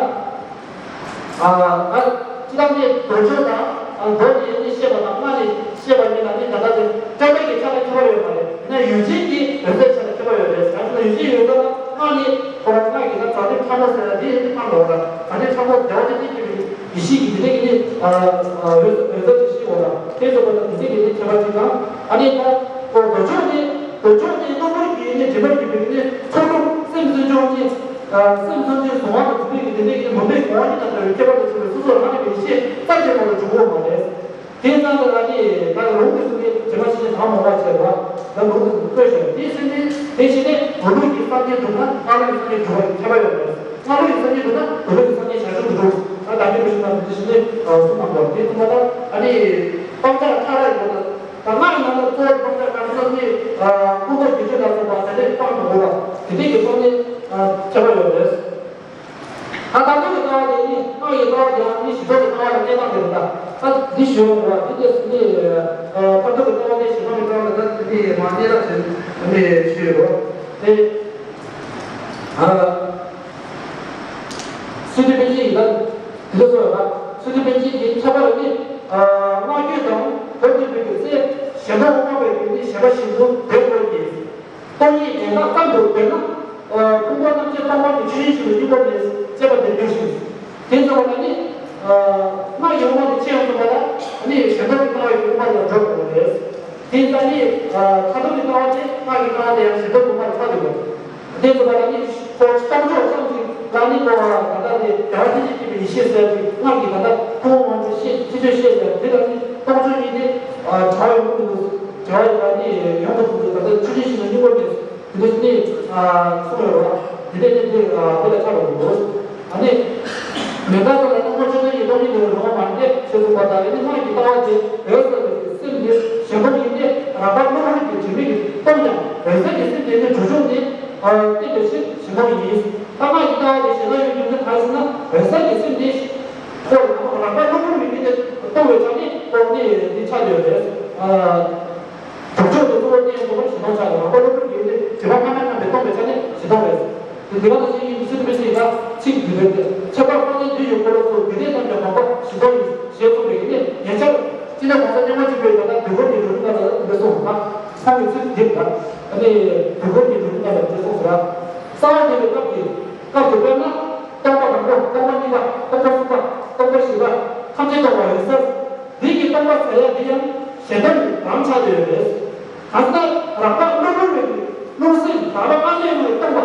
ཨ། ད་ཅི་ལྟར་ནི་མདོ་ཆོག་དང་། ཨ། མདོ་ནི་ནི་བཤད་པ་དང་སྔགས་ནི་བཤད་པ་གཉིས་ལ་ནི་ད་ལྟ་དེ་སྤྲོས་པའི་གི་ཆ་ལ་ཁྱད་པར་ཡོད་མ་རེད། ཡིན་ན་ཡུལ་ཅན་གྱི་འོད་གསལ་ཆ་ལ་ཁྱད་པར་ཡོད་རེད། གང་ཟེར་ན་ཡུལ་ཅན་ཡོད་ཙང་སྔགས་ནི་ཁོ་རང་སྔགས་ཀྱི་ད་རྫ་སྤྲིན་ཕྲ་མོ་ཟེར་ན་དེ་ཡིན་དུས་སྔགས་འགྲོ་བ་དང་། རྫ་སྤྲིན་ཕྲ་མོ་བདེ་བ་ཅན་དེ་སྐྱེ་བའི་ཡེ་ཤེས་ཀྱི་དེ་ནས་ཀྱི་ནི། ཨ། ཨ། འོད་འོད་གསལ་གྱི་ཤེས་པ་དང་། དེ་ཚོ་པ་དང་དེ་ཚོ་གི་ནི་ཁྱད་པར་ཅིག་དང་། ཨ་ནི་ད་ཁོ་མདོ་ཆོག་ནི། མདོ་ཆོག་ནི་གློ་བུར་གྱི་ནི་དྲི་མ་གྱུར་པའི་ནི་ཚོགས་དྲུག་སེམས་སུ་འབྱུང་ཅིང་། ཨ། སེམས་ཙམ་ཅིག་གཟུང་བ་དང་འཛིན་པའི་གི་དེ་འདྲའི་གི་མུན་པའི་གོང་བ་གཉིས་དང་བྲལ་བའི་ཁྱད་པར་དུ་ཕྱིན་པའི་སོ་སོར་སྣང་གི་ཡེ་ཤེས་རྩ་ཆེན་པོ་ལ་འཇུག་གོ་མ་རེད། དེ་ཙམ་དུ་ལ་ནི་ད་ལུང་གི་གསུང་གི་དྲི་མ་ཞིག་ནི་གང་མང་བ་བྱས་པ། ད་ལུང་གི་བཀོད་བཞག་དེའི་སེམས་ནི་དེ་ཞིག་ནི་མདོ་ལུགས་ཀྱི་སངས་རྒྱས་སྒྲུབ་ན་སྔགས་ལུགས་ཀྱི་སངས་རྒྱས་སྒྲུབ་པ་ཡི་ཁྱད་པར་ཡོད་མ་རེད། སྔགས་ལུགས་ཀྱི་སངས་རྒྱས་སྒྲུབ་ན་མདོ་ལུགས་ཀྱི་སངས་རྒྱས་བྱང་ཆུབ་ཏུ་འགྲོ། ད་ད་གིན་འགྲོ་ཞིག་ན་དེ་ཞིག་ནི་གསུང་གནང་དགོས། དེ་ཙམ་པ་ད་ཨ་ནི་སྤང་བྱ་ཕྲ་རགས་ཡོད་ན། ད་སྔགས་ནང་ལ་གཙོ་བོ་སྤང་བྱ་ག་ཚོད་ནི། ཨ། ཀུན་རྟོག་བརྒྱད་ཅུ་ལ་སོགས་པ་དེ་འདྲའི་སྤང་དགོས་པ། དེ་འདྲའི་གི་སྤང་ནི། ཨ། ཁྱད་པར་ཡོད་རེད། ད་ལྟ་ལུགས་ཀྱི་ལྟ་བ་དེ་ནི་སྔགས་ཀྱི་ལྟ་བ་དེའང་ནི་གཞི་ལྟ་བུའི་ལྟ་བ་ལ་གནས་སྟངས་དེ་རེད། ད་ད་འདི་ཞུ་ཡོང་དགོས་པ་འདི་དེ་ནི། ཨ། ལྟ་ལུགས་ཀྱི་ལྟ་བ་དེ་གཞི་ལྟ་བུའི་ལྟ་བ་ལ་ད་དེ་ནི་མ་གནས་ར་ཞེས་ནི་ཞུ་ཡོད་དེ། ཨ། སི་ཏུ་པཎ་ཆེན་ཡིན་ན། དེ་ཚོ་ཡོད་ན། སི་ཏུ་པཎ་ཆེན་གྱི་ཁྱད་པར་ནི། ཨ། སྔགས་རྒྱུད་དང་མདོ་སྡེ་པའི་གི་ཚེ་གཞན་སྟོང་དབུ་མ་པའི་གི་ནི་ཞེན་པ་བཞིན་དུ་འདོད་དགོས་ཀྱི། སྟོང་ཉིད་ཡན་ལག་ཙམ་དུ་འདོད་ན། ཨ། ཕུང་པོ་རྣམ་མཁྱེན་སྟོང་པ་གི་ཆོས་ཉིད་ཞིག་ལ་སྙིང་པོ་མེད་ཅེས་པ་དེ་འགྱུར་ཞིང་། དེ་ཙམ་པ་ལ་ནི། ཨ། སྔགས་ཀྱི་དབུ་མ་དེ་ཕྱེ་ཡོང་ཙམ་པ་ལ་ནི་གཞན་སྟོང་གི་སྣང་བའི་དབུ་མ་ལ་འགྲོ་དགོས་པ་རེད། དེ་ལྟ་ནི། ཨ། མཐར་ཐུག་གི་སྣང་བ་དེ་སྔགས་ཀྱི་སྣང་བ་དེ་ཡང་གཞན་སྟོང་དབུ་མ་ལ་ཐལ་འགྱུར་བ། དེ་ཙམ་པ་ལ་ནི་ཁོ་སྟོང་ཕྲག་ཙམ་ཞིག་ལ་ནི་ཁོ་ད་ལྟ་དེ་བདེ་བ་ཅན་གྱིས་སྐྱེད་པའི་ཡེ་ཤེས་ཟེར་གྱི་སྔགས་ཀྱི་ད་ལྟ་ཁོང་ངོ་ཚོས་ཤེས་ཁྱད་ཆོས་ཤེས་ཟེར་དེ་ལ་ནི་སྟོང་ཕྲག་གཉིས་དེ། ཨ། བྲལ་བའི་མུ་གེ་འདུག་བྲལ་བ་ཡིན་ན་ནི་ཡོང་གི་འདུག་ད་ལྟ་ཆོས་ཅན་ཞིག་ལ་སྙིང་པོ་མེད། དེ་འདྲ་ཞིག་ནི། ཨ། གསུངས་ཡོད་རེད་བ། དེ་འདྲ་ནི་དེ། ཨ། དེ་ལ་ཆགས་པ་འདུག་ཨ་ནི། མེད་པ་ཙམ་ལ་སྟོང་པ་ཆོས་ཅན་གྱི་སྟོང་ཉིད་དེ་རུང་བ་མ་འདྲེས་ཞེས་གསུངས་པ་ལྟར་ནི་སྔགས་ཀྱི་ལྟ་བ་དེ་འོད་གསལ་བའི་སེམས་དེ་གཞན་སྟོང་ཡིན་ཏེ། རང་དཔའ་གློ་བུར་གྱི་དྲི་མ་གིས་སྟོང་ཀྱང་འོད་གསལ་གྱི་སེམས་དེ་ནི་གྲོལ་བྱུང་སྟེ། ཨ། བསྟན་པའི་ཕྱིར་གཞན་སྟོང་ཡིན། ད་སྔགས་ཀྱི་ལྟ་བ་དེ་གཞན་སྟོང་ཡིན་རྒྱུ་མཚན་གང་ཡིན་ཟེར་ན། འོད་གསལ་གྱི་སེམས་དེ་ཁོ་རང་རང་དཔའ་གློ་བུར་གྱི་མི་དེ་སྟོང་བའི་ཆ་ནས་ཁོ་ནི་དེ་ཆགས་ཡོད་རེད། ཨ། དྲུག་ཅུ་དེ་གཙོ་བོ་བསྟན་ཡོད་པར་གཞན་སྟོང་ཆགས་ཡོད། རང་དཔའ་གློ་བུར་གྱི་ཡུལ་དེ་དྲི་མ་སྔ་མ་སྣམས་པས་སྟོང་པའི་ཆ་ནས་གཞན་སྟོང་རེད། དེ་དེ་ག་ནང་བཞིན་ཡིན་གྱི་སི་ཏུ་པཎ་ཆེན་ཡིན་ན་ཚིག་འདི་རེད་དེ། ཁྱད་པར་སྤངས་ནས་འདུས་ཀྱི་འཁོར་ལོ་སོགས་དགེ་ལྡན་རྣམས་ཀྱང་དགོངས་པ་གཞན་སྟོང་ཡིན་ཞེས་གསུངས་པའི་ནི་ཉེ་ཆར་ཅི་ནས་གོང་ས་སྙིང་མ་གཅིག་པའི་ད་ལྟ་དུས་འཁོར་གྱི་སྒྲུབ་ལུགས་ལ་ད་ལྟ་འདི་གསུངས་ན་ཁོང་གི་ཚིག་འདི་ལ་ཨ་ནི་དུས་འཁོར་གྱི་སྒྲུབ་ལུགས་ལ་འདི་གསུངས་ཟེར་ར། གསང་བ་འདུས་པའི་སྐབས་ཀྱི་སྐབས་སུ་དཔེར་ན་སྟོང་པ་དང་པོ། སྟོང་པ་གཉིས་པ། སྟོང་པ་གསུམ་པ། སྟོང་པ་བཞི་པ། ཐམས་ཅད་སྟོང་པ་ཡིན་ས། འདི་གི་སྟོང་པ་ཟེར་ཡ་འདི་ཡང་གཞལ་མདངས་རང་ཆགས་ཡོད་རེད། གང་ཟེར་ན་རང་རྟགས་གློ་བུར་བའི་གློ་སེམས་རང་རྟགས་སྔ་མའི་སྟོང་པ།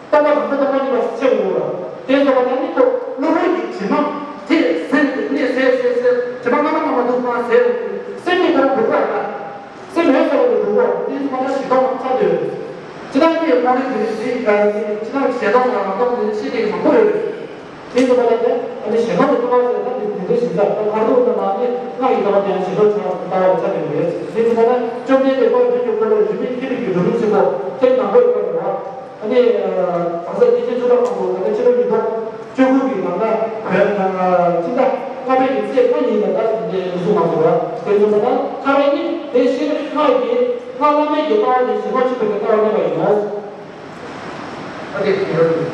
སྟོང་པ་དང་པོ་སྟོང་པ་གཉིས་པ་ཕྱེ་དགོས་པ། དེ་ཚོ་བ་ད་ནི་ཁོ་གློ་བུར་གྱི་དྲི་མ་དེ་ཟེར་ནས་ཟེར་ཟེར་ཟེར་དྲི་མ་སྔ་མ་སྔ་མ་འདུག་ན་ཟེར། སེམས་ནི་ཁོ་རང་འདུག་པ་ཡིན་ན། སེམས་ཡོད་ས་བ་དེ་འདུག་པ་དེ་ཚོ་བ་ད་གཞལ་མདངས་རང་ཆགས་ཡོད་རེད། ཅི་ལྟར་ནི་ཁོ་རང་གི་རིགས་ཤིག་ག་ནི་ཅི་ལྟར་གཞལ་མདངས་རང་སྟོང་དེ་ཤེས་ནས་མང་པོ་ཡོད་རེད། དེ་ཚོ་བ་ད་དེ་ཨ་ནི་གཞལ་མདངས་དེ་སྟོང་པ་ཟེར་ན་དེ་དེ་འདྲའི་ཞིག་ད་ད་ཁར་དུ་ན་ནི་སྔགས་ཀྱི་ལྟ་བ་དེ་ཡང་གཞལ་མདངས་ཆགས་ལྟ་བ་ཆགས་ཡོད་རེད། དེ་ཚོ་བ་ད་བཅོམ་ལྡན་འདས་དཔལ་དོན་གྱི་འཁོར་ལོ་རིམ་པས་མཁྱེན་པའི་གི་སྒྲོམ་ཆེན་པོ་དེ་ནང་པའི་སྐོར་རེད་བ། ཨ་ནི། གང་ཟག་སྡེ་བརྒྱད་ཆོས་གྲགས་ཁོང་ཚོ་ད་ལྟ་ཕྱི་ལོ་ཉིས་སྟོང་བཅུ་དགུ་གི་ནང་ལ་བོད་ནང་སྤྱི་ཟླ་ལྔ་པའི་གི་ཚེས་ལྔ་ཉིན་ལ་ད་འདི་འདུག་སེ་ང་ཚོ་ལ་དེ་ཚོ་ད་ལྟ་ཁ་རས་ནི་དེ་ཕྱིར་སྔགས་ཀྱི་སྔགས་བླ་མེད་ཀྱི་ལྟ་བ་ནི་གཞི་ལམ་ཆེན་པོའི་གི་ལྟ་བ་གནས་པ་ཡིན་ནོ། ཨ་དེ་ཡོད་རེད།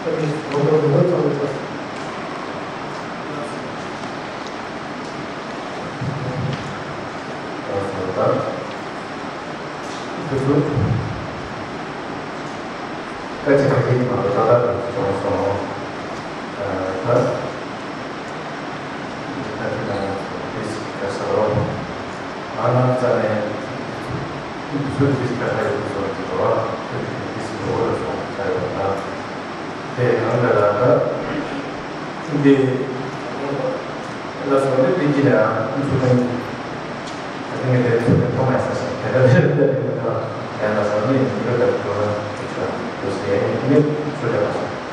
ཨ་དེ་ངོ་མ་ངོ་མ་ཚང་མ་ཚང་། ལགས་སོ་ད། དེ་ཚོ་སྐད་ཆ་ག་གེ་མ་རེད། ད་ལྟ་དུ་བྱུང་སོང་། ད་ད་དེ་ད་དེ་ད་ས་རོ་ཨ་ན་ཙ་ནས་ཚུལ་དེ་ཁ་ཁ་ཡོད་སོང་གི་རོ་ཨ་དེ་དེ་དེ་སི་འགྲོ་བར་སོང་ཁ་ཡོད་ད། དེ་གང་འདྲ་ལ་ད་འདི་ལ་སོང་ནས་དེ་གྱིས་ཡང་ཚུལ་ཁ་ཡིན། ཨ་ནི་ངས་དེ་ཚོ་ཐོག་མ་ས་ཞིག་དེ་འདྲ་དེ་འདྲ་དེ་འདྲ་ཡང་ན་སོ་ནི་འདི་འདྲ་དེ་འདྲ་དུ་སེ་ནི་ཚུལ་དེ་མ་སོང་།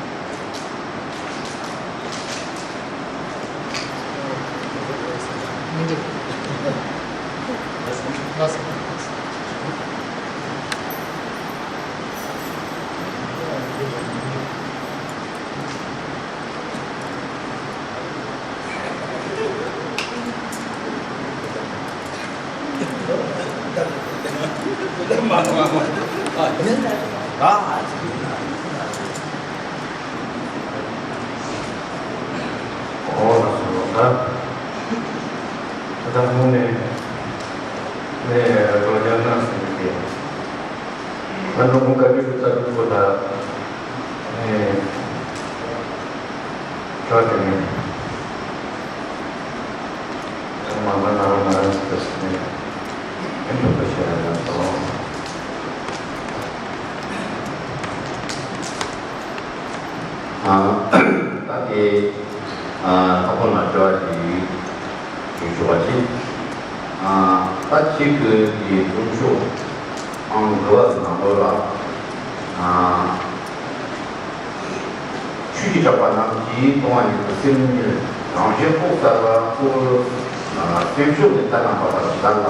ཨོ་ལགས་སོ། ད་ད་ལྟ་ངོ་ནས་ནས་རོ་རྒྱ་ནག་སེམས་ཀྱི་ད་འགྲོ་ཁུངས་བཀའ་བརྒྱུད་ཀྱི་ལྟ་གྲུབ་པོ་ད་ནས་ཆོག་དེ་ནས་ད་མ་མ་ན་རོ་ན་རོ་ཟེར་ནས་ཨེ་འགྲོ་པ་ཤེས་ར་ན་སོང་། ད་དེ་ཨ་ད་ཁོ་ན་དྲི་བ་ཞིག་ཞུ་ཆོག་པ་ཅིག་ཨ་ད་ཅིག་གི་དེ་དུང་ཕྱུག་ཨང་དགུ་པ་ནང་ལོགས་ལ་ཨ་ཆོས་ཀྱི་གྲགས་པ་རྣམས་ཀྱིས་སྟོང་པ་ཉིད་དུ་སེམས་ཉིད་རང་བཞིན་ལྐོག་ཟ་བ་སྐུ་ཨ་སེམས་ཤུགས་ནི་ལྟར་སྣང་བ་དང་ལྡན་ལ།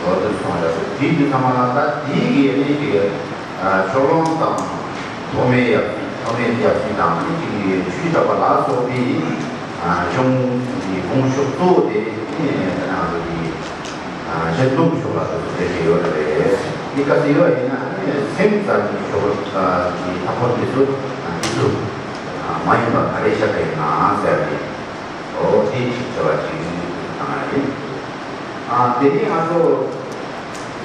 ལོ་དུ་སོང་ཡ་དེ་དེའི་དུས་ཚང་མ་ལ་ད་དེའི་གི་གནས་ཀྱི་ཕྱོགས་ལྷུང་དང་ཐོག་མའི་ཡབ་ཐོག་མའི་ཡབ་སྲས་དང་ནི་གཅིག་གི་ཆོས་གྲགས་པ་ལ་སོགས་པའི་གཞུང་གི་དགོངས་ཕྱོགས་གཙོ་བོ་དེ་ནི་ང་ཚོ་གི་གཞལ་མདོངས་ཕྱོགས་ལ་སོགས་པའི་ཡོད་རེད། འདི་ག་ཚོད་ཡོད་ཡིན་ན་ནི་སེམས་ཙམ་གྱི་ཕྱོགས་ཀྱི་ལྷག་པར་དུ་འདི་ཚོ་མ་ཡིན་པ་ག་རེ་བཤད་པ་ཡིན་ན་ཟེར་ཏེ། ཨོ་དེ་ཅིག་བྱ་བ་ཅིག་བཏང་ཡ་ཡིན། ཨ་དེ་ནས་ང་ཚོ་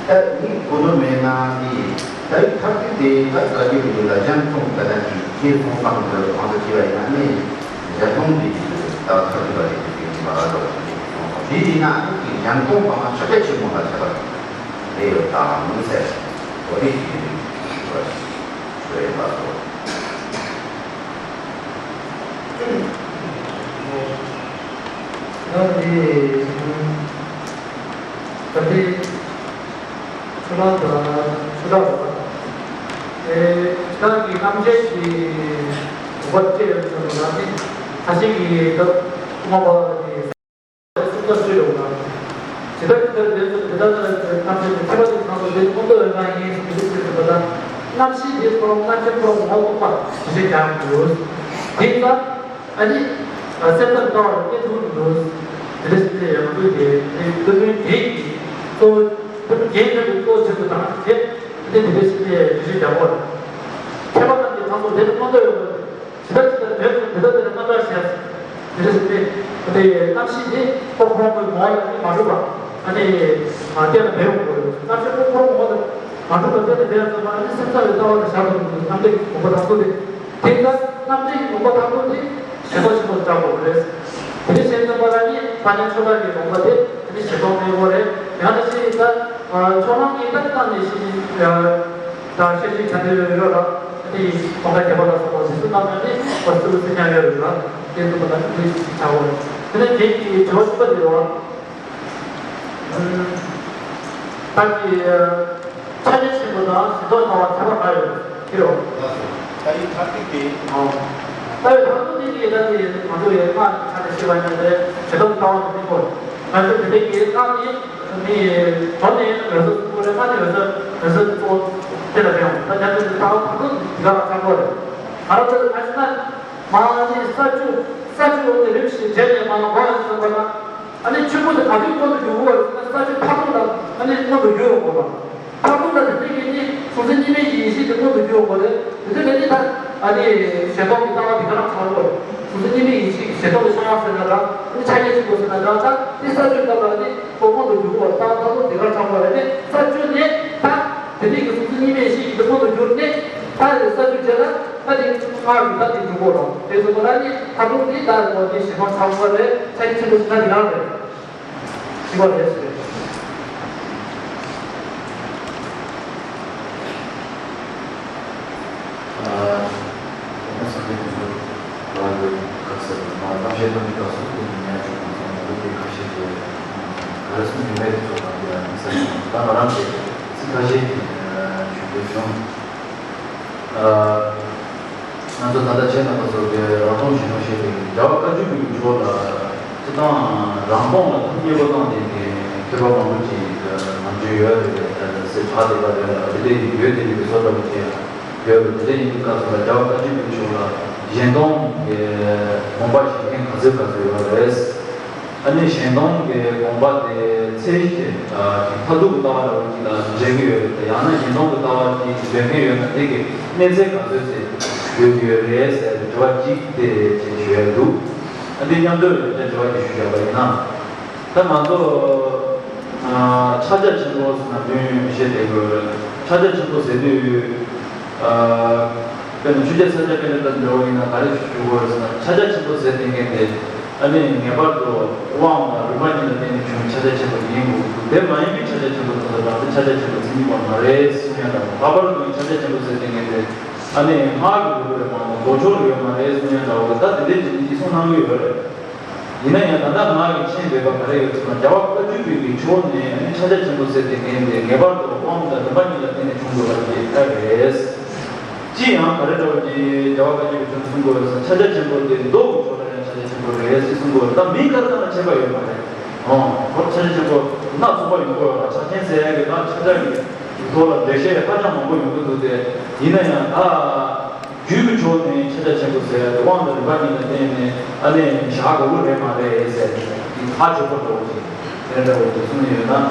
ད་ནི་གོ་ནོར་མེད་ན་འདི་ད་ཡིག་ཐག་གཅོད་དེ་ད་ག་དུས་ཀྱི་ལ་གཞན་མཐོང་ད་ལྟ་གི་ཁྱེད་ཚོང་སྟངས་དེ་གང་དུ་བྱས་པ་ཡིན་ན་ནི་གཞན་མཐོང་དེ་ད་ཐག་གཅོད་པ་རེད་དེ་ཡིན་པ་ལ་ལོག་ཅིག་སོང་སོང་། དེ་ཡིན་ན་ནི་གཞན་མཐོང་སྟངས་ལ་ཆ་རྒྱ་ཆེན་མོ་ལ་ཆ་བ་རེད་ཡོད་དམ་ཟེར་འོ་དེ་ཅིག་ཡིན་པ་ཞིག་ཞུ་ཡིན་པ་སོ། ད་དེ་ད་དེ་ཆུ་ལང་དང་ཆུ་ལག་དང་དེ་ཆུ་ལག་གི་རྣམ་འགྲེལ་གྱི་དགོངས་པ་བཅས་ཡོད་ཚུལ་ལ་ནི་ཁ་ཤས་ཀྱིས་ད་ཐུགས་མ་བབས་པ་དེ་སུམ་རྟགས་བཅུ་ཡོད་ལ། ཇི་ལྟར་ཇི་ལྟར་དེ་ཚོ་དེ་ལྟར་དེ་ལྟར་རྣམ་འགྲེལ་གྱི་ཐེག་པ་དེ་ཚང་དུ་དེ་མངོན་རྟོགས་ཡོད་མ་ཡིན་ཞེས་དེ་ཚོ་ཟེར་བ་དང་། རྣམ་ཤེས་དེ་ཁོ་རང་རྣམ་ཤེས་ཁོ་རང་ངོ་བོ་རྟོགས་པ་ཇི་ལྟར་ཀྱང་འདུག་དེ་ལྟར། ཨ་ནི། སེམས་ཙམ་ལྟ་བར་གནས་ཐུབ་ཀྱི་འདུག་དེ་འདྲ་ཞིག་ལས་ཡང་ཁུལ་དེ་ནི་སློབ་དཔོན་རྒྱན་གྱི་གཙོ་བོ། སློབ་དཔོན་རྒྱན་ཁྱབ་ཀྱི་གཙོ་བོ་ཆེན་པོ་དང་དེ་ནི་དེ་འདྲ་ཞིག་ལས་འགྲེལ་བཤད་རྒྱག་དགོས། མཁས་པ་རྣམས་ཀྱིས་ཚང་མ་དེ་ནི་མངོན་རྟོགས་ཡོང་དགོས། ཇི་ལྟར་ཇི་ལྟར་དོན་དུ་དེ་ལྟར་དེ་ལ་རྣམ་པར་བཤད། དེ་འདྲ་ཞིག་ལས་དེ་རྣམ་ཤེས་དེ་ཁོ་ཁོ་རང་གི་ངོ་བོ་ལ་ནི་མ་གྲུབ་པ་ཨ་ནི་གཏན་ལ་འབེབས་དགོས། རྣམ་ཤེས་ཁོ་ཁོ་རང་ངོ་བོ་ལ་མ་གྲུབ་པ་གཏན་ལ་འབེབས་ཙམ་པ་ཨ་ནི་སེམས་ཙམ་པའི་ལྟ་བ་ལ་བཞག་དགོས། རྣམ་འགྲེལ་གྱི་དགོངས་པ་དང་པོ་དེ། དེ་ལྟར་རྣམ་འགྲེལ་གྱི་དགོངས་པ་དང་པོ་དེ་ ཞལ་ཏོག་ཆེན་པོ་བཅར་དགོས་པ་རེད། དེ་འདྲ་བྱས་ཙམ་པ་ལ་ནི་ཕ་ཉ་ཆོས་གྲགས་ཀྱི་དགོངས་པ་དེ་དེ་ནི་ཞལ་ཏོག་མེད་དགོས་རེད། ཡང་ན་ཤེས་ཡིན་ད་ཆོས་གྲགས་ཀྱི་ད་ནི་བཏང་ནས་ཤེས་ཡིན་ད་ཤེས་ཡིན་ག་འདྲ་ཡོད་ཡོད་ལ་དེ་ཡིན་གོང་ཁ་རྒྱབ་པ་ལ་སོགས་པ་དེ་ཚོ་བཏང་ན་ནི་བར་སུ་སེ་ཉ་ཡོད་རེད་ལ་དེ་ཚོ་པ་ལ་ནི་དེ་ཞིག་བྱ་དགོས་རེད། དེ་ནས་རྒན་གྱི་དྲི་བ་གཅིག་པ་དེ་རེད་བ། ད་གི་ཕྱག་རྒྱ་ཆེན་པོ་དང་ཞལ་ཏོག་གནང་བ་ཁྱད་པར་ག་ཡོད་ཀྱི་རེད། ད་ཡི་ཐ་ཐིག་དེ། ད་ཡི་ཐ་ཐིག་དེ་གི་ད་གི་ང་ཚོ་ཡི་སྔགས་ཀྱི་ཕྱག་རྒྱ་ཤེས་པ་ཡིན་ན་རེད། ཞལ་ཏོག་གནང་བ་དེ་ནི་གོ་ང་ཚོ་དེ་འདྲ་གི་སྔགས་དེ་ནི་གྲོ་ནས་འོད་ཟེར་གསུམ་པོ་རེད། སྔགས་ནས་འོད་ཟེར་འོད་ཟེར་གཙོ་བོ་དེ་ལ་ཕན་ཡོང་ད་ཉམས་ལེན་དེ་ལྟ་བ་ཐ་ཐིག་དེ་ག་ལ་ཚང་གོ་རེད། ང་རང་ཚོ་ལ་ཕན་ཆད་ན། མ་ནི་ས་བཅུ། ས་བཅུ་འོ་དེ་རིམ་བཞིན་བྱས་ནས་མ་འགོ་བ་ཡིན་ཟེར་བ་ན། ཨ་ནི་ཆུ་བོ་དེ་ག་དུས་མངོན་དུ་འགྱུར་བ་ཟེར་ན་ས་བཅུ་མཐར་ཐུག་ལ་ཨ་ནི་མངོན་དུ་འགྱུར་ཡོང་དགོས་པ། མཐར་ཐུག་ལ་དེ་ནས་ཀྱི་ནི་གཟུང་འཛིན་གཉིས་མེད་ཀྱི་ཡེ་ཤེས་དེ་མངོན་དུ་འགྱུར་ཡོང་དགོས་རེད། དེ་ཚོ་ལས་ནི་ད་ཨ་ནི་ཞལ་ཏོག་གི་ལྟ་བ་དེ་ག་རང་ཚང་དགོས་རེད། གཟུང་འཛིན་གཉིས་མེད་ཡེ་ཤེས་ཀྱི་ཞལ་ཏོག་གི་ཤོག་ལངས་ཟེར་ན་འདྲ། ཨ་ནི་ཕྱག་རྒྱ་ཆེན་པོ་ཟེར་ན་འདྲ། ད་དེ་ས་བཅུ་སྐབས་ལ་ནི་ཁོ་མངོན་དུ་འགྱུར་དགོས་པ་ལྟ་བ་མཐར་ཐུག་དེ་ག་རང་ཚང་དགོས་རེད། ནི་ས་བཅུ་ནས་ད་དེ་ནས་ཀྱི་གཟུང་འཛིན་གཉིས་མེད་ཡེ་ཤེས་ཀྱི་དེ་མངོན་དུ་འགྱུར་ནས་ད་ས་བཅུ་བྱས་ན། ད་དེ་སྔགས་ཀྱི་ད་དེ་འཇུག་གོ་རང་དེ་ཚོ་ཁོ་ན་ནི་ཐ་ཐུག་དེ་ད་ངོ་དེ་ཞིག་མ་ཚང་བ་རེད། ཆ་ཡི་ཆེན་པོ་ཞིག་ན་དེ་རང་རེད། ཞིག་པ་རེད་ཟེར། ང་ཚོ་ད་ལྟ་བྱས་ན་ང་ཚོ་གི་རང་སྟོང་གཞན་སྟོང་བཤད་པའི་རྒྱལ་བ་བཀའ་བརྒྱུད་པའི་ཆོས་ལ་སྤྱི་དང་རང་སྟོང་ལ་ཐུགས་མཉེས་པོ་བཏང་སྟེ་གི་མཁས་པ་མང་པོ་ཅིག་ནམ་རྒྱུན་ཡོད་རེད། ཟེར་བྱ་དེ་ལ་རེད་ལ་དེ་འདྲ་ཡོད་དེ་ཡོད་བཟོ་འདྲ་པོ་ཅིག་ཡོད་རེད། དེ་འདྲ་ཡིན་དུས་སྐབས་སུ་ལ་རྒྱལ་བ་བཀའ་བརྒྱུད་པའི་ཆོས་ལ་གཞན་སྟོང་གི་དགོངས་པ་བཞེས་མཁན་ག་ཚོད་ག་ཚོད་ཡོད་རེད། ཨ་ནི་གཞན་སྟོང་གི་དགོངས་པ་དེ་ཚེ་གཅིག་གི་མཐར་ཐུག་གི་ལྟ་བ་འདྲ་བོ་ཅིག་ལ་འབྲེལ་གྱི་ཡོད་རེད་དེ། ཡང་ན་གཞན་སྟོང་གི་ལྟ་བ་དེ་འབྲེལ་མཁན་ཡོད་ན་དེ་གི་གནས་ཚད་ག་ཚོད་ཅིག་ཡོད་ཀྱི་ཡོད་རེད་ཟེར་དྲི་བ་གཅིག་དེ་ཅིག་ཞུ་ཡ་འདུག་ཨ་འདི་མཉམ་དུ་ཡོད་དེ་དྲི་བ་ཅིག་ཞུ་བྱ་བ་ཡིན་ན། ད་ང་ཚོ་ཕྱག་རྒྱ་ཆེན་པོ་ཟེར་ན་དོན་བཤད་བསྡད་དགོས་རེད། ཕྱག་རྒྱ་ཆེན་པོ་ཟེར་དུས། དཔེར་ན་ཆོས་རྒྱལ་སྲས་བཅས་དཔལ་ལྡན་དང་འདྲ་བ་ཡིན་ན་ག་རེ་ཞུ་དགོས་རེད་ཟེར་ན་ཕྱག་རྒྱ་ཆེན་པོ་ཟེར་དེ་ངས་དེ་ཨ་ནི་ངེས་པར་དུ་དབང་དང་རིམ་པ་གཉིས་ལ་བརྟེན་ནས་བྱུང་བའི་ཕྱག་རྒྱ་ཆེན་པོ་ཡིན་དགོས་འདུག་དེ་མ་ཡིན་པའི་ཕྱག་རྒྱ་ཆེན་པོ་དེ་ཚོ་རང་བཞིན་ཕྱག་རྒྱ་ཆེན་པོ་ཚིག་གཉིས་པ་མ་རེད་གསུང་ཡ་དང་ལྷག་པར་དུ་ཕྱག་རྒྱ་ཆེན་པོ་ཟེར་དེ་ངས་དེ་ཨ་ནི་སྔགས་ཀྱི་ལུགས་རེད་མ་གཏོགས་མདོ་ཕྱོགས་ལ་ཡོད་མ་རེད་གསུང་ཡ་འདྲ་བོ་ད་དེ་འདྲས་ཀྱི་གཅིག་གསུང་གནང་གི་ཡོད་རེད། ཡིན་ན་ཡང་ད་ལྟ་ང་གིས་མཁྱེན་འདོད་པ་ག་རེ་ཡོད་ཟེར་ན་རྒྱལ་བ་བཀའ་བརྒྱུད་པའི་གི་ཆོས་ནས་ཕྱག་རྒྱ་ཆེན་པོ་ཟེར་དེ་ངས་འདི་ངེས་པར་དུ་དབང་དང་རིམ་པ་གཉིས་ལ་བརྟེན་ནས་བྱུང་དགོས་པ་དེ་ལྟར་རེད། ཅི་ཡང་ག་རེ་འདྲ་བོ་ཅིག་རྒྱལ་བ་བཀའ་བརྒྱུད་པའི་ཆོས་གསུང་དགོས་ཟེར་ན་ཕྱག་རྒྱ་ཆེན་པོ་དེ་མདོ་གི་ཕྱོགས་ལ་ཡང་ཕྱག་རྒྱ་ཆེན་པོ་རེད་ཅེས་གསུང་དགོས་ད་མིང་ག་རེ་བཏགས་ན་ཁྱད་པར་ཡོད་མ་རེད། ཨོ་ཁོ་ཕྱག་རྒྱ་ཆེན་པོ་སྣ་ཚོགས་པ་ཡོང་གི་ཡོད་ལ་ཕྱག་ཆེན་ཟེར་ཡ་གི་ད་ཕྱག་རྒྱ་གི་ཐོག་ལ་འགྲེལ་བཤད་ཧ་ཅང་མང་པོ་ཡོང་གི་འདུག་སྟེ་ཡིན་ན་ཡང་ད། རྒྱུད་ཀྱི་ཕྱོགས་ནས་ཕྱག་རྒྱ་ཆེན་པོ་ཟེར་དབང་དང་རིམ་པ་གཉིས་ལ་བརྟེན་ནས་ཨ་ནི་བཞག་དགོས་ཀྱི་རེད་མ་རེད་ཟེར་ནས་ཧ་ཅང་པོ་འདྲ་བོ་ཅིག་དེ་འདྲ་བོ་ཅིག་གསུངས་ནས་ཡོད་ན་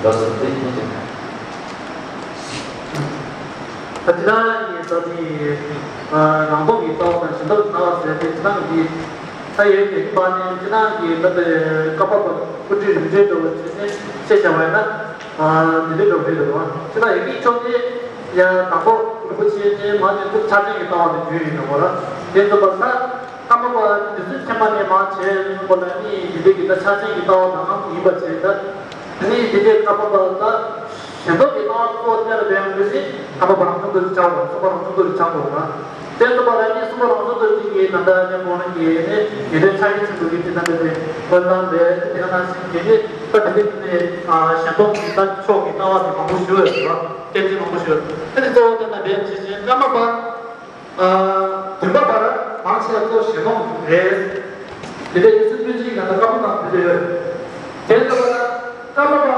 ལགས་སོ་དེ་ཡིན་ཅིང་། ད་ཅི་ལྟར་ཡིན་ཙང་ནི་རང་སྟོང་གི་ལྟ་བ་དང་གཞན་སྟོང་གི་ལྟ་བ་ཟེར་ཏེ་ཅི་ལྟར་འདི་ད་ཡོད་དེ་པ་ནི་ཅི་ལྟར་གྱི་ད་ལྟ་ཀརྨ་པ་སྐུ་བགྲེས་རིམ་བྱོན་འདྲ་བོ་བྱས་ནས་བཤད་བྱ་བ་ཡིན་ན། འདི་འདྲའི་འགྲོ་གི་འདུག་ཅི་ལྟར་ཡི་གེའི་ཕྱོགས་ནས་ཡང་དང་པོ་རིན་པོ་ཆེ་ནས་མ་ནས་ཐུགས་ཆགས་ཅན་གྱི་ལྟ་བ་དེ་བརྒྱུད་ཡིན་ནོ་ར། དེ་ཚོ་པར་ད་ཀརྨ་པ་དེ་ཚོའི་མཁྱེན་པ་ནས་མ་བྱས་པོ་ལ་ནི་འདི་འདྲའི་གི་ད་ཆགས་ཅན་གྱི་ལྟ་བ་དང་ཡིན་པ་བྱས་ད། དེ་ནས་འདི་འདྲའི་ཀརྨ་པ་ད་གཞན་སྟོང་གི་ལྟ་བ་གཙོ་བོ་གཏན་ལ་འབེབས་ཡོང་དུས་ཀརྨ་པ་རང་བྱུང་ཐོག་ཏུ་ཆགས་པ་སོགས་པ་རང་བྱུང་ཐོག་ཏུ་ཆགས་དགོས་ན། དེ་ཚོ་པར་ནི་གསུམ་པ་རང་བྱུང་ཐོག་ཅིག་གིས་ད་ལྟ་ནས་གོང་ནས་ཀྱི་ནི་ཉན་ཐོས་ཕྱག་རྒྱ་ཆེན་པོ་གི་དེ་ལྟ་བུའི་བཀའ་གདམས་པའི་དེ་ག་ནང་བཞིན་གྱི་ནི་ད་དེ་འདྲའི་ནི་གཞན་སྟོང་གི་ད་ཕྱོགས་ཀྱི་ལྟ་བ་དེ་མང་པོ་ཞུ་ཡོད་རེད་བ། བསྟན་བཅོས་མང་པོ་ཞུ་ཡོད། དེ་ནི་གཙོ་བོ་དེ་ལྟ་བུའི་ཕྱི་ཆེན་ཀརྨ་པ། བདུན་པ་བར་མང་ཆེ་བ་གཙོ་གཞན་སྟོང་རེད། དེ་འདྲའི་ཡུལ་ཚུལ་སྤུན་མཆེད་ཀྱི་ནང་ད་ཀརྨ་དང་དེ་འདྲ་ཡོད། དེ་ལྟ་བུ་ན་ཀརྨ་པ།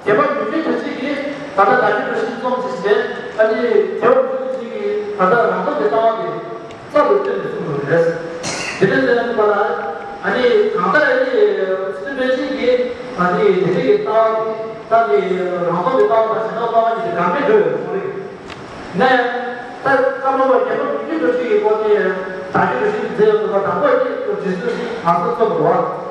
རྒྱལ་བ་མྱུར་མགྱོགས་དེ་གཅིག་གིས་ད་ལྟ་བདག་གི་འགྲོ་ཞིང་རྩོམ་ཞེས་བྱས། ཨ་ནི་རྒྱལ་བ་མྱུར་མགྱོགས་དེ་གཅིག་གིས་ད་ལྟ་རང་སྟོང་གི་ལྟ་བ་དེ་རྩ་བའི་སྟེང་དུ་གསུངས་པ་རེད། དེ་ནས་ལན་པ་ལ་ཨ་ནི་གང་ལྟར་ཨ་ནི་སྲིད་པའི་གཅིག་གིས་ཨ་ནི་དེ་རིགས་ཀྱི་ལྟ་བ་དེ་ད་ནི་རང་སྟོང་གི་ལྟ་བ་དང་གཞན་སྟོང་ལྟ་བ་གཉིས་ཀྱི་འགལ་མེད་འགྲོ་ཡོད་གསུངས་རེད། ནས། ད་ཀརྨ་པ་རྒྱལ་བ་མྱུར་མགྱོགས་འགྲོ་ཞིག་གི་སྐོར་ནས་བདག་གི་འགྲོ་ཞིག་མཛད་ཡོད་པ་དང་པོ་དེ་རྗེས་སུ་ཞིག་ང་ཚོ་ཚོ་བ་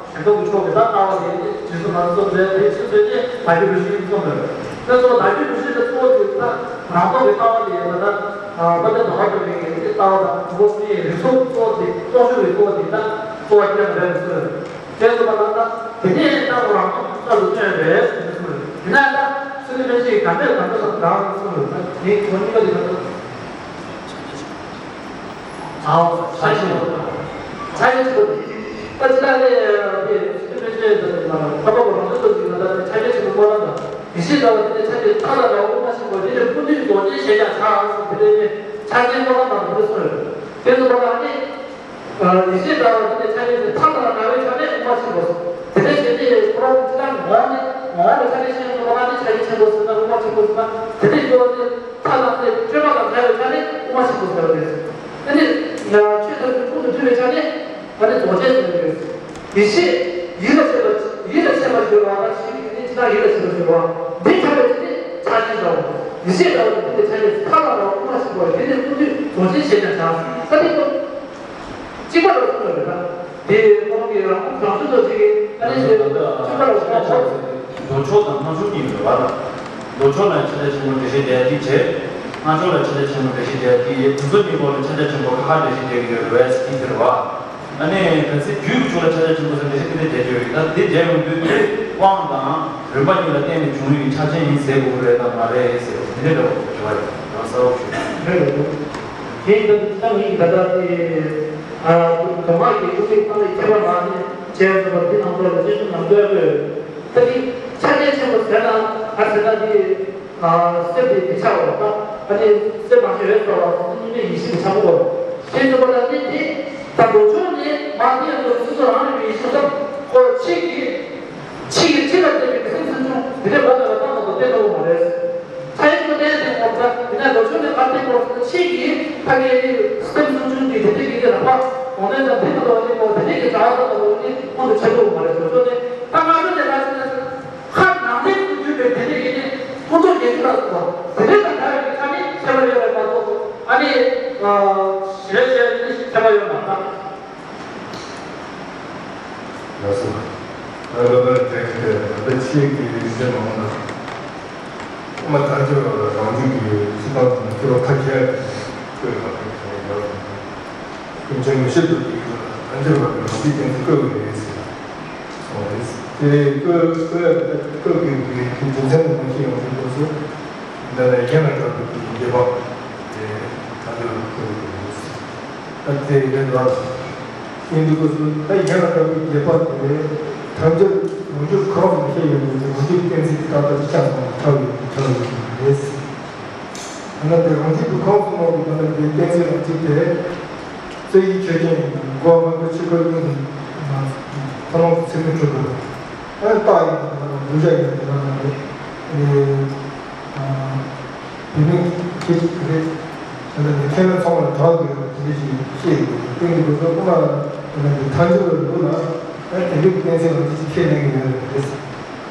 གཞན་སྟོང་གི་ཕྱོགས་ཀྱི་ད་ལྟ་བ་དེ་རྗེས་སུ་ང་ཚོ་མཛད་དེ་ཕྱིས་ཚོད་དེ་བདག་གི་འགྲོ་ཞིག་ཚོ་མོད། དེ་ཚོ་བདག་གི་འགྲོ་ཞིག་ལ་གཙོ་བོ་དེ་ད་རང་སྟོང་གི་ལྟ་བ་དེ་ཡིན་པ་ད་དཔལ་ལྡན་ཟླ་བ་གྲགས་པའི་གི་ ལྟ་བ་དང་གྲུབ་པ་བརྩི་ཡི་རིགས་ཚོགས་གཙོ་བོ་དེ་སྟོབས་ཤུགས་ཀྱི་གཙོ་བོ་དེ་དང་གཙོ་བོ་རྒྱབ་རེད་ཟེར། དེ་ཚོ་མ་ལ་ད་དེ་ནས་ད་ཁོ་རང་གསར་དུ་བཏོན་རེད་ཟེར་གྱི་སོང་རེད། དེ་ན་ད་སུ་ནི་མེད་ཅིག་ག་འདྲས་ག་འདྲས་ལ་གང་གསུངས་རེད། ད་དེ་ཁོ་གཉིས་ཀ་དེ་ག་འདྲས། ཨའོ་ས་ཆེན་པོ། ས་ཆེན་པོ་དེ་ད་ཅི་ལ་ལས་དེ་སུ་ནི་མེད་ཅིག་ད་ཁ་པ་ཁོ་རང་ཚོ་ཅིག་ན་ད་དེ་ས་ཆེན་པོ་སྨོན་ལམ་དང་དེ་བཞིན་ད་བ་དེ་ནས་ས་ཆེན་ཐ་ལ་ད་དབུ་མ་ཆེན་པོ་དེ་ནས་སྐུ་མདུན་རྡོ་རྗེ་ཞེས་ཀྱང་ཆགས་སུ་དེ་ནས་ས་ཆེན་སྨོན་ལམ་དང་དེ་ཚོ་རེད། དེ་ཚོ་མ་ལ་ནི། ཡེ་ཤེས་ཟླ་བ་འདི་ནི་ཕྱག་ཆེན་དེ་ཐ་མ་ལ་ཟླ་བའི་ཆ་ནས་དབུ་མ་ཆེན་པོ། དེ་ནས་ཞེ་ནི་ཁོ་རང་ཅི་ལྟར་ངོ་བོ་ནི་ངོ་བོ་ནི་ཕྱག་ཆེན་ཆེན་པོ་ལ་ནི་ཕྱག་ཆེན་ཆེན་པོ་ཟེར་ན་དབུ་མ་ཆེན་པོ་ཟེར་ན། དེ་ནས་ཡོད་ནི་ཐ་དང་དེ་སྤྱོད་པ་དང་བྲལ་བའི་ཆ་ནས་དབུ་མ་ཆེན་པོ་ཟེར་བ་རེད། དེ་ནི་ཆོས་ཐམས་ཅད་ཀུན་ཏུ་འདུས་པའི་ཆ་ནས་ང་ནི་རྡོ་རྗེ་ཟེར་བ་རེད། ཡེ་ཤེས་ཡིད་ལ་བྱེད་པ་ཡིད་ལ་བྱེད་པ་ཞེས་པ་དང་ཞེས་པའི་ནི་ཅི་ལྟར་ཡིད་ལ་བྱེད་པ་ཞེས་པ་འདི་ཆ་བའི་ཆ་ནས་ཕྱག་ཆེན་ཟེར་བ། ཡེ་ཤེས་ཟླ་བ་འདི་ནི་ཕྱག་ཆེན་ཐ་དང་དབུ་མ་ཆེན་པོ་དེ་ནི་ཀུན་འདུས་རྡོ་རྗེ་ཞེས་ཀྱང་བྱ། ས་ཏེ་ཀོ་གཅིག་པ་ལ་གསུངས་ཡོད་རེད་ན། དེ་ཁོང་གིས་རང་རང་ཚུལ་དུ་ཞིག་གིས་ཨ་ནི་ཞེས་གཅིག་པ་ལ་གསུངས་ཡོད། མདོ་ཕྱོགས་དང་རྣལ་འབྱོར་གཉིས་ཡོད་པ་དང་། མདོ་ཕྱོགས་ལ་ཕྱག་རྒྱ་ཆེན་པོ་འགྲེལ་བཤད་རྒྱག་གི་བྱས། རྣལ་འབྱོར་ལ་ཕྱག་རྒྱ་ཆེན་པོ་འགྲེལ་བཤད་རྒྱག་གི་ཡོད། དེ་ཚོ་གཉིས་པོ་ལ་ཕྱག་རྒྱ་ཆེན་པོ་ཁ་ཁ་འགྲེལ་བཤད་རྒྱག་གི་ཡོད་རེད་ཟེར་གྱི་ཟེར་བ། ཨ་ནི་གལ་སྲིད་རྒྱུད་ཀྱི་ཕྱོགས་ལ་ཕྱག་རྒྱ་ཆེན་པོ་ཟེར་འགྲེལ་བཤད་དེ་འདྲ་རྒྱག་གི་ཡོད་ཀྱི། ད་དེ་རྒྱག་ཡོང་དུས་དེ་དབང་དང་རིམ་པ་གཉིས་ལ་བརྟེན་ནས་བྱུང་ཡོད་ཀྱི་ཆ་རྐྱེན་ཡིན་ཟེར་དགོས་ཀྱི་རེད་དམ་མ་རེད་ཟེར་བ་དེ་འདྲ་འདྲ་བོ་དྲི་བ་རེད། རང་གསལ་བོ་ཞུ། རེད་རེད། དེ་ལྟ་བུ་ཅི་ལྟར་ཡིན་གྱི་ད་ལྟ་དེ་ཨ་དུ་མ་གི་ཀུན་གཞི་ཐམས་ཅད་ཁྱད་པར་མ་ནི་བྱས་ཟིན་པ་འདི་ནང་དུ་ལ་ཅི་ཞིག་ནང་དོན་དགོས། ད་འདི་ཆ་རྐྱེན་ཆེན་པོ་ཟེར་ན་ག་ཟེར་ན་འདི། སེམས་དེ་མི་ཆགས་པ་དང་ཨ་ནི་སེམས་མ་ཤེས་པའི་ཚོར་བ་སེམས་གཉིས་མེད་ཡེ་ཤེས་མི་ཆགས་པ། དེ་ཚོ་པ་ལ་ནི་དེ་ད་ལྟ་ཆོས་ནི་མ་དེ་ཡང་ཚོ་སོ་སོ་རང་རིག་པའི་ཡེ་ཤེས་སམ་ཁོ་ཆིག་གིས་ཆིག་གིས་ཆིག་ལ་བརྟེན་པའི་སེམས་སུ་བྱུང་དེ་འདྲའི་བར་དུ་ལ་ཏག་ཏག་ཏུ་བསྟན་ཐུབ་པ་མ་རེད། ཚ་ཡིག་ཏུ་བསྟན་ཏེ་ངོ་ཚ་དེ་ནས་ལོ་ཆུང་ནས་ཨ་ཏི་ངོ་ཚ་ཆིག་གིས་ཕ་གིའི་སེམས་སུ་བྱུང་གི་དེ་འདྲའི་གི་དེ་རག་པ་འོ་ནས་ད་དེ་མ་གཏོགས་ནི་ངོ་དེ་འདྲའི་གི་གྲགས་ཏག་ཏག་ཏུ་ནི་ཁོང་དུ་ཆེ་ཐུབ་པ་མ་རེད། ལོ་ཆུང་ནས་ད་ང་ཚོ་ནས་ང་ཚོ་ནས། ཁ་ནང་ནས་བརྒྱུད་པའི་དེ་འདྲ་ཡིན་ནི་ཁོང་ཚོ་ཉན་གྱི་རག་ཏུ་དེ་འདྲ་དང་འདྲ་བའི་ཁ་ནི་ཁྱད་པར་ཡོད་པའི་མ་གཏོགས་ཨ་ནི་ཞེས་བྱས་ནི་ཁྱད་པར་ཡོད་མ་རེད། ལགས་སོ། ད་ལོ་ལྟར་དྲན་གྱི་ད་ལྟ་ཆེས་ཀྱི་རིག་འཛིན་མང་ན་ཨ་མ་ཐར་རྒྱུ་རང་རྒྱུད་ཀྱི་སྤྱི་བཏང་དུ་ནི་ཁྱོད་ཁ་ཁྱེར་ཁོས་ཁ་ཁྱེར་ཁྱེར་ཡོད། ཀུན་མཁྱེན་མི་ཤེས་པ་དེ་ཡིན་ལ་ཐལ་འགྱུར་བ་དང་ལུགས་ཀྱི་སྟེང་དུ་བཀོད་དགོས་རེད་ཟེར་གསུངས་རེད། དེ་བཀོད་བཀོད་བཀོད་དགོས་པའི་རྒྱུ་མཚན་དུ་མ་ཤེས་ཡོང་དུས་སྐབས་སུ་འདི་ནས་རྒྱན་ལ་གྲགས་པའི་དགྱེས་པ་དེ་ཐལ་འགྱུར་བ་བཀོད་དགོས་རེད་ཟེར། ད་དེ་རེད་ལ། ཡིན་དུས་སྐབས་སུ་ད་རྒྱན་ལ་གྲགས་པའི་དགྱེས་པ་དེ་ཐལ་འགྱུར་ལོངས་སྤྱོད་ཁོ་རང་མི་ཤེས་ཡོང་དུས་ལོངས་སྤྱོད་གཏན་ཚིགས་ཏག་ཏག་ཅིག་ཆགས་སོང་ཐལ་བའི་ཐལ་བའི་རེད་ཟེར། ད་ནི་དེ་རང་རྒྱུད་དུ་ཁོང་གསུམ་མོ་གི་ད་ནི་དེ་བསྟན་བཅོས་རང་རྒྱུད་དེ། རྩ་བའི་ཆོས་ཅན། སྒོ་ལྔ་པོ་ཕྱི་སྒོ་གཉིས་ཀྱི་ཁོ་རང་གི་ཚིག་མི་འཁྲུལ་དགོས། ཨ་རྟགས་ཡིན་ན་བསྡུ་བྱ་ཡིན་ན་དེ་ལ་ནི་དེ་ནི་ཁྱེད་ཀྱི་རེད། ད་ནི་ཁྱེད་ལ་ཚང་མ་ལ་གྲགས་དགོས་དེ་འདྲ་ཞིག་ཤེས་དགོས། དེ་ནི་དགོས་ཚོ་ཁོ་ན་དེ་ནི་དེ་ཐལ་འགྱུར་བའི་ལུགས་ལ་ཨ་དེ་འདྲའི་གི་བསྟན་བཅོས་རང་རྒྱུད་ཅིག་ཁས་ལེན་གྱི་ཡོད་རེད།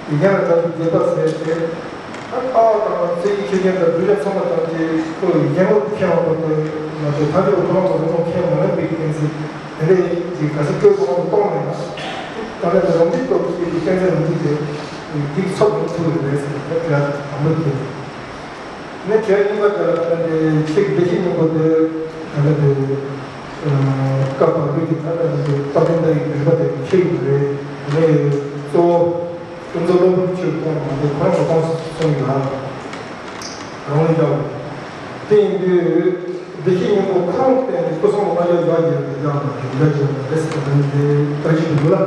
ཡིན་ཡང་གྲགས་པའི་དགྱེས་པ་ཟེར་ཏེ། ད་ལྟ་བ་དང་ཚེ་ཡི་ཆོས་ཅན་དང་གདུལ་བྱ་ཚང་མ་དང་དེ་ཁོ་ཡི་ཡན་ལག་ཏུ་མཁྱེན་པ་པོ་དེ་ང་ཚོ་ཐལ་འགྱུར་བ་ཁོ་རང་གི་རིན་ཐང་མཁྱེན་མ་ལོན་པའི་གཏན་ཚིགས་དེ་འདྲའི་ཅིག་ག་ཚོད་བཀོད་གོང་དུ་གཏོང་མེད་ན། ད་ལྟ་དེ་རང་རྒྱུད་སྟོབས་ཀྱི་གཏན་ཚིགས་རང་རྒྱུད་དེ་འདིའི་ཚོགས་འདུ་ཐུག་ཡོད་རེད་ཟེར་ཏེ་དེ་དམ་པོ་དེ། ནས་བྱས་གཉིས་པ་དེ་ལ་ད་ལྟ་ཆོས་ཀྱི་བདེ་གཤེགས་སྙིང་པོ་དེ་ད་ལྟ་དེ་བཀའ་བར་དོའི་གི་ད་ལྟ་དེ་དཔལ་ལྡན་ཟླ་བའི་རིག་པ་དེ་ཆོས་ཀྱི་རེད། དེ་ནས་གཙོ་བོ་ཀུན་རྫོབ་བློ་ལྡོག་ཆོས་སྟོང་མ་གཏོགས་ཁོ་རང་གི་སྟོང་གསུངས་ཡོད་ལ། རང་ལ་འཇགས་པ་དེ་ཡིན་དུས་བདེ་གཤེགས་སྙིང་པོ་ཁོ་རང་བརྟེན་ནས་སྐུ་གསུམ་ལ་ལྔ་བརྒྱ་ཡར་རྒྱས་པའི་རྒྱ་མ་རིག་པ་ཅན་རེད་ཟེར་བ་ནི་དེ་ལྟ་ཅི་འདུག་ལ།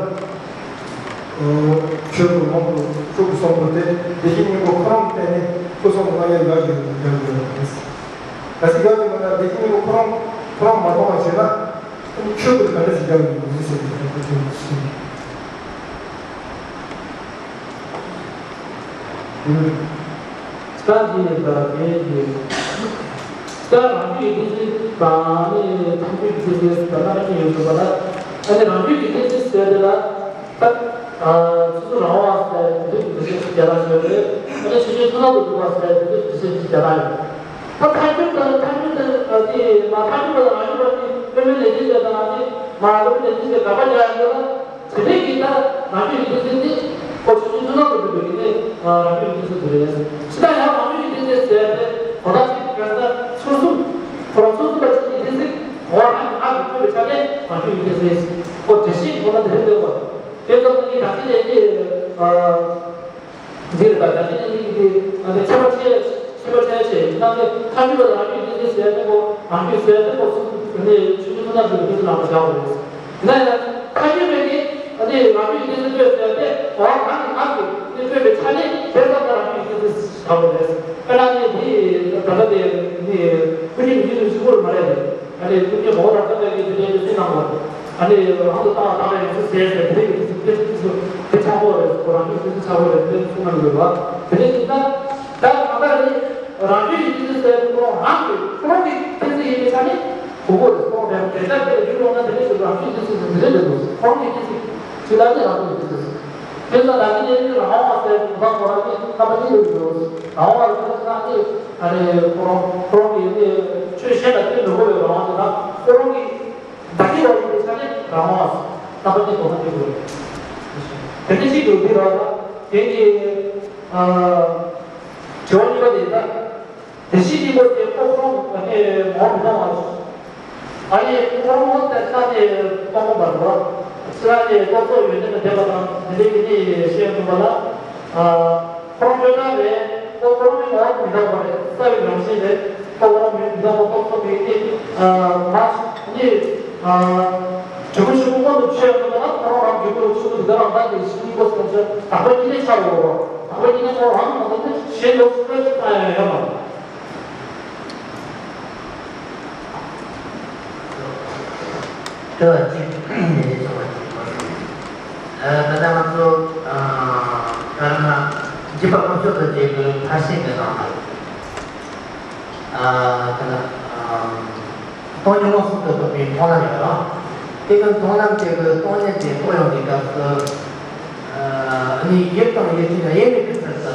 ཆོས་ཀྱི་དབང་དུ་ཤུགས་ཀྱིས་སོང་བ་དེ་བདེ་གཤེགས་སྙིང་པོ་ཁོ་རང་བརྟེན་ནས་སྐུ་གསུམ་ལ་ལྔ་བརྒྱ་ཡར་རྒྱས་པའི་རྒྱ་མ་རིག་པ་རེད། གལ་སྲིད་ཡར་རྒྱས་མེད་ན་བདེ་གཤེགས་སྙིང་པོ་ཁོ་རང་ཁོ་རང་མ་མཐོང་བ་བྱས་ན། ཆོས་ཀྱི་ག་འདྲ་ཞིག་རྒྱག་དགོས་ཡིན་ཟེར་ཏེ་ཁོ་ཚོས་ཤེས། ས་འདི་ནི་ད་གའི་གི། ས་རང་རྒྱུད་ཀྱི་གཏན་ཚིགས་དང་ནི་ཐལ་འགྱུར་གྱི་གཏན་ཚིགས་ད་ལྟ་གཉིས་ཡོད་འདུག་པ་ལ། ཨ་ནི་རང་རྒྱུད་ཀྱི་གཏན་ཚིགས་ཟེར་དེ་ལ། ད། ཨ་སོ་སོ་རང་དབང་ཟེར་འདི་འདྲ་ཞིག་རྒྱ་ལ་ཡོད་རེད། ཨ་ནི་ཆོས་ཅན་ཐུན་མོང་དུ་འདུ་བ་ཟེར་འདི་འདྲ་ཞིག་རྒྱ་ལ་ཡོད། ད་ཐལ་འགྱུར་དང་ཐལ་འགྱུར་དང་ཨ་དེ་མ་ཐལ་འགྱུར་དང་རང་རྒྱུད་པ་ནི་དབུ་མའི་ལས་འབྲས་ཅན་དང་ཨ་ནི་མ་དབུ་མའི་ལས་འབྲས་ཅན་དགག་པ་རྒྱག་ཡོད་ལ། དེ་འདྲའི་གི་ད་རང་རྒྱུད་ཀྱི་གཏན་ཚིགས་ནི་ཁོ་ཆོས་ཅན་ཐུན་མོང་དུ་འདུ་བའི་གི་ནི་རང་རྒྱུད་ཀྱི་གཏན་ཚིགས་དེ་རེད། ཇི་ལྟར་ཡང་རང་རྒྱུད་ཀྱི་གཏན་ཚིགས་ཟེར་ཏེ་གོ་བརྡ་ཅིག་ག་ས་ཚུལ་གསུམ་ཁོ་རང་ཚུལ་གསུམ་པ་ཅིག་གི་གཏན་ཚིགས། ད་ཅི་ལས་ཀྱི་འདིར་ད་ད་ཅི་ལས་ཀྱི་འདི་ཨ་ནི་ཁྱད་པར་ཆེ་ཁྱད་པར་ཆེ་ཆེ་ཡིན་ན་ནི་ཁ་ཆུ་བ་རང་རྒྱུད་འདི་འདི་ཟེར་ཏེ་གོ་རང་རྒྱུད་ཟེར་ཏེ་གོ་སུ་ནི་ཆུ་ཆུ་ཐུན་ན་ཟེར་འདི་ལ་མ་བྱ་བ་རེད། ཡིན་ན་ཡང་ཁ་ཆུ་བས་ནི་ཨ་ནི་རང་རྒྱུད་འདི་འདི་སྤྲོད་ཟེར་ཏེ་འོ་གང་གི་གང་གི་འདི་སྤྲོད་པའི་ཆ་ནས་དེ་ཙམ་ལ་རང་རྒྱུད་འདི་འདི་བྱ་བ་རེད། དཔེར་ན་ནི་འདི་ད་ལྟ་དེ་ནི་ཁུ་ཆུ་མི་ཆུ་ཆུ་གོ་མ་རེད། ཨ་ནི་ཀུན་གྱིས་ངོ་བོ་རང་ཙམ་ལས་ཀྱི་དེ་འདྲའི་སེམས་སྣང་བ། ཨ་ནི་རང་དུ་བཏང་བ་བཏང་བའི་ཡོངས་སུ་ཟད་ཟེར་དེ་རིགས་ཀྱི་དེ་དེ་དེ་ཆགས་པོ་རེད། ཁོ་རང་གི་སེམས་ཆགས་པོ་རེད་དེ་གསུང་ན་མི་འདུག་བ། དེ་འདྲའི་ཡིན་ན་ད་གང་ལྟར་ནི་རང་རྒྱུད་ཀྱི་དེ་ཟེར་ཁོ་རང་གི་ཁོ་རང་གི་དེ་ཟེར་ཡིན་པའི་ཆ་ནི་གོ་གོ་རེད། ཁོ་རང་དེ་དེ་ལྟར་དེ་རྒྱུད་ལོག་ན་དེ་འདྲའི་ཟེར་རང་རྒྱུད་དེ་ཟེར་དེ་འདྲའི་རེད་འདུག་ཁོ་རང་གི་དེ་ཟེར་ཇི་ལྟར་དེ་རང་རྒྱུད་དེ་ཟེར། དེ་ལ་ད་ནི་དེ་རང་དབང་ཟེར་གོ་ཁོ་རང་གི་རྣམ་པ་གཉིས་ལས་འདུག་རང་དབང་རེད་ན་ནི། ཨ་རེ་ཁོ་རང་ཁོ་རང་གི་ནི་ཆོས་གཞན་ལ་བརྟེན་མི་དགོས་པའི་རང་དབང་དེ་དག་ཁོ་རང་གི་བདག་གི་བ་ཡིན་པའི་ཆ་ནས་རང་དབང་རྣམ་པ་གཉིས་དགོས་ན་འགྲིག་གི་རེད། དེ་འདྲ་ཞིག་ཏུ་འདི་ར་ད་དེ་གི་ཨ་དྲི་བ་གཉིས་པ་དེ་ད་བདེན་བཞིའི་སྙིང་པོ་དེ་ཁོ་ཁོ་རང་གི་ངོ་བོ་མི་སྟོང་བ། ཨ་ནི་ཁོ་རང་ངོ་དེ་ལྟ་སྟེ་སྟོང་པ་མ་རེད་པ། ཕྱི་རང་ནས་སྟོང་ཚོགས་ཡོན་ཏན་དང་ལྡན་པ་དང་དེ་འདྲའི་མི་སྣས་བཤད་ཡོང་བ་ལ། ཨ་ཁོ་རང་བརྗོད་བྱ་རེད། ཁོ་ཁོ་རང་མི་ངོ་བོ་མི་འདང་བ་རེད། རྩ་བའི་རང་བཞིན་རེད། ཁོ་ཁོ་རང་མི་མི་འདང་བ་སྟོང་ཚོགས་པའི་གནས། ཨ་མ་ནི་ཨ་དྲི་མ་ཞིག་པོ་མངོན་དུ་བྱས་ཡོང་བ་ལ་ཁོ་རང་རང་རྒྱུད་པོ་ཆུང་དུ་དགའ་རང་དག་གི་ཤིང་པོ་སོང་ཚེ་དག་པ་ཉིད་ནས་ཆགས་འོང་བ། དག་པ་ཉིད་ནས་ཁོ་རང་མ་དང་དེ་གཞན་ལོགས་སུ་ཡོད་མ་རེད། དྲི་བ་གཅིག་ནས་རེ་ཞིག་ཨ་ད་ལྟ་ང་ཚོ་ཨ་ད་ང་རྗེས་པ་དཀོན་མཆོག་ཏུ་བྱེད་དགོས་ཕར་ཕྱིན་གྱི་ནང་དུ་ཨ་ད་ལྟ་ཨ་སྟོང་ཉིད་མངོན་སུམ་དུ་རྟོགས་པའི་མཐོང་ལམ་ཡོད་རེད། དེ་གི་མཐོང་ལམ་དེ་གི་སྟོང་ཉིད་དེ་རྟོགས་ཡོང་དུས་སྐབས་སུ་ཨ་ནི་ཡུལ་དང་ཡུལ་ཅན་དབྱེར་མེད་ཀྱི་ཚུལ་དུ་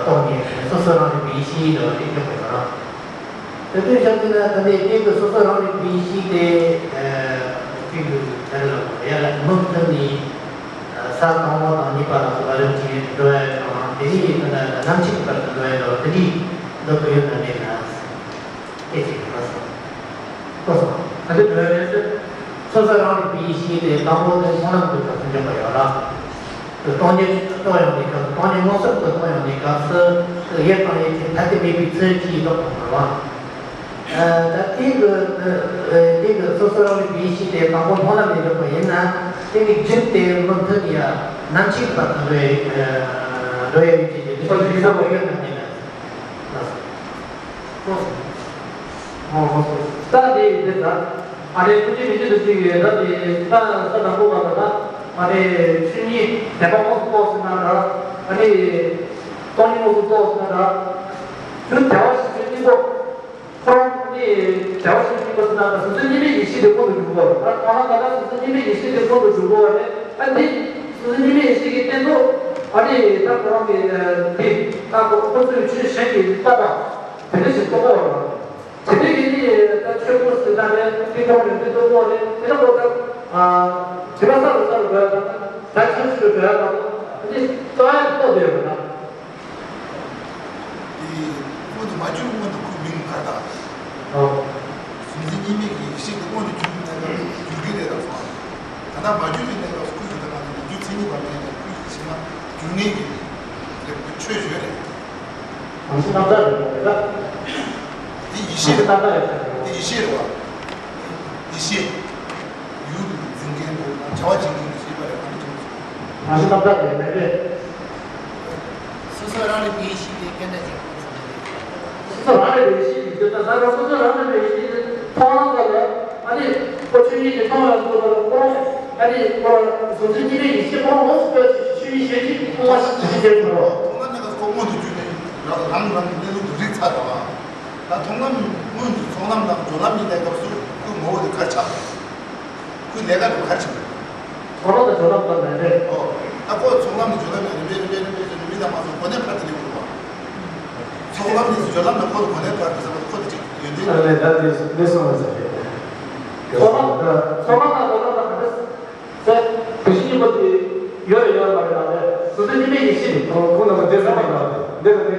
རྟོགས་ནས་སོ་སོ་རང་རིག་པའི་ཡེ་ཤེས་ལ་རིག་འཇོག་པ་ཡོད་རེད། དེ་དུས་བཞག་དུས་ན་ད་ལྟའི་དེ་གི་སོ་སོ་རང་རིག་པའི་ཡེ་ཤེས་དེ་ཨ་གཅིག་ཏུ་དེ་ལ་ཡར་ལ་མུ་མཐུད་ནས་ས་དང་པོ་དང་གཉིས་པ་ལ་སོགས་པ་རིམ་གྱིས་འགྲོ་ཡ་དང་དེ་ནས་ད་ལྟ་ནམ་འཆིའི་བར་དུ་འགྲོ་ཡ་དང་དེ་འདྲའི་འདོད་པ་ཡོད་ན་མེད་ན་སྐད་ཅིག་གི་བར་སོང་། ཐུགས་སོང་། ད་ལྟ་འགྲོ་ཡ་མེད་ཟེར། སོ་སོ་རང་རིག་པའི་ཡེ་ཤེས་དེ་དང་པོ་དེ་མཐོང་ལམ་དུ་གྲུབ་པར་འཇོག་པ་ཡོད་ལ། སྟོང་ཉིད་རྟོགས་ཡོང་བའི་སྐབས་སུ་སྟོང་ཉིད་མངོན་སུམ་དུ་རྟོགས་ཡོང་བའི་སྐབས་སུ་ཡུལ་དང་ཡུལ་ཅན་ཐ་དད་མེད་པའི་ཚུལ་གྱིས་རྟོགས་པར་འགྱུར་བ། ད་དེ་གི་དེ་གི་སོ་སོ་རང་རིག་པའི་ཡེ་ཤེས་དེ་དང་པོ་མཐོང་ལམ་ནས་འཇོག་པ་ཡིན་ན་དེ་གི་རྒྱུན་དེ་མུ་མཐུད་ཡ་ནམ་འཆིའི་བར་དུ་འགྲོ་ཡ་འགྲོ་ཡ་ཡོད་ཀྱི་རྒྱུ་དེ་ཁོ་ཡིན་ས་བོ་ཡོད་ན་མེད་ན། ལགས་སོ། ཨོ་ཨོ་ད་དེ་དེ་ད་ཨ་རེ་ཀུན་གྱིས་མི་བྱེད་དུ་བཅུག་ཡོད། ད་དེ་ད་ས་དང་པོ་བ་ད་ད་ཨ་རེ་ཆོས་ཉིད་བདེན་པ་དངོས་སུ་རྟོགས་ཟེར་ན་འདྲ། ཨ་རེ་སྟོང་ཉིད་དངོས་སུ་རྟོགས་ཟེར་ན་འདྲ། དུ་བདེ་བར་གཤེགས་པའི་སྙིང་པོ་ཁོ་རང་ནི་བདེ་བར་གཤེགས་པའི་སྙིང་པོ་ཟེར་ན་འདྲ། གཟུགས་ཚོད་གཉིས་མེད་ཡེ་ཤེས་དེ་ཀུན་ཏུ་གྲུབ་པ་རེད། ད་གང་ལ་གང་ལ་གཟུགས་ཚོད་གཉིས་མེད་ཡེ་ཤེས་དེ་ཀུན་ཏུ་གྲུབ་པ་རེད། ཨ་ནི་གཟུགས་ཚོད་གཉིས་མེད་ཡེ་ཤེས་ཀྱི་སྟེང་དུ་ཨ་ནི་ད་ཁོ་རང་གི་དེ་ད་ཁོ་ཁོ་ཚོའི་ཆོས་གཞན་གྱིས་བཏགས་པ། དེ་འདྲ་ཞིག་རྟོགས་པ་རེད། དེ་འདྲ་ཡིན་དུས་ད་ཆོས་སྐུ་ཟེར་ན་རེད། དེ་ཁོང་རེ་འདུན་གཏོང་དགོས་རེད། དེ་འདྲ་པོ་ད་ཨ་དྲི་བ་ས་རུ་ས་རུ་འགྲོ་ཡ་ད་ད་ཆོས་སུ་འགྲོ་ཡ་ད་དེ་རྩ་ཡ་རྟོགས་བསྡད་ཡོད་ན། དེ་སྔོན་དུ་མ་གྱུར་སྔོན་དུ་ཁོའི་མིང་གར་ད། ཨོ། གཟུགས་འཛིན་གཉིས་མེད་ཀྱི་ཡེ་ཤེས་ཀྱི་སྔོན་དུ་གྱུར་པའི་གནས་སྐབས་སུ་གྱུར་གྱི་རེད་ད་སོང་། ད་ལྟ་མ་གྱུར་བའི་གནས་སྐབས་སུ་ཁོའི་གི་ད་ལྟ་འདི་རྒྱུ་མཚན་ཉིད་པ་མེད་ཀྱང་ཁོའི་གི་ཕྱི་ན་གྱུར་ངེས་ཀྱི་ཆོས་ཡོད་རེད། རང་བཞིན་རྣམ་དག་རེད་མ་རེད་ད། འདི་ཡེ་ཤེས་རེད། རྣམ་དག་རེད་ད། འདི་ཡེ་ཤེས་རེད་བ། ཡེ་ཤེས། ཡུལ་དུ་འཛིན་མཁན་པོ་དང་བྱ་བ་བྱེད་མཁན་གྱི་ཤེས་པ་རེད་བ། རང་བཞིན་རྣམ་དག་རེད་མ་རེད། སོ་སོ་རང་རིག་པའི་ཡེ་ཤེས་དེ་སྐད་ན་བྱེད་པ་ཚང་མ་རེད། སོ་སོ་རང་རིག་པའི་ཡེ་ཤེས་ཀྱི་སྐད་ན་ད་སོ་སོ་རང་རིག་པའི་ཡེ་ཤེས་དེ་མཐོང་ལམ་ག་ལ་ཨ་ནི་ཁོ་ཆོས་ཉིད་ཀྱི་མཐོང་ལམ་ག་ལ་ཁོ་ཨ་ནི་ཁོ་གཟུགས་འཛིན་གཉིས་མེད་ཡེ་ཤེས་ཁོ་ངོ་སུ་ཆོས་ཉིད་གཞན་གྱིས་མཐོང་བ་ཞིག་ཇི་ཞིག་བྱས་ཚུལ་ལོ། མཐོང་ལམ་ག་ལ་ཁོ་མངོན་དུ་གྱུར་ནས་རང་རང་རང་གི་གནས་ལུགས་དེ་རིག་ཚར་བ། ད་མཐོང་ལམ་སྔོན་གྱི་ཚོགས་ལམ་དང་སྦྱོར་ལམ་གཉིས་ཀའི་སྐབས་སུ་ཁོའི་ངོ་བོ་དེ་ག་རེ་ཆགས་པ་རེད། ཁོའི་ལས་ཀ་དེ་ག་རེ་བྱེད་པ་རེད། ཚོགས་ལམ་དང་སྦྱོར་ལམ་དང་ལྡན་པས། ཨོ། ད་ཁོ་ཚོགས་ལམ་དང་སྦྱོར་ལམ་ཡང་རིམ་པས་རིམ་པས་རིམ་པས་རིམ་པས་མི་ལ་མ་སོང་གོ་གནས་འཕར་དེ་ལས་འགྲོ་བ། ཚོགས་ལམ་ནས་སྦྱོར་ལམ་ལ་ཁོ་ལ་གོ་གནས་འཕར་དེ་ཟེར་བ་ཁོ་དེ་ཅིག་ཡོན་ཏན། ཨ་ལས་ད་དེ་ལས་སོང་བ་ཟེར་རེད། ཚོགས་ལམ་ཚོགས་ལམ་དང་སྦྱོར་ལམ་དང་ག་འདྲ། ཟེར། དེ་བཞིན་གཉིས་པོ་དེ་ཡོད་རེད་ཡོད་མ་རེད་ལ་རེད། སོ་སོའི་གཉིས་མེད་ཡེ་ཤེས་དེ། ཁོང་རྣམ་པ་དེ་ཚང་མ་ལ་འདི་ལ་ནི་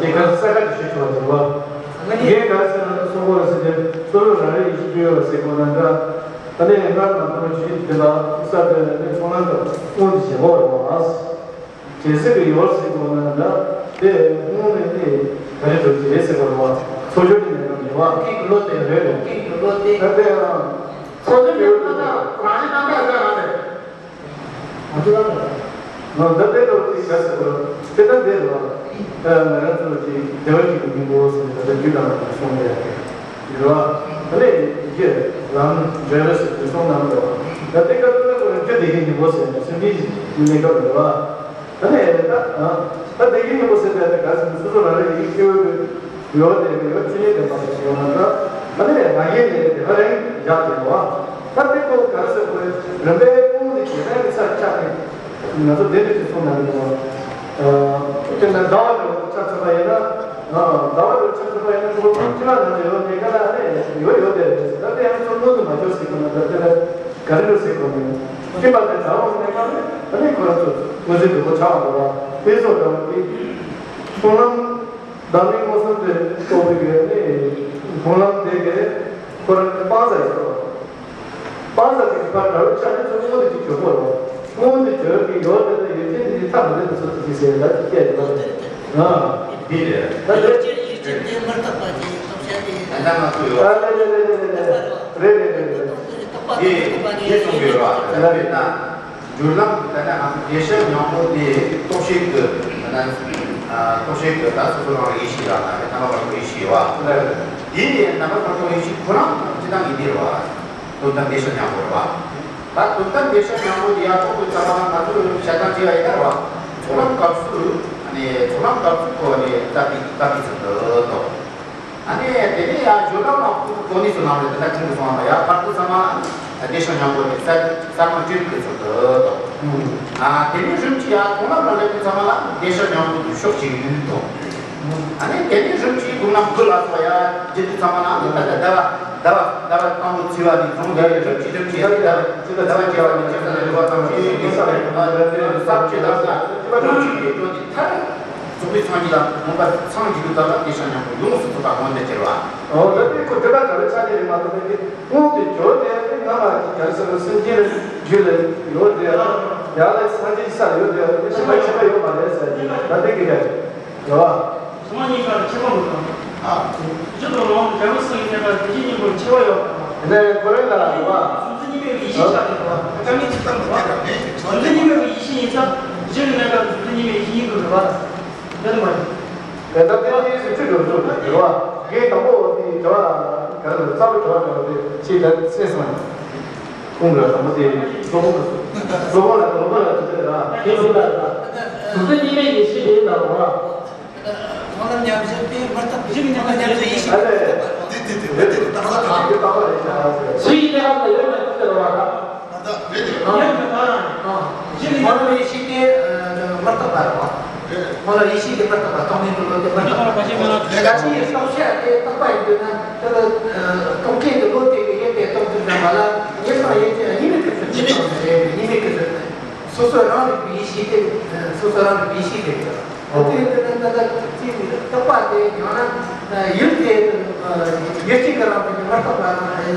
དེ་ག་ས་ཁ་དེ་ཞུས་ཆོག་པ་དེ་རེད་བ། ངས་ག་ཟེར་ན་སོང་གོ་ཟེར་ཏེ་སོ་སོ་རང་རེ་ཡེ་ཤེས་སྤྲོད་ཡོད་ལ་ཟེར་གོ་ན་འདྲ། ད་ནི་སྔར་ནང་དུ་ཇི་དེ་ལ་ས་དེ་ནི་ཚོང་ལམ་དུ་ ཁོང་གི་བྱེད་པ་རེད་བ། གལ་སྲིད་པའི་ཡོད་ཟེར་དགོས་ན་འདྲ། དེ་ཁོང་ནས་དེ་ག་རེ་འགྲོ་གི་རེད་ཟེར་དགོས་རེད་བ། འཚོ་བཅུད་ཀྱི་ནད་རྣམས་རེད་བ། ཀིང་གི་བློ་དེ་རེད་རེད། ཀིང་གི་བློ་དེ། ད་དེ་ཡང་འཚོ་བཅུད་ཀྱི་རྣམ་གཞག་རང་བཞིན་རྣམ་གཞག་ཟེར་རང་རེད། ང་ཚོ་ལ་ང་ད་དེ་ལོ་དེ་ག་ཟེར་དགོས་རེད། དེ་ད་དེ་རེད་བ། ཨ་ང་རང་ཚོ་དེ་བདེ་བ་ཅིག་གི་སྙིང་པོ་ཟེར་ནས་ད་ལྟ་རྒྱུད་དང་ནང་གསུངས་པའི་ཡ་གི་རེད་བ། ད་ལས་ཡི་གེ་ལམ་འབྲས་རེད་ཟེར་དེ་གསུངས་གནང་འདུག་ད་དེ་སྐབས་དུས་ལ་ཁོ་རང་རྒྱུད་བདེ་གི་སྙིང་པོ་ཟེར་ནས་སེམས་ཅན་གྱི་གནས་སྐབས་རེད་བ། ད་ནས་ད་ད་བདེ་གི་སྙིང་པོ་ཟེར་བས་ད་ག་ཟེར་ན་སོ་སོ་རང་རེ་ཡི་གེ་སྐྱེ་བོའི་ཡོད་དེ་ཡོད་ཆོས་ཉིད་དེ་མ་ཟེར་ཞེས་ན་ད་ད་ནས་ང་ཡིན་ནས་དེ་ག་རེ་ཡག་དེ་བ། ད་དེ་ཁོ་ག་རེ་ཟེར་དགོས་རེད། རིམ་པས་ཀུན་ཏུ་ཞེ་སྡང་གི་ཚར་ཆགས་ཏེ། ང་ཚོ་དེ་འདྲ་ཅིག་གསུངས་གནང་གི་འདུག་བ། དེ་ན་ཟླ་བ་འདྲ་བོ་ཆ་མཚོན་པ་ཡིན་ན། ཟླ་བ་འདྲ་བོ་ཆ་མཚོན་པ་ཡིན་ན་ཁོ་ཁྱིམ་ལ་ན་ཡོད་མེད་ག་ལ་ཨ་ནི་ཡོད་ཡོད་དེ་རེད་ཟེར། ད་དེ་ཡང་ཚོ་མངོན་དུ་མ་གྱུར་ཟེར་གོ་ན་ད་དེ་ལ་ག་རེ་རེད་ཟེར་གོ་ནི། ཁྱིམ་པ་དེ་ཟླ་བ་མེད་ག་ནི་ཨ་ནི་ཁོ་རང་ཚོ་མངོན་ཚེ་འདུ་བོ་ཆགས་འདུག་བ། དེ་ཚོ་འདྲ་བོ་དེ་མཐོང་ལམ། བདག་མེད་མངོན་སུམ་དུ་རྟོགས་པའི་གི་ནི་མཐོང་ལམ་དེ་གི་ཁོ་རང་གི་སྤང་བྱ་ཡོད་རེད། སྤང་བྱ་དེ་གི་ཕར་འདྲ་བའི་ཆ་ནས་ཚུར་མངོན་དུ་ཅིག་གྱུར་པ་རེད། མངོན་དུ་གྱུར་གི་ཡོད་དེ་ལ་ཡོད་ཚད་དེ་གི་ཐབས་མི་ལེན་པའི་ཚུལ་དུ་ཅིག་ཟེར་ལ་ཅིག་སྐད་ཡོད་རེད། ཨ། འདི་རེད། ད་ཡོད་ཅེས་ཡོད་ཅེས་དེ་མི་རྟག་པ་ཅིག་སྟོབས་ཆེན་དེ། ད་ལྟ་ང་ཚོ་ཡོད། ཨ་རེད་རེད་རེད་རེད་རེད། རེད་རེད་རེད་རེད། རྟག་པ་དེ་དེ་རྟག་པ་ནི་དེ་གསུང་གི་ཡོད་རེད་བ། ད་ལྟ་ཡོད་ན། སྦྱོར་ལམ་ད་ལྟ་ང་ཚོ་བདེ་གཤེགས་སྙིང་པོ་དེ་རྟོགས་བྱེད་ཀྱི་ད་ལྟ་རྟོགས་བྱེད་ཀྱི་ད་སོ་སོ་རང་ཡེ་ཤེས་རང་ན་རེད། རྣམ་པ་བར་དོ་ཡེ་ཤེས་ཡོད་བ། དེ་ནས་རྣམ་པ་བར་དོ་ཡེ་ཤེས་ཁོ་རང་སྤྱི་བཏང་གི་དེ་རེད་བ། དོན་དམ་བདེ་གཤེགས་སྙིང་པོ་རེད་བ། ད་དོན་དམ་བདེ་གཤེགས་སྙིང་པོ་དེ་ཡར་རྟོགས་པའི་ཙམ་པ་ལ་ང་ཚོ་བཤད་སྟངས་བྱས་པ་ཡིན་ན་རེད་བ། ཚོགས་ལམ་སྐབས་སུ་ཚོགས་ལམ་སྐབས་སུ་ཁོ་ནས་ད་དེ་ད་དེ་ཚོ་འདི་དང་། ཨ་ནི་དེ་ནས་ཡང་སྦྱོར་ལམ་ནང་ཁོ་གོ་ནི་སུ་ནང་ལས་དེ་འདྲ་ཁྲིམས་ཀྱི་སོང་བ་ཡང་ཕར་ཚུར་ཚང་མ་བདེ་གཤེགས་སྙིང་པོ་ནི་གསར་གསར་མ་བཅོས་ཀྱི་ཚུལ་དུ་དང་། ཨ་དེ་ནས་རིམ་གྱིས་ཡང་མཐོང་ལམ་ལ་སླེབས་དུས་ཚང་མ་ལ་བདེ་གཤེགས་སྙིང་པོ་དུ་ཤོག་ཅིག་ཡུལ་དང་། ཨ་ནི་དེ་ནས་རིམ་གྱིས་མཐོང་ལམ་དགུ་ལ་སོགས་ཡང་བརྒྱུད་དུས་ཚང་མ་ལ་ཨ་ནི་ད་ལྟ་ཟླ་བ་ཟླ་བ་ཟླ་བ་དང་པོ་ཚེས་པ་ནས་བཟུང་སྟེ་རིམ་གྱིས་རིམ་གྱིས་ཟླ་བ་ཟླ་བ་བཅུ་པ་ནས་བཅུ་པ་ནས་རིམ་པ་ཙམ་ཞིག་གི་ས་ནས་རིམ་པ་ཙམ་ཞིག་གི་ས་བཅུ་ལ་ས་རིམ་གྱིས་འགྲོ་དུས་མཐར། རྫོགས་པའི་སངས་རྒྱས་ལ་དགོངས་པ་སངས་རྒྱས་པའི་བདག་ལ་བདེ་གཤེགས་སྙིང་པོ་ཡོངས་སུ་རྫོགས་པ་མངོན་དུ་གྱུར་པ། འོ་ད་དེ་ཁོ་དེ་ལ་ག་རེ་ཆ་ནས་རེད་མ་གཏོགས་པའི་དེ་མངོན་དུ་གྱུར་ཏེ་དེ་ང་ལ་ག་རེ་ཟེར་བ་སེམས་ཅན་ལ་རྒྱུད་ལ་ཡོད་དེ་ཡར་ལ་སངས་རྒྱས་ཀྱི་ས་ལ་ཡོད་དེ་ཡར་དེ་ཤེས་པ་ཤེས་པ་ཡོད་མ་རེད་ཟེར་གྱི་ད་དེ་གི་རེད་རེད་བ། ཚང་མ་གཉིས་ཀ་ལ་ཁྱད་པར་མི་འདུག་ཨ། རྒྱུད་དང་ནང་དུ་རྒྱལ་པོ་སངས་རྒྱས་ཀྱི་བདེ་གཤེགས་སྙིང་པོར་ཁྱད་པར་ཡོད་པ་དང་། དེ་ནས་ཁོ་རང་ལ་རེད་བ། གཟུགས་མཚན་གཉིས་མེད་པའི་ཡེ་ཤེས་ཆགས་ཏེ་རེད་བ། དཀའ་ངལ་ཅིག་བཏང་འདུག་བ། གཟུགས་མཚན་གཉིས་མེད་པའི་ཡེ་ཤེས་ཡིན་ཙང་། གཞི་གི་གནས་སྐབས་གཟུགས་མཚན་གཉིས་མེད་ཡེ་ཤེས་ཡིན་དགོས་རེད་བ། དེ་ནི་མ་རེད། དེ་ལྟར་དེ་ཡིན་ཟེར་ཚུལ་འགྲོ་ཚུལ་རེད་བ། དེའི་དང་པོ་དེ་དྲི་བ་ག་རེ་རེད། རྩ་བའི་དྲི་བ་འདྲ་བ་དེ་ཅིག་ད་སེམས་སོང་། ཁོང་གི་དང་པོ་དེ་སློབ་དཔོན་གྱི་སློབ་དཔོན་ལ་དང་པོ་ལ་དེ་རེད་བ། དེ་ཡིན་ལ་གཟུགས་མཚན་གཉིས་མེད་ཡེ་ཤེས་དེ་ཡིན་ལ་རེད་བ། མཐོང་ལམ་ཉམས་བཞག་དེ་མི་རྟག་པ་ཞིག་མཐོང་ལམ་ཉམས་བཞག་ཡེ་ཤེས་ཨ་ལས། དེ་དེ་དེ་དེ་དེ་རྟག་པ་དང་དེ་རྟག་པ་རེད་ཤག་ཟེར། ཞིག་དེ་ཧ་ལས་ཡོད་མེད་ཐུག་ཟེར་བ་དང་། ད་ལྟ་རེད་དེ། ཡོད་མེད་ད་རང་རེད། ཞིག་མཐོང་ལམ་ཡེ་ཤེས་དེ་མི་རྟག་པ་རེད་བ། མཐོང་ལམ་ཡེ་ཤེས་དེ་མི་རྟག་པ་རྟག་མིན་གྱི་བློ་དེ་མི་རྟག་པ་རེད། ད་ཅི་ཡི་རྟོགས་བྱ་དེ་རྟག་པ་ཡིན་དུས་ན་དེ་ལ་རྟོགས་མཁན་གྱི་བློ་དེ་གི་ཡུལ་དེ་རྟོགས་དུས་ཙམ་པ་ལ་ཡུལ་དང་ཡུལ་ཅན་གཉིས་མེད་ཀྱི་ཚུལ་དུ་རྟོགས་ནས་རེད། གཉིས་མེད་ཀྱི་ཚུལ་དུ། སོ་སོ་རང་རིག་པའི་ཡེ་ཤེས་དེ། སོ་སོ་རང་རིག་པའི་ཡེ་ཤེས་དེ། ཨོ། དེ་ཡིན་དུས་ན་ད་ལྟ་ཅི་རྟོགས་པ་དེ་ཡང་ན་ཡུལ་དེ་ཡུལ་ཅན་གྱི་རང་བཞིན་གྱི་མི་རྟག་པ་རང་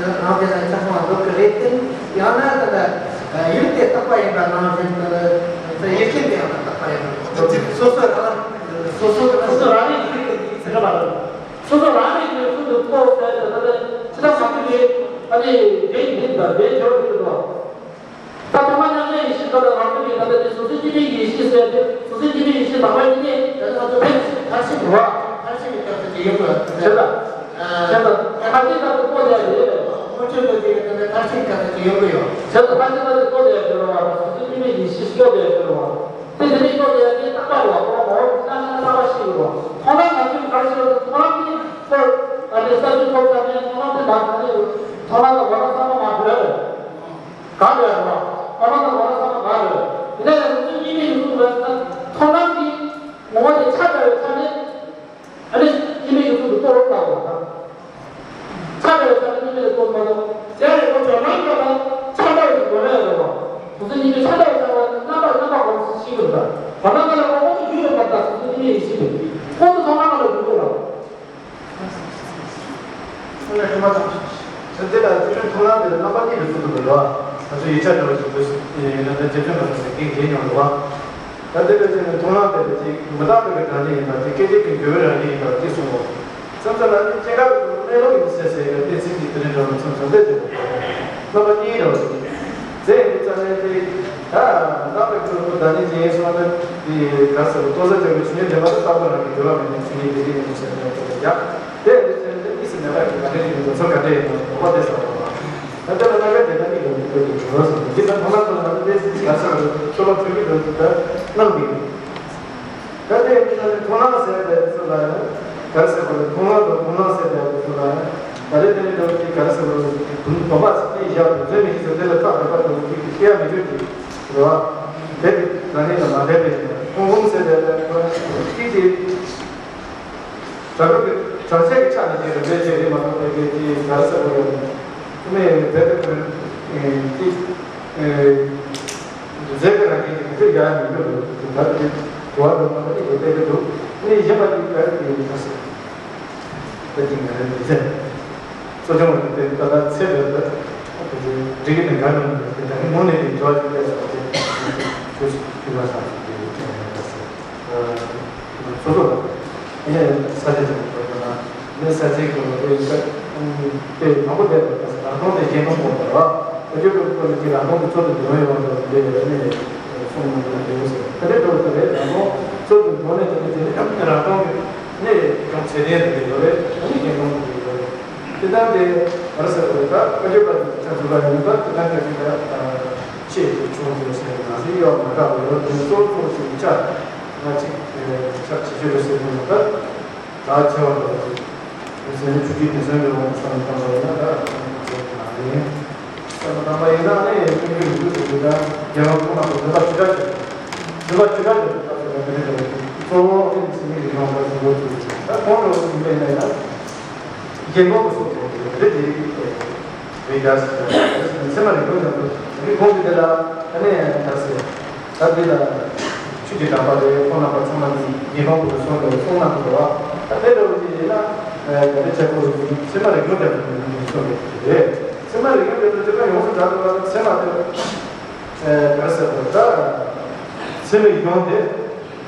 བཞིན་ལ་ཆགས་སོང་བ་འདོད་ཀྱི་རེད་དེ། ཡང་ན་ད་ལྟ་ཡུལ་དེ་རྟག་པ་ཡིན་པ་ནང་བཞིན་དུ་ཡུལ་ཅན་དེ་ཡང་ན་རྟག་པ་ཡིན་པ་སོ་སོ་རང་སོ་སོ་སོ་སོ་རང་རིག་རིག་པའི་ཡིན་ཟེར་བ་དང་། སོ་སོ་རང་རིག་པའི་ཚུལ་དུ་རྟོགས་ཟེར་དེ་ད་ལྟ་ཕྱི་ལ་མ་ཐུག་གི་ཨ་ནི་དེ་ཡིན་པ་དེ་འབྱོར་གྱི་འདུག་ད་ཐོག་མ་མཉམ་གཞག་ཡེ་ཤེས་ཀ་ལ་ང་ཚོ་གིས་ད་ལྟ་དེ་གཟུགས་མཚན་གཉིས་མེད་ཡེ་ཤེས་ཟེར་ཏེ་གཟུགས་མཚན་གཉིས་མེད་ཡེ་ཤེས་དང་པོ་ཡིན་ནས་ད་ལྟ་ང་ཚོ་ཕལ་ཆེར་ཕལ་ཆེར་འགྲོ་བ། ཕལ་ཆེར་གྱི་སྐབས་སུ་ཅི་ཡོད་དགོས། བྱས་ཙང་། བྱས་ཙང་ཕལ་ཆེར་སྐབས་སུ་ལྟོས་ཡ་རེད། ཨོ་ཆོས་ལ་དེ་ད་ལྟ་ཕལ་ཆེར་སྐབས་སུ་ཅི་ཡོད་དགོས་ཡོད། བྱས་ཙང་ཕལ་ཆེར་སྐབས་སུ་ལྟོས་ཡ་རེད་རོ་བ། གཟུགས་མཚན་གཉིས་མེད་ཡེ་ཤེས་ལྟོས་ཡ་རེད་རོ་བ། དེ་དེ་ནས་ལྟོས་ཡ་དེ་རྟག་པ་རོ་བ། ཁོ་རང་ངོ་བོ་ཅི་ལྟ་ན་རྟག་པ་ཞིག་རོ། མཐོང་ལམ་ང་ཚོས་ག་རེ་ཞིག་རོ། མཐོང་ལམ་དེ་ཁོ་ཨ་ནི་ས་བཅུ་ཐོབ་ཙམ་ནས་མཐོང་ལམ་དེ་མ་ག་ནས་མཐོང་ལམ་ལ་གོ་ལ་ཚང་མ་མ་གོ་ཡ་རེད། ག་རེ་རེད་བ། ཨ་མ་དང་ང་རང་ཚང་མ་ག་རེ་རེད། དེ་ནས་ཡང་ཚུལ་གཉིས་མེད་ཀྱི་ཚུལ་དུ་བས་ན་མཐོང་ལམ་གྱི་ངོ་བོ་དེ་ཆ་འདྲ་བའི་ཆ་ནས་ཨ་ནི་གཉིས་མེད་ཀྱི་ཚུལ་དུ་རྟོགས་རོགས་གནང་དགོས་ན། ཆ་འདྲ་བའི་ཆ་ནས་གཉིས་མེད་དུ་རྟོགས་མ་གཏོགས་དེ་རེད་ཁོ་ཚོ་རང་གི་ལ་ཆ་འདྲ་བའི་གོ་རེ་རེད་བ། དེ་ཚོ་གཉིས་མེད་ཆ་འདྲ་བའི་ཆ་ནས་རྣམ་པར་རྣམ་པ་གོ་སྲིད་ཤེས་དགོས་ད། བ་ན་ང་ལ་ཁོ་ཁོ་ཚོ་རྒྱུད་ཡོད་པར་ད་དེ་ཚོ་གཉིས་མེད་ཡིན་ཤེས་དགོས། ཁོ་ཚོ་མཐོང་ལམ་ལ་རྒྱུད་ཡོད་ར། ཚུལ་ཁྲིམས་མཐོང་ལམ་དེ་ལ་རྣམ་པ་གཉིས་ཀྱི་ཚུལ་དུ་འདུག་ལ། ང་ཚོ་ཡིག་ཆ་འདྲ་བ་ཞིག་འདུག་ཡིན་ན་ད་རྗེ་བཙུན་པ་ཚོ་ནས་སྐད་བརྒྱབ་མྱོང་འདུག་བ། ད་དེ་འདྲ་བྱས་ནས་མཐོང་སྣང་དེ་ལ་ཅིག་མི་རྟག་པའི་གི་བདག་ཉིད་ཡིན་པ་དེ་སྐད་ཅིག་གིས་འགྱུར་བའི་རང་བཞིན་ཡིན་པ་ཅིག་གསུངས་འདུག་བསམ་ཚུལ་ལ་ནི་སྐྱེ་འགག་གི་གནས་ལུགས་ཡིན་ཟེར་ཟེར་ཡོད་དེ་ཚིག་གི་དེ་རིང་འདྲ་བ་མཚམས་མཚམས་ལས་དེ་རྣམ་པ་གཉིས་འདྲ་བ་ཞིག་མཛད་ཡོད་ཙང་ནས་དེ་ད་མི་རྟག་པའི་གི་བདག་ཉིད་ཅིག་ཡིན་སོང་ན་དེ་ག་ཟེར་བ་ལྟོ་ས་འཇོག་པའི་ཆོས་ཉིད་བདེན་པ་དེ་རྟག་པ་རང་གི་འགྱུར་བ་མེད་པའི་ཆོས་ཉིད་དེ་དེ་ཡིན་ཟེར་ནས་དེ་ལ་ཡ། དེ་ཡིན་ཚེ་འདི་གཉིས་སུ་མེད་པ་གི་ག་འདྲ་ཞིག་འདུག་ཚོ་ག་འདྲ་ཡིན་ནོ་དོགས་པ་དེ་ཟ་བ་ལ། ད་ལྟ་ལ་ནམ་རྒྱུན་དེ་ལྟ་གཉིས་ལ་འདུག་པའི་གི་འགྱུར་བ་ཟེར་འདུག་འདི་ལྟར་མཐོང་སྣང་ཚོ་ལ་ང་ཚོ་དེ་སྲིད་ཀྱི་ག་ས་རུ་ཚོ་ལ་འཕྲོད་ཀྱི་འདུག་ད་གནང་གི། ད་དེ་ཡིན་ཚེ་མཐོང་སྣང་ཟེར་བའི་ཚོ་ལ་ཡང་ག་རེ་ཟེར་བ་ལ་མཐོང་སྣང་དང་མཐོང་སྣང་ཟེར་བའི་ཚོ་ལ་ཡང་ད་རེ་དེ་ནི་འདུག་གི་ག་རེ་ཟེར་བ་ལ་དུམ་སྟོན་པ་ཚིག་གི་ཡག་དུ་འཛོལ་མི་ཤེས་ཚོ་དེ་ལ་ཐག་རིང་པ་དུ་གི་ཤེས་ཡ་མི་འདུག་གི་རེད་བ། དེ་གི་རང་ཉིད་ལ་མ་བསྡད་པའི་མཐོང་སྒོམ་ཟེར་བའི་ཚོ་ལ་ཡང་ཤེས་ཀྱི། དྲག་པོའི་གྲགས་ཆས་ཀྱི་ཆ་ནས་ཀྱི་རིམ་པས་བྱས་ཏེ་མ་གཏོགས་པའི་གི་ཅི་ག་རེ་ཟེར་དགོས་ཡོད་མེད། ཨེ་དེ་ལྟ་བུའི་ཅི་རྫས་ཀྱི་རང་བཞིན་གྱི་ཚིག་ཡང་མི་འདུག་ད་དེ་གོ་བ་འདུག་མ་གཏོགས་ཀྱི་དེ་ལྟ་གི་འདུག་ཨེ་གཞན་པ་ཅིག་ག་རེ་ཡིན་ན་ཟེར། ད་ཅིག་ང་རེ་མི་ཟེར། གཙོ་སྐྱོང་བ་དེ་ད་ལྟ་ཚེ་འདི་ལ་འགྲིག་གི་ནི་འགའ་མིན་འདུག་དེ་ད་ནི་དངོས་གནས་ཀྱི་འབྱོར་བ་ཅིག་སླེབས་སོང་སྟེ་ཁྱོད་ཀྱི་མ་ཤག་ཅིག་དེ་ཡོད་ཀྱང་ཡོད་པ་ཟེར། སོ་སོ་ལ་ཨེ་ས་ཆ་ཅིག་གི་ཐོག་ན་ནི་ས་ཆའི་སྐོར་ལ་དཔེ་ཡིན་པ་དཔེ་མང་པོ་བསྡད་པ་ལ་ད་རང་སྟོང་དེ་གཞན་སྟོང་དགོངས་པ་རེད་བ། ཨ་ཇོ་གི་སྐོར་ལ་ཅིག་རང་སྟོང་གི་ཚོགས་དུ་འགྲོ་ཡོང་བ་འདྲ་བ་དེ་ཡོད་ནི་གསུང་མ་འདུག་དེ་ཡོད་ཟེར། ད་དེ་འདྲ་བ་དེ་རེད། རང་སྟོང་ཚོགས་དུ་འགྲོ་ནས་དེ་ནི་དེ་ནི་རང་སྟོང་གི་ནི་ཡོང་ཚད་ལྡན་རེད་ཡོད་རེད། ཨ་ནི་གཞན་སྟོང་གི་ཡོད་རེད། དེ་ལྟར་དེ་ག་རེ་ཟེར་དགོས་རེད། ད་ཨ་ཇོ་གི་ཆ་འཛུགས་པ་ཡིན་པ་དེ་ལྟར་ག་ཅིག་ད་ཆེས་ཆུང་ཆུང་ཟེར་ན་ཟེར་ཡོད་མ་འདྲ་བ་ཡོད་དེ་གཙོ་བོ་གཙོ་བོ་ཞིག་ཆ་ང་ཅིག་ཆ་ཆེ་ཆེ་རེད་ཟེར་དུས་ད། ད་ཆེ་བ་འདྲ་ཞིག་ཟེར་ནས་ཆུ་རྒྱུན་དེང་སང་གི་ལོ་བསམ་བློ་བཏང་པ་ཡིན་ན་ད་ང་ཚོ་མ་རེད། བསམ་བློ་བཏང་པ་ཡིན་ན་ནི་ཀུན་གྱི་མི་འདུག་ཟེར་གྱི་ད་རྒྱལ་བ་ཀུན་ལ་སོགས་འདུན་པ་ཇི་འདྲ་ཞིག་འདུན་པ་ཇི་འདྲ་ཞིག་ད་ཟེར་ན་དེ་འདྲ་གཙོ་བོ་ཨེ་ཟེར་ནས་རིགས་ནང་པ་ཞིག་ཡོད་ཅིག་ད་ཁོང་ལ་འདུན་པ་ཡིན་ན་ཡང་རྒྱལ་བ་ཀུན་སོགས་དེ་རེད་དེ། རེད་ཀྱང་ཟེར་ན་ཚད་མ་རིག་པ་ཀྱང་འདུག་རིག་གོང་གི་དེ་ལ་ཨ་ནི་ད་ཟེར། ད་འདི་ལ་ཆོས་ཀྱི་གྲགས་པ་རེད། ཁོང་རྣམ་པ་ཚང་མ་གི་ཉེ་སྟོང་དུ་སོང་བའི་གསུང་གནང་གི་འདུག་བ། ད་དེ་འདྲ་བོ་ཅིག་ཡིན་ན་ད་དེ་ཆེ་པོ་ཚད་མ་རིག་གོང་ཀྱང་གསུང་གི་རེད། ཚད་མ་རིག་གོང་དེ་ཚོ་དེ་ག་ཡོངས་སུ་གྲགས་འདུག་བ། ཚད་མ་དེ་ག་རེ་ཟེར་དགོས་ད། ཚད་མའི་གོང་དེ།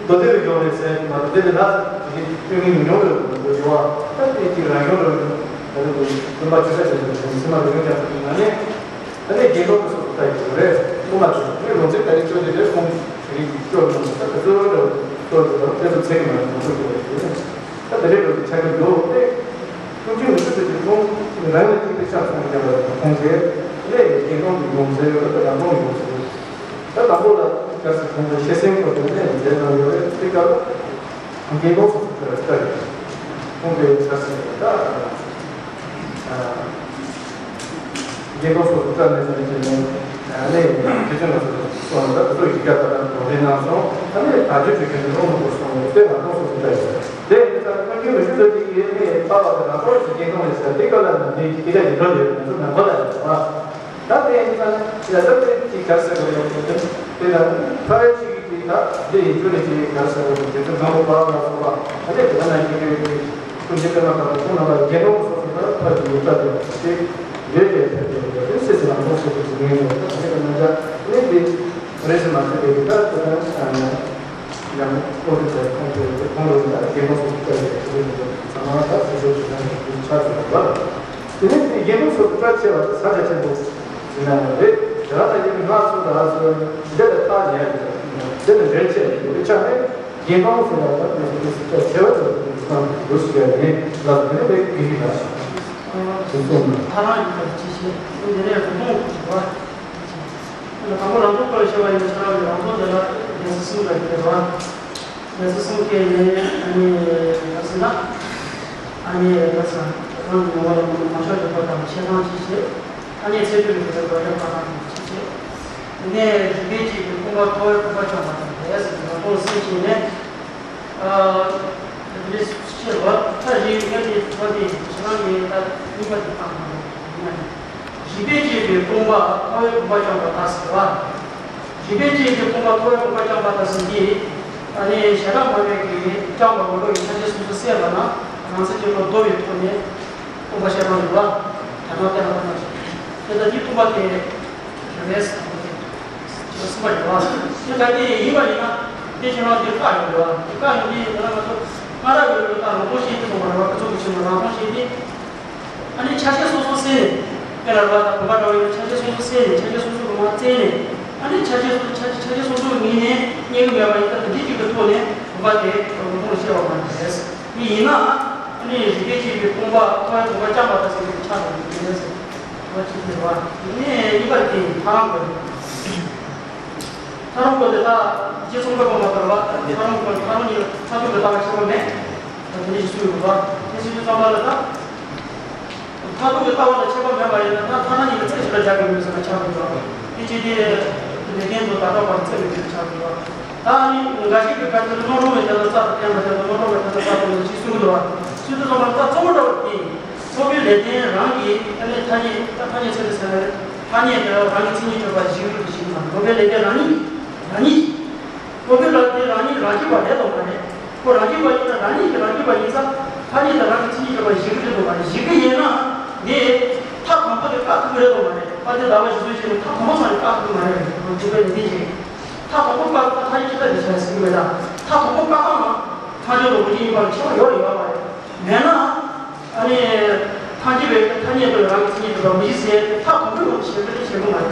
མདོ་སྡེ་པའི་སྐྱོན་རེད་ཟེར་གྱི་མ་རེད། དེ་ལས་ལྷག་ཙམ་དེ་གའི་སྐྱོན་གྱི་མི་ཉུང་བའི་དགོས་པ་ད་དེ་གཅིག་རང་སྐྱོན་རང་སྐྱོན་ད་རེད་འདུག་སྟོན་པ་ཆོས་གྲགས་ཅན་དུ་ཚད་མ་རིག་གོང་ཀྱང་ཐུབ་ན་ནས་ད་ནས་དགེ་སློང་གི་ཚོགས་སུ་ལྟ་ཡི་དགོས་རེད། དབུ་མ་དེ་ནི་ལུང་ཚིག་ད་རེས་ཁྱོད་དེ་རེད། ཁོང་དེ་གའི་སྐྱོན་རྣམས་ད་ག་ཚོད་འགྲོ་ཚོད་འགྲོ་དེ་ཚོ་ཚད་ཀྱི་མ་རེད། ང་ཚོ་དགོས་རེད། ད་དེ་རེད་འགྲོ་དེ་ཆ་གི་འགྲོ་དེ་ཁོང་ཚོའི་ནུས་ཤུགས་དེ་ཁོང་རང་ལ་གཅིག་པའི་ཆ་ཚང་གི་རྒྱབ་ལ་ཁོང་ཚོས་ལས་དགེ་སློང་གི་ཡོང་ཚད་ཡོད་རེད། རང་སྟོང་གི་ཡོང་ཚད་ཡོད། ད་དང་པོ་ལ་སྐབས་སུ་ཁོང་ཚོ་ཤེས་ཚད་སྐོར་དུ་གནས་མཛད་གནང་ཡོད་རེད། དེ་སྐབས་དགེ་སློང་སོགས་སུ་ཕེབས་པ་ལྟར་ཁོང་གིས་ས་སྲིད་ད་དགེ་སློང་སོགས་སུ་བཀྲ་ནས་ཟིན་བྱས་ནས་ལས་དེ་ཚོ་ང་ཚོ་སོང་ད་གཙོ་ཡི་བརྒྱ་དང་དོན་འགྲེལ་གནང་སོང་། ད་ནས་ད་ཆོས་ཀྱི་ཁྱོན་ནས་ལོག་མི་དགོས་སོང་བས་དེ་ང་ཚོ་སོགས་སུ་བཀྲ་ཡོད་རེད། དེ་ཡིན་ཙང་ཁོང་གིས་མི་ཤུགས་ཚོད་ཀྱི་ཡེ་ནས་ཕ་བ་དང་ང་ཚོ་ཞིག་དགེ་སློང་ཡོད་ཟེར་དེ་སྐབས་ལ་ནི་དེ་སྐད་ཆ་ཡིན་འགྲོ་ཡོད། ང་ཚོ་ནང་ཁོ་ལ་ཡོད་པ། ད་དེ་ཡིན་ཙང་ཡ་ད་དེ་ཅིག་ག་རེ་ཟེར་དགོས་རེད། དེ་དེ་ལ་ཕ་རོལ་ཅིག་གིས་ད་དེ་ཡིན་རྒྱུ་རེད། ཅིག་ག་རེ་ཟེར་དགོས་རེད། དེ་ཚོ་སྒང་པོ་པ་ལ་སོགས་པ་ད་དེ་དེ་ན་ཡིན་རེད། ཀུན་མཁྱེན་པད་མ་དཀར་པོ་ཁོང་རྣམ་པ་དགེ་སློང་སོགས་སུ་ད་ཕར་གྱི་ཡོད་ལྟ་དེ་དེ་ཡོད་པའི་ཕན་ཐོགས་ཡོད་པ་དེ་སེམས་སུ་ལ་མཐོང་སོང་ཟེར་གྱི་ངེས་ཡོད། ད་དེ་ལ་ན་ཅག་གནས་དེ་རེད་ཟེར་མ་ཟེར་དེ་ད་དེ་ད་ཡང་ཨོ་དེ་ཚོ་ཁོང་ཚོས་ཁོང་རང་ད་དགེ་སློང་སོགས་སུ་ད་ཡོད་པ་དེ་ཚང་མ་ད་སོ་སོ་སོ་སོ་ཆགས་ཡོད་པ། དེ་ནས་དེ་རྒྱལ་པོ་སོགས་སྐྲ་ཆེ་བ་དེ་ས་ཆ་ཆེན་པོ་ཟེར་ན་ཡང་རེད། དེ་རང་ལ་ཡིན་ང་སུ་ད་སུ་འདི་ལ་ཐག་ཉེ་རེད། འདི་ལ་འབྲེལ་ཆེ་རེད། དེ་ཆ་ནས་རྒྱལ་པོ་ཟེར་བ་ད་དེ་སྐྲ་ཆེ་བ་དེ་ཚོ་སྐྲ་ཆེ་བ་དེ་ཚོ་ལ་དེ་ནས་དེ་གི་གི་ལ་དེ་ཚོ་ཐ་རང་ཡིན་པ་ཅི་ཤེས་འདི་ནས་རུ་མོང་གི་བ། དང་པོ་རང་ཚོ་སྐོར་ཞེས་པ་ཡིན་ན་ཆ་རང་གི་རང་ཚོ་འདི་ལ་གདན་ས་གསུམ་ལ་ཡོད་རེད་བ། གདན་ས་གསུམ་སྐྱེས་ནས་ཨ་ནི་ག་ཟེར་ན། ཨ་ནི་ག་ཟེར་ན་ད་ཐང་གི་ངོ་བོ་ལ་མ་ཆོག་ཡོད་པ་དང་ཆེ་ཐང་ཅི་བྱེད། ཨ་ནི་ཚེ་སྒྲུབ་ཀྱི་དགོས་པ་རེད་པ་དང་ཅི་བྱེད། དེ་ནས་རིག་པའི་སྤྱོད་པའི་སྤོང་བ་ཁོ་བོའི་སྤོང་བ་བཅོམ་པ་དང་དེ་ཟེར་ནས་ང་ཚོ་སེམས་ཤེས་ནས། ཨ་དེ་ཕྱིར་བ་ཐ་རིག་ངེས་ཏེ་ཐོབ་པའི་ཕྱི་ནང་གི་ད་གཉིས་པ་དེ་བཏང་ན་ཡིན་ན་ནི། རིག་པས་དཔྱད་པའི་སྤོང་བ་ཁོ་བོའི་སྤོང་བ་བཅོམ་པ་དང་ཟེར་བ། རིག་པས་དཔྱད་པའི་སྤོང་བ་ཁོ་བོའི་སྤོང་བ་བཅོམ་པ་དང་ཟེར་གྱི། ཨ་ནི་ཞེ་དྲག་མ་བས་ཀྱི་བཅོམ་པ་མགོན་པོ་ཡི་ཕྱག་རྗེས་སོ་སོ་གསལ་བ་ན་རང་ཚེ་སྐྱེ་བོ་བདོ་བའི་ཐོག་ནས་སྟོང་པ་བཤད་སྟངས་རེད་བ། དྲང་སྟེང་ལ་བཏང་ན་དེ་ལྟ་དེ་སྟོང་པ་དེ། རེད། ཅེས་གསུངས་པ་རེད་བ། དེ་ལྟ་སྟེ་ཡིན་པ་ཡིན་ན། དེ་ཁྱེད་རང་དེ་བཀག་ཡོང་རེད་བ། དེ་བཀག་ཡོང་དུས་ང་ཚོ་སྔ་རབས་ཡོད་པའི་ད་རང་སྟོང་ཤེས་དེ་སོང་བ་རེད་བ། ཁོ་ཚོ་གི་ཆེད་དུ་རང་སྟོང་ཤེས་དེ། ཨ་ནི་ཆ་ཤས་སོ་སོ་གསན་ནས། དཔེར་ན་རེད་བ། ད་བོད་པ་འདྲ་བོ་ཡིན་ན་ཆ་ཤས་སོ་སོ་གསན་ནས། ཆ་ཤས་སོ་སོ་གི་ངོ་བཙལ་ནས། ཨ་ནི་ཆ་ཤས་སོ་ཆ་ཆ་ཤས་སོ་སོ་གི་ངོས་ནས་རྙེད་གི་མེད་པ་ཡིན་ད། དེ་འདྲའི་གཅིག་གི་ཐོག་ནས་བོད་པ་དེ་རང་སྟོང་ཤེས་པ་མ་རེད། དེ་ཡིན་ན། ཨ་ནི་རིགས་པས་དཔྱད་པའི་སྟོང་པ། ཐོག་མའི་དོན་ཁ་རྐྱང་པ་དང་ཟེར་གྱི་ཆགས་འགྲོ་གི་ཡིན་ཟེར། བ་གཅིག་དེ་རེད་བ། དེ་ནས་གཉིས་པ་དེ་ཐ་རམ་སྐོར་རེད། ཐ་རམ་སྐོར་དེ་ད་རྗེ་ཙོང་ཁ་པ་མ་གཏོགས་རེད་བ། ཐ་རམ་སྐོར་ཐ་རམ་གཉིས་ཐ་དད་པའི་ལྟ་བ་ཁྱད་པར་མེད། ད་དེ་ནས་ཞིག་སུ་ཡོད་རེད་བ། དེ་སུ་ཡོད་ཙམ་པ་ལ་ད། ཐ་དད་པའི་ལྟ་བ་ལ་ཁྱད་པར་མེད་པ་ཡིན་ན། ད་ཐ་ན་གཉིས་ལ་རྩེ་གཅིག་ལ་སྦྱར་དགོས་མིན་ཟེར་ན་ཆགས་འགྲོ་གི་རེད་བ། དེ་བྱས་ཏེ་ལེགས་ལྡན་དུ་ད་ལྟ་བར་རྩེ་མི་དགོས་ཆགས་འགྲོ་གི་རེད་བ། ད་ནི་འགའ་ཞིག་གིས་ག་ཚོད་རྣོ་རུང་བའི་དོན་ལ་རྩ་དང་ལྡན་པ་དེ་ལ་རྣོ་རུང་བའི་དོན་ལ་རྩ་དང་ལྡན་ཅེས་གསུང་གི་འདུག་བ། སུ་དེ་ཚོ་མ་རྩ་གཙོ་བོ་འདྲ་བ་དེ། སློབ་དཔོན་ལེགས་ལྡན་རང་གི་ཐ་སྙད་ཐ་སྙད་ད་ཐ་སྙད་ཚད་དུ་ཟེར་ན་ཐ་སྙད་དེ་རང་གི་མཚན་ཉིད་གྲུབ་པ་གཞི་རུ་ཞིག་ན། སློབ་དཔོན་ལེགས་ལྡན་རང་ཉིད་རང་ཉིད། སློབ་དཔོན་ལ་དེ་རང་ཉིད་རང་རྒྱུད་པ་རེད་དམ་མ་རེད། ཁོ་རང་རྒྱུད་པ་ཡིན་ན་རང་ཉིད་ཀྱི་རང་རྒྱུད་པ་ཡིན་ཙང་ཐ་སྙད་དེ་རང་གི་མཚན་ཉིད་གྲུབ་པ་གཞི་རུ་རེད་དམ་མ་རེད། གཞི་རུ་ཡིན་ན་དེ་ཐ་དང་པོ་དེ་བཀག་ཐུབ་ཀྱི་རེད་དམ་མ་རེད། ཨ་དེ་ཟླ་བ་ཞིག་གསོ་བྱས་ནས་ཐ་དང་པོ་ཚང་ནས་བཀག་ཐུབ་ཀྱི་མ་རེད། སློབ་དཔོན་ལེགས་ལྡན་གྱིས། ཐ་དང་པོ་བཀག་ཐ་ཐ་སྙད་ཀྱི་ཐ་དེ་བྱས་ཟིན་གྱི་མེད་ད། ཐ་དང་པོ་བཀག་སྟངས་ལ་ཐལ་འགྱུར་དང་མུ་བཞི་གཉིས་བར་ལ་ཁྱད་པར་ཡོད་རེད་ཡོད་མ་རེད། མེད་ན། ཨ་ནི། ཐལ་འགྱུར་བའི་ཐ་སྙད་དུ་རང་གི་མཚན་ཉིད་གྲུབ་པ་མུ་བཞི་ཟེར་ཏེ་ཐ་དང་པོའི་ངོ་བོ་ཞེ་པོ་ཞེ་པོ་མ་རེད།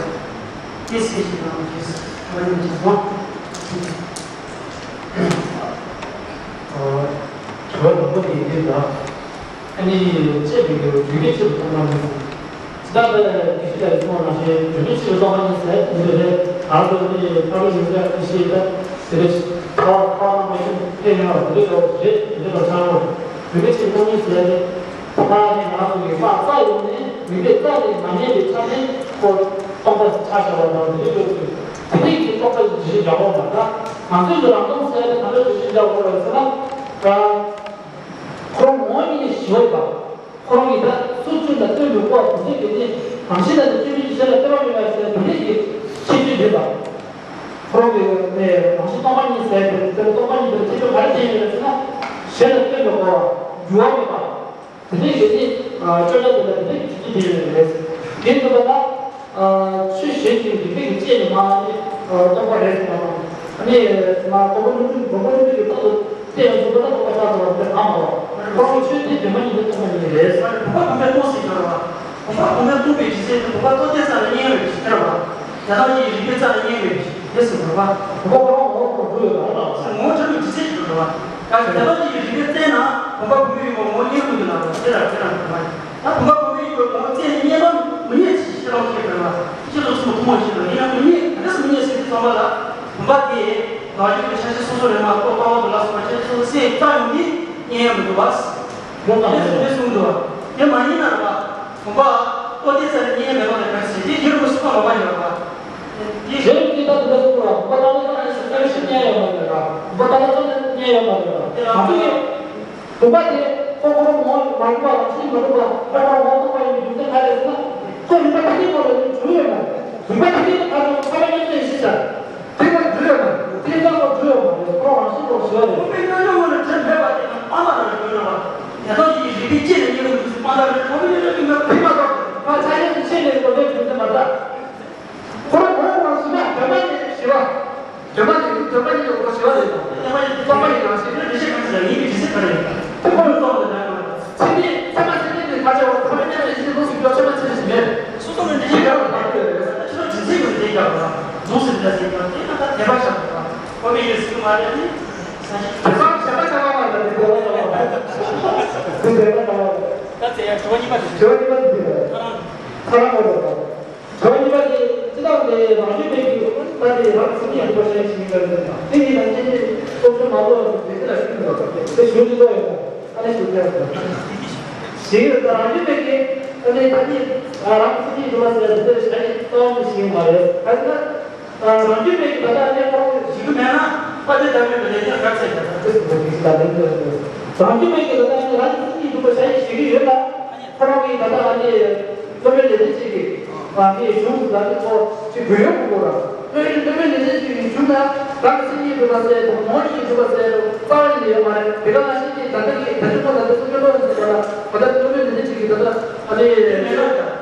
དེ་སྲིད་ཞིག་ནང་གི་ཐ་སྙད་ཀྱི་ངོ་། དྲི་བ་དང་པོ་དེ་ཡིན་ད། ཨ་ནི་དཔྱད་པའི་རྒྱུ་རྒྱུ་རྐྱེན་ཆེད་དུ་ཐོག་མར་ནས། ཇི་ལྟར་དེ་ལ་དེ་ཤེས་ལ་ཡིད་སྨོན་ལ་ཞེས་འཇོན་མི་ཆེ་བའི་སྟོང་པ་ཉིད་ཟེར་འདི་རེད། ང་ཚོ་ནི་ཕ་རོལ་ཡོངས་གྲགས་ཀྱི་ཤེས་པ་དེ་རེད། ཁ་བ་ཁ་བ་མ་ཤེས་ཕེ་ཡོང་བ་འདི་རེད་འདི་རེད་ལ་ཆགས་རོགས། རིག་པའི་ཆེད་སྟོང་ཉིད་ཟེར་ཏེ། ཕ་ནི་ང་ཚོ་ཡི་ཕ་རྩ་ཡོད་ནས་རིག་པའི་རྩ་ལས་མ་རྙེད་པའི་ཆ་ནས་ཁོ་སྟོང་པ་ཆ་བཞག་པ་དང་འདི་རེད་འདི་རེད། དེ་རིགས་ཀྱི་རྟོག་པ་ཇི་བཞིན་འཇོག་པ་མ་ཟད་ང་ཚོས་ཀྱི་རང་སྟོང་ཟེར་ཏེ་ག་འདྲ་ཇི་བཞིན་འཇོག་དགོས་རེད་ཟེར་ན། ཁོ་རང་ངོ་བོ་ཉིད་ནས་ཞི་བ་ཡིན་པ། ཁོ་རང་གིས་ད་སུ་ཚུལ་ལ་ལྟོས་མི་དགོས་པ་དེ་ཚོའི་གི་ནི་རང་བཞིན་ལ་ནི་སྐྱེ་བའི་གཞི་ལ་ལྟོས་པ་མེད་པ་ཟེར་དེ་ནས་ཀྱི་ཁྱད་ཆོས་ལྡན་པ། ཁོ་རང་གི་ནི་རང་བཞིན་སྟོང་པ་ཉིད་ཟེར་དེ་དེ་ལ་སྟོང་པ་ཉིད་དེ་ལ་ཁྱད་ཆོས་ག་རེ་ལྡན་ཡོད་ཟེར་ན། གཞི་ལ་ལྟོས་མི་དགོས་པ། འགྱུར་བ་མེད་པ། དེ་ནས་གི་ནི་སྤྱོད་ལམ་དེ་ལ་དེ་ཁྱད་ཆོས་ལྡན་ཡོད་རེད། དེ་འདུག་པ་ད། ཆོས་གཞན་གྱི་རིགས་པས་ཀྱི་དཔྱད་ནས་མ་ནི་སྟོང་པ་རེད་ཟེར་བ་དང་། ཨ་ནི་མ་གོ་བ་ལུགས་མཐུན་གོ་བ་ལུགས་མཐུན་གྱི་རྟག་ཏུ་དཔྱད་ཡོང་ཚུལ་པ་ལ་སྟོང་པ་ཆགས་ཟེར་བ་དེ་ཨ་མ་རོ། ཁོ་རང་ཆོས་དེ་སྒྲོན་མ་ཉིད་དེ་སྟོང་པ་ཉིད་རེད། བུམ་པ་བུམ་པས་སྟོང་ཟེར་གྱི་རེད་བ། བུམ་པ་བུམ་པས་སྟོང་པའི་ཇི་སྲིད་དུ་བུམ་པ་རྟོག་བདེ་ཙམ་ལ་རྙེད་པའི་ཇི་ལྟར་བ། དེ་དག་ཉིད་ཀྱི་རིགས་པའི་རྩ་ལ་རྙེད་པའི་ཇི་སྲིད་དུ་བ། བུམ་པ་ཁོ་རང་ངོ་བོ་གྲུབ་ཡོད་པ་རེད་ལ། ངོ་བོ་གྲུབ་པའི་ཇི་སྲིད་དུ་བ། གང་གི་དེ་དག་ཉིད་ཀྱི་རིགས་པའི་རྩལ་ན་བུམ་པ་བུམ་པའི་ཡུལ་གྱི་ངོ་བོ་རྙེད་དགོས་འདུག་ལ། དེ་ལ་དེ་ལ་བུམ་པ། ད་བུམ་པ་བུམ་པའི་ཡུལ་གྱི་ངོ་བོ་རྩལ་ནས་རྙེད་པ་མི་རྙེད་ཅེས་ཤེས་རང་ཤེས་པར་བ། ཤེས་རབ་གསུམ་ཐུན་མོང་ཤེས་པར་ཡིན་ན་མི་རྙེད། ག་འདྲ་སེ་མི་རྙེད་ཟེར་དུས་ཙམ་པ་ལ། བུམ་པ་དེ་རང་བཞིན་གྱི་ཆ་ཤས་སོ་སོ་རེད་མ་གཏོགས་རྟོག་པ་དང་ལ་སོགས་པ་ཆ་ཤས་སོ་སོ་སེམས་རྩ་ཡོང་དུས་རྙེད་ཡ་མི་འདུག་བ། དེ་གསུངས་དེ་གསུངས་འདུག་བ། དེ་མ་ཡིན་ན་རེད་བ། བུམ་པ་རྟོག་བདེ་རྩ་ལ་རྙེད་ཡ་མེད་པ་ལ་ག་རེ་ཟེར། དེ་དེ་རུ་སུ་ཁ་ལོག་པ་ཡིན་རེད་བ། དེ་རེད་དེ་ད་དེ་འདྲ་གསུངས་ར། བུམ་པ་རྟག་ལ་རང་བཞིན་རྩ་བའི་ཆ་རྙེད་ཡ་མ་རེད་ར། བུམ་པ་རྟག་ལ་རང་བཞིན་རྙེད་ཡ་མ་རེད་ར། དེ་རང་བཞིན། བུམ་པ་དེ་ཁོ་ཁོ་རང་ངོ་མ་རུལ་བ་རང་བཞིན་མ་གྲུབ་པ། ཁོ་ཁོ་རང་ངོ་སྟོང་པ་ཡིན་པའི་རྒྱུ་མཚན་ག་རེ་ཟེར་ན། ཁོ་རིག་པ་དེ་གའི་ཐོག་ལ་ནི་གྲུབ་ཡོད་མ་རེད། རིག་པ་དེ་གའི་ཐོག་ལ་ཚོར་བ་མཉམ་གཞག་ཡིན་ཞེས་བྱ། དེ་ཁོ་གྲུབ་ཡོད་མ་རེད། དེ་ལྟར་ཁོ་གྲུབ་ཡོད་མ་རེད། ཁོ་རང་བཞིན་ཐོག་ཞི་བ་རེད། ཁོ་པའི་རྣལ་འབྱོར་ངོ་ལ་དྲན་མེད་པ་དེ་ནི་ཨ་མ་རང་ལ་གྲུབ་ཡོད་པ། དེ་དག་ཡིད་ཀྱི་རིག་པའི་དཀྱིལ་ནས་རྙེད་པའི་ལུགས་སུ་སྤང་ཐབས་རེད། ཁོ་པའི་རྣལ་འབྱོར་གྱི་ངོ་བོ་དེ་མ་གཏོགས། ཁོ་ཆ་ཤས་ཀྱི་ཆེད་ལས་གོ་བའི་རྒྱུ་མཚན་མ་གཏོགས། ཁོ་རང་ངོ་བོ་རང་ཞི་བ་སྒྲོན་མ་ནི་ཞི་བ། སྒྲོན་མ་དེ་སྒྲོན་མ་ཉིད་ཀྱི་ངོ་བོ་ཞི་བ་རེད་དང་། སྟོང་པ་ཡི་རང་བཞིན་དེ་འགྲེལ་བཤད་གང་ཞིག་ལ་ཡིན་པའི་འགྲེལ་བཤད་ག་རེ་ཡིན་པ། དེ་ཁོ་རང་རྩ་བ་ནས་ལྡན་པ་རེད། ཚད་མའི་ཚད་མ་ཚད་མའི་དེ་ཁ་ཆེ་བ་ཚད་མ་མཉམ་རེད་ཞེས་ལུགས་སུ་སྐྱོ་ཚད་མ་ཚད་མ་ཞིག་མེད། སོ་སོ་ནས་འགྲེལ་བཤད་ག་རེ་བཏང་གི་ཡོད་རེད་ཟེར་ན། ཁྱེད་རང་འགྲེལ་ཚིག་གི་འགྲེལ་རྒྱག་པ་རྫོགས་སུ་འདྲ་ཟེར་གྱི་རེད། དེ་ན་ད་དད་པ་བྱ་དགོས་པ། ཁོ་མི་ཡོད་ཟེར་གྱི་མ་རེད། ནི་ས་ཞིག་དད་པ་དད་པ་བྱ་བ་མ་རེད། དེ་དད་པ་བྱ་བ་མ་རེད། དེ་དད་པ་བྱ་བ་མ་རེད། ད་དེ་ཡང་དྲི་བ་གཉིས་པ་དེ་དྲི་བ་གཉིས་པ་དེ་དེ་རེད། ཁ་རང་ཁ་རང་མ་རེད། བྱ་བ་གཉིས་པ་དེ་སྤྱི་བཏང་དེ་རང་རྒྱུད་པའི་རྒྱུ་ད་དེ་རང་གི་སེམས་ཉིད་རིག་པ་ཞེས་བྱ་ཡི་ཞིང་ལ་ཟེར་ན། དེ་ཡིན་ན་སྐྱེ་མཆེད་སྟོབས་ཆུང་མ་གཏོགས་ལ་དེ་ཚེ་ལ་ཤེས་མི་འདུག་དེ་ཞུ་རྒྱུ་ཏོ་ཡོད་ན་ཨ་ནེ་ཞུ་ཐལ་ཞིག་ད་རང་རྒྱུད་པའི་གི་ཨ་ནེ་ད་ནི་རང་གི་སེམས་ཉིད་རིག་པ་ཟེར་དེ་ཚེ་ལ་ཞེས་བྱ་ཡི་སྟོབས་ཀྱི་ཞིང་མ་རེད། ད་ཡིན་ན་རང་རྒྱུད་པའི་གི་ད་ལྟ་ཨ་ནེ་ཁོ་རང་ཞིག་གི་མེད་ན་ཕ་དེ་ལྟ་བུའི་གི་ལས་ཀྱང་ག་ཚད་ཀྱང་ད་ཚེ་སུ་འདུག་ཞིག་ད་ལན་དུ་རང་རྒྱུད་པའི་གི་ད་ལྟ་ཨ་ནེ་རང་གི་སེམས་ཉིད་རིག་པ་བྱ་ཡི་ཞིག་གི་ཡོད་ན། ཁོ་རང་གིས་ད་ལྟ་ཨ་ནི་སློབ་དཔོན་ལེགས་ལྡན་ཅིག་གིས་ཨ་ནི་གཞུང་དུ་ད་ལྟ་ཚོ་ཅིག་གུ་ཡོད་དགོས་ར། སློབ་དཔོན་ལེགས་ལྡན་ཅིག་གིས་གཞུང་ན་རང་གི་སེམས་ཉིད་རིག་པ་ཟེར་དང་ངོ་བོ་ཉིད་རིག་པ་ཟེར་དང་རྩ་བ་ཉིད་ཡོད་མ་རེད། དེ་ག་ནང་བཞིན་གྱི་ད་ལྟ་གི་ད་ལྟ་ཁོ་ད་ལྟ་སློབ་དཔོན་ལེགས་ལྡན་ཟེར་བ་ལ་ད་ལྟ་སློབ་དཔོན་ལེགས་ལྡན་ཅིག་གིས་ད་ལྟ་ཨ་ནི།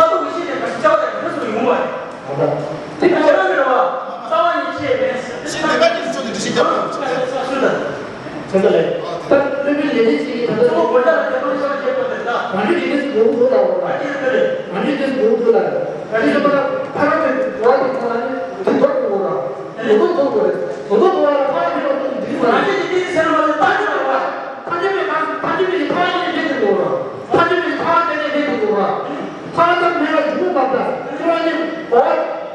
མཐར་ཐུག་གི་ཤེས་བྱ་ག་ཞིག་བྱ་བ་དང་རིགས་སུ་ཡོང་བ་རེད། དེ་ཁྱེད་རང་གི་རེད་བ། རྩ་བ་ཉིད་ཤེས་པས། ཤེས་ནས་ཀ་ཅིག་ཚོ་དེ་འདྲ་ཞིག་བྱ་བ་རེད། ཚོད་ལ། ད་སློབ་དཔོན་ལས་རིགས་ཅིག་གིས་ད་ལྟ་གཙོ་བོ་དགོན་སྡེ་ལ་དེ་མོ་ཤོག་བྱེད་པ་དེ་ལ། གང་འདྲ་ཡིན་ཟེར་གོ་གོ་ལ་འོ་ད། གང་འདྲ་ཡིན་ཟེར་གོ་གོ་ལ། ད་དེ་ལ་ཕ་ར་ཕ་ར་བའི་འགྲོ་བ་དེ་ཚོ་ལ་ནི་དེ་འདོར་གོ་ར། དེ་འདོར་གོ་གོ་རེད། དེ་འདོར་གོ་བ་ལ་ཕ་ར་ཕ་ར་དེ་འདྲ་མ་རེད། གང་འདྲ་ཡིན་ཟེར་ན་མ་རེད། ད་དེ་ལ་བ། ཕ་ར་ཕ་ར་ཕ་ར་ཕ་ར་ཕ་ར་དེ་འདྲ་གོ་ར། ཕ་ར་ཕ་ར་ཕ་ར་དེ་འདྲ་གོ་ར། ཕ་ར་ད་མེད་ལ་འཇུག་མ་ད། ཁྱེད་རང་ནི་འོ།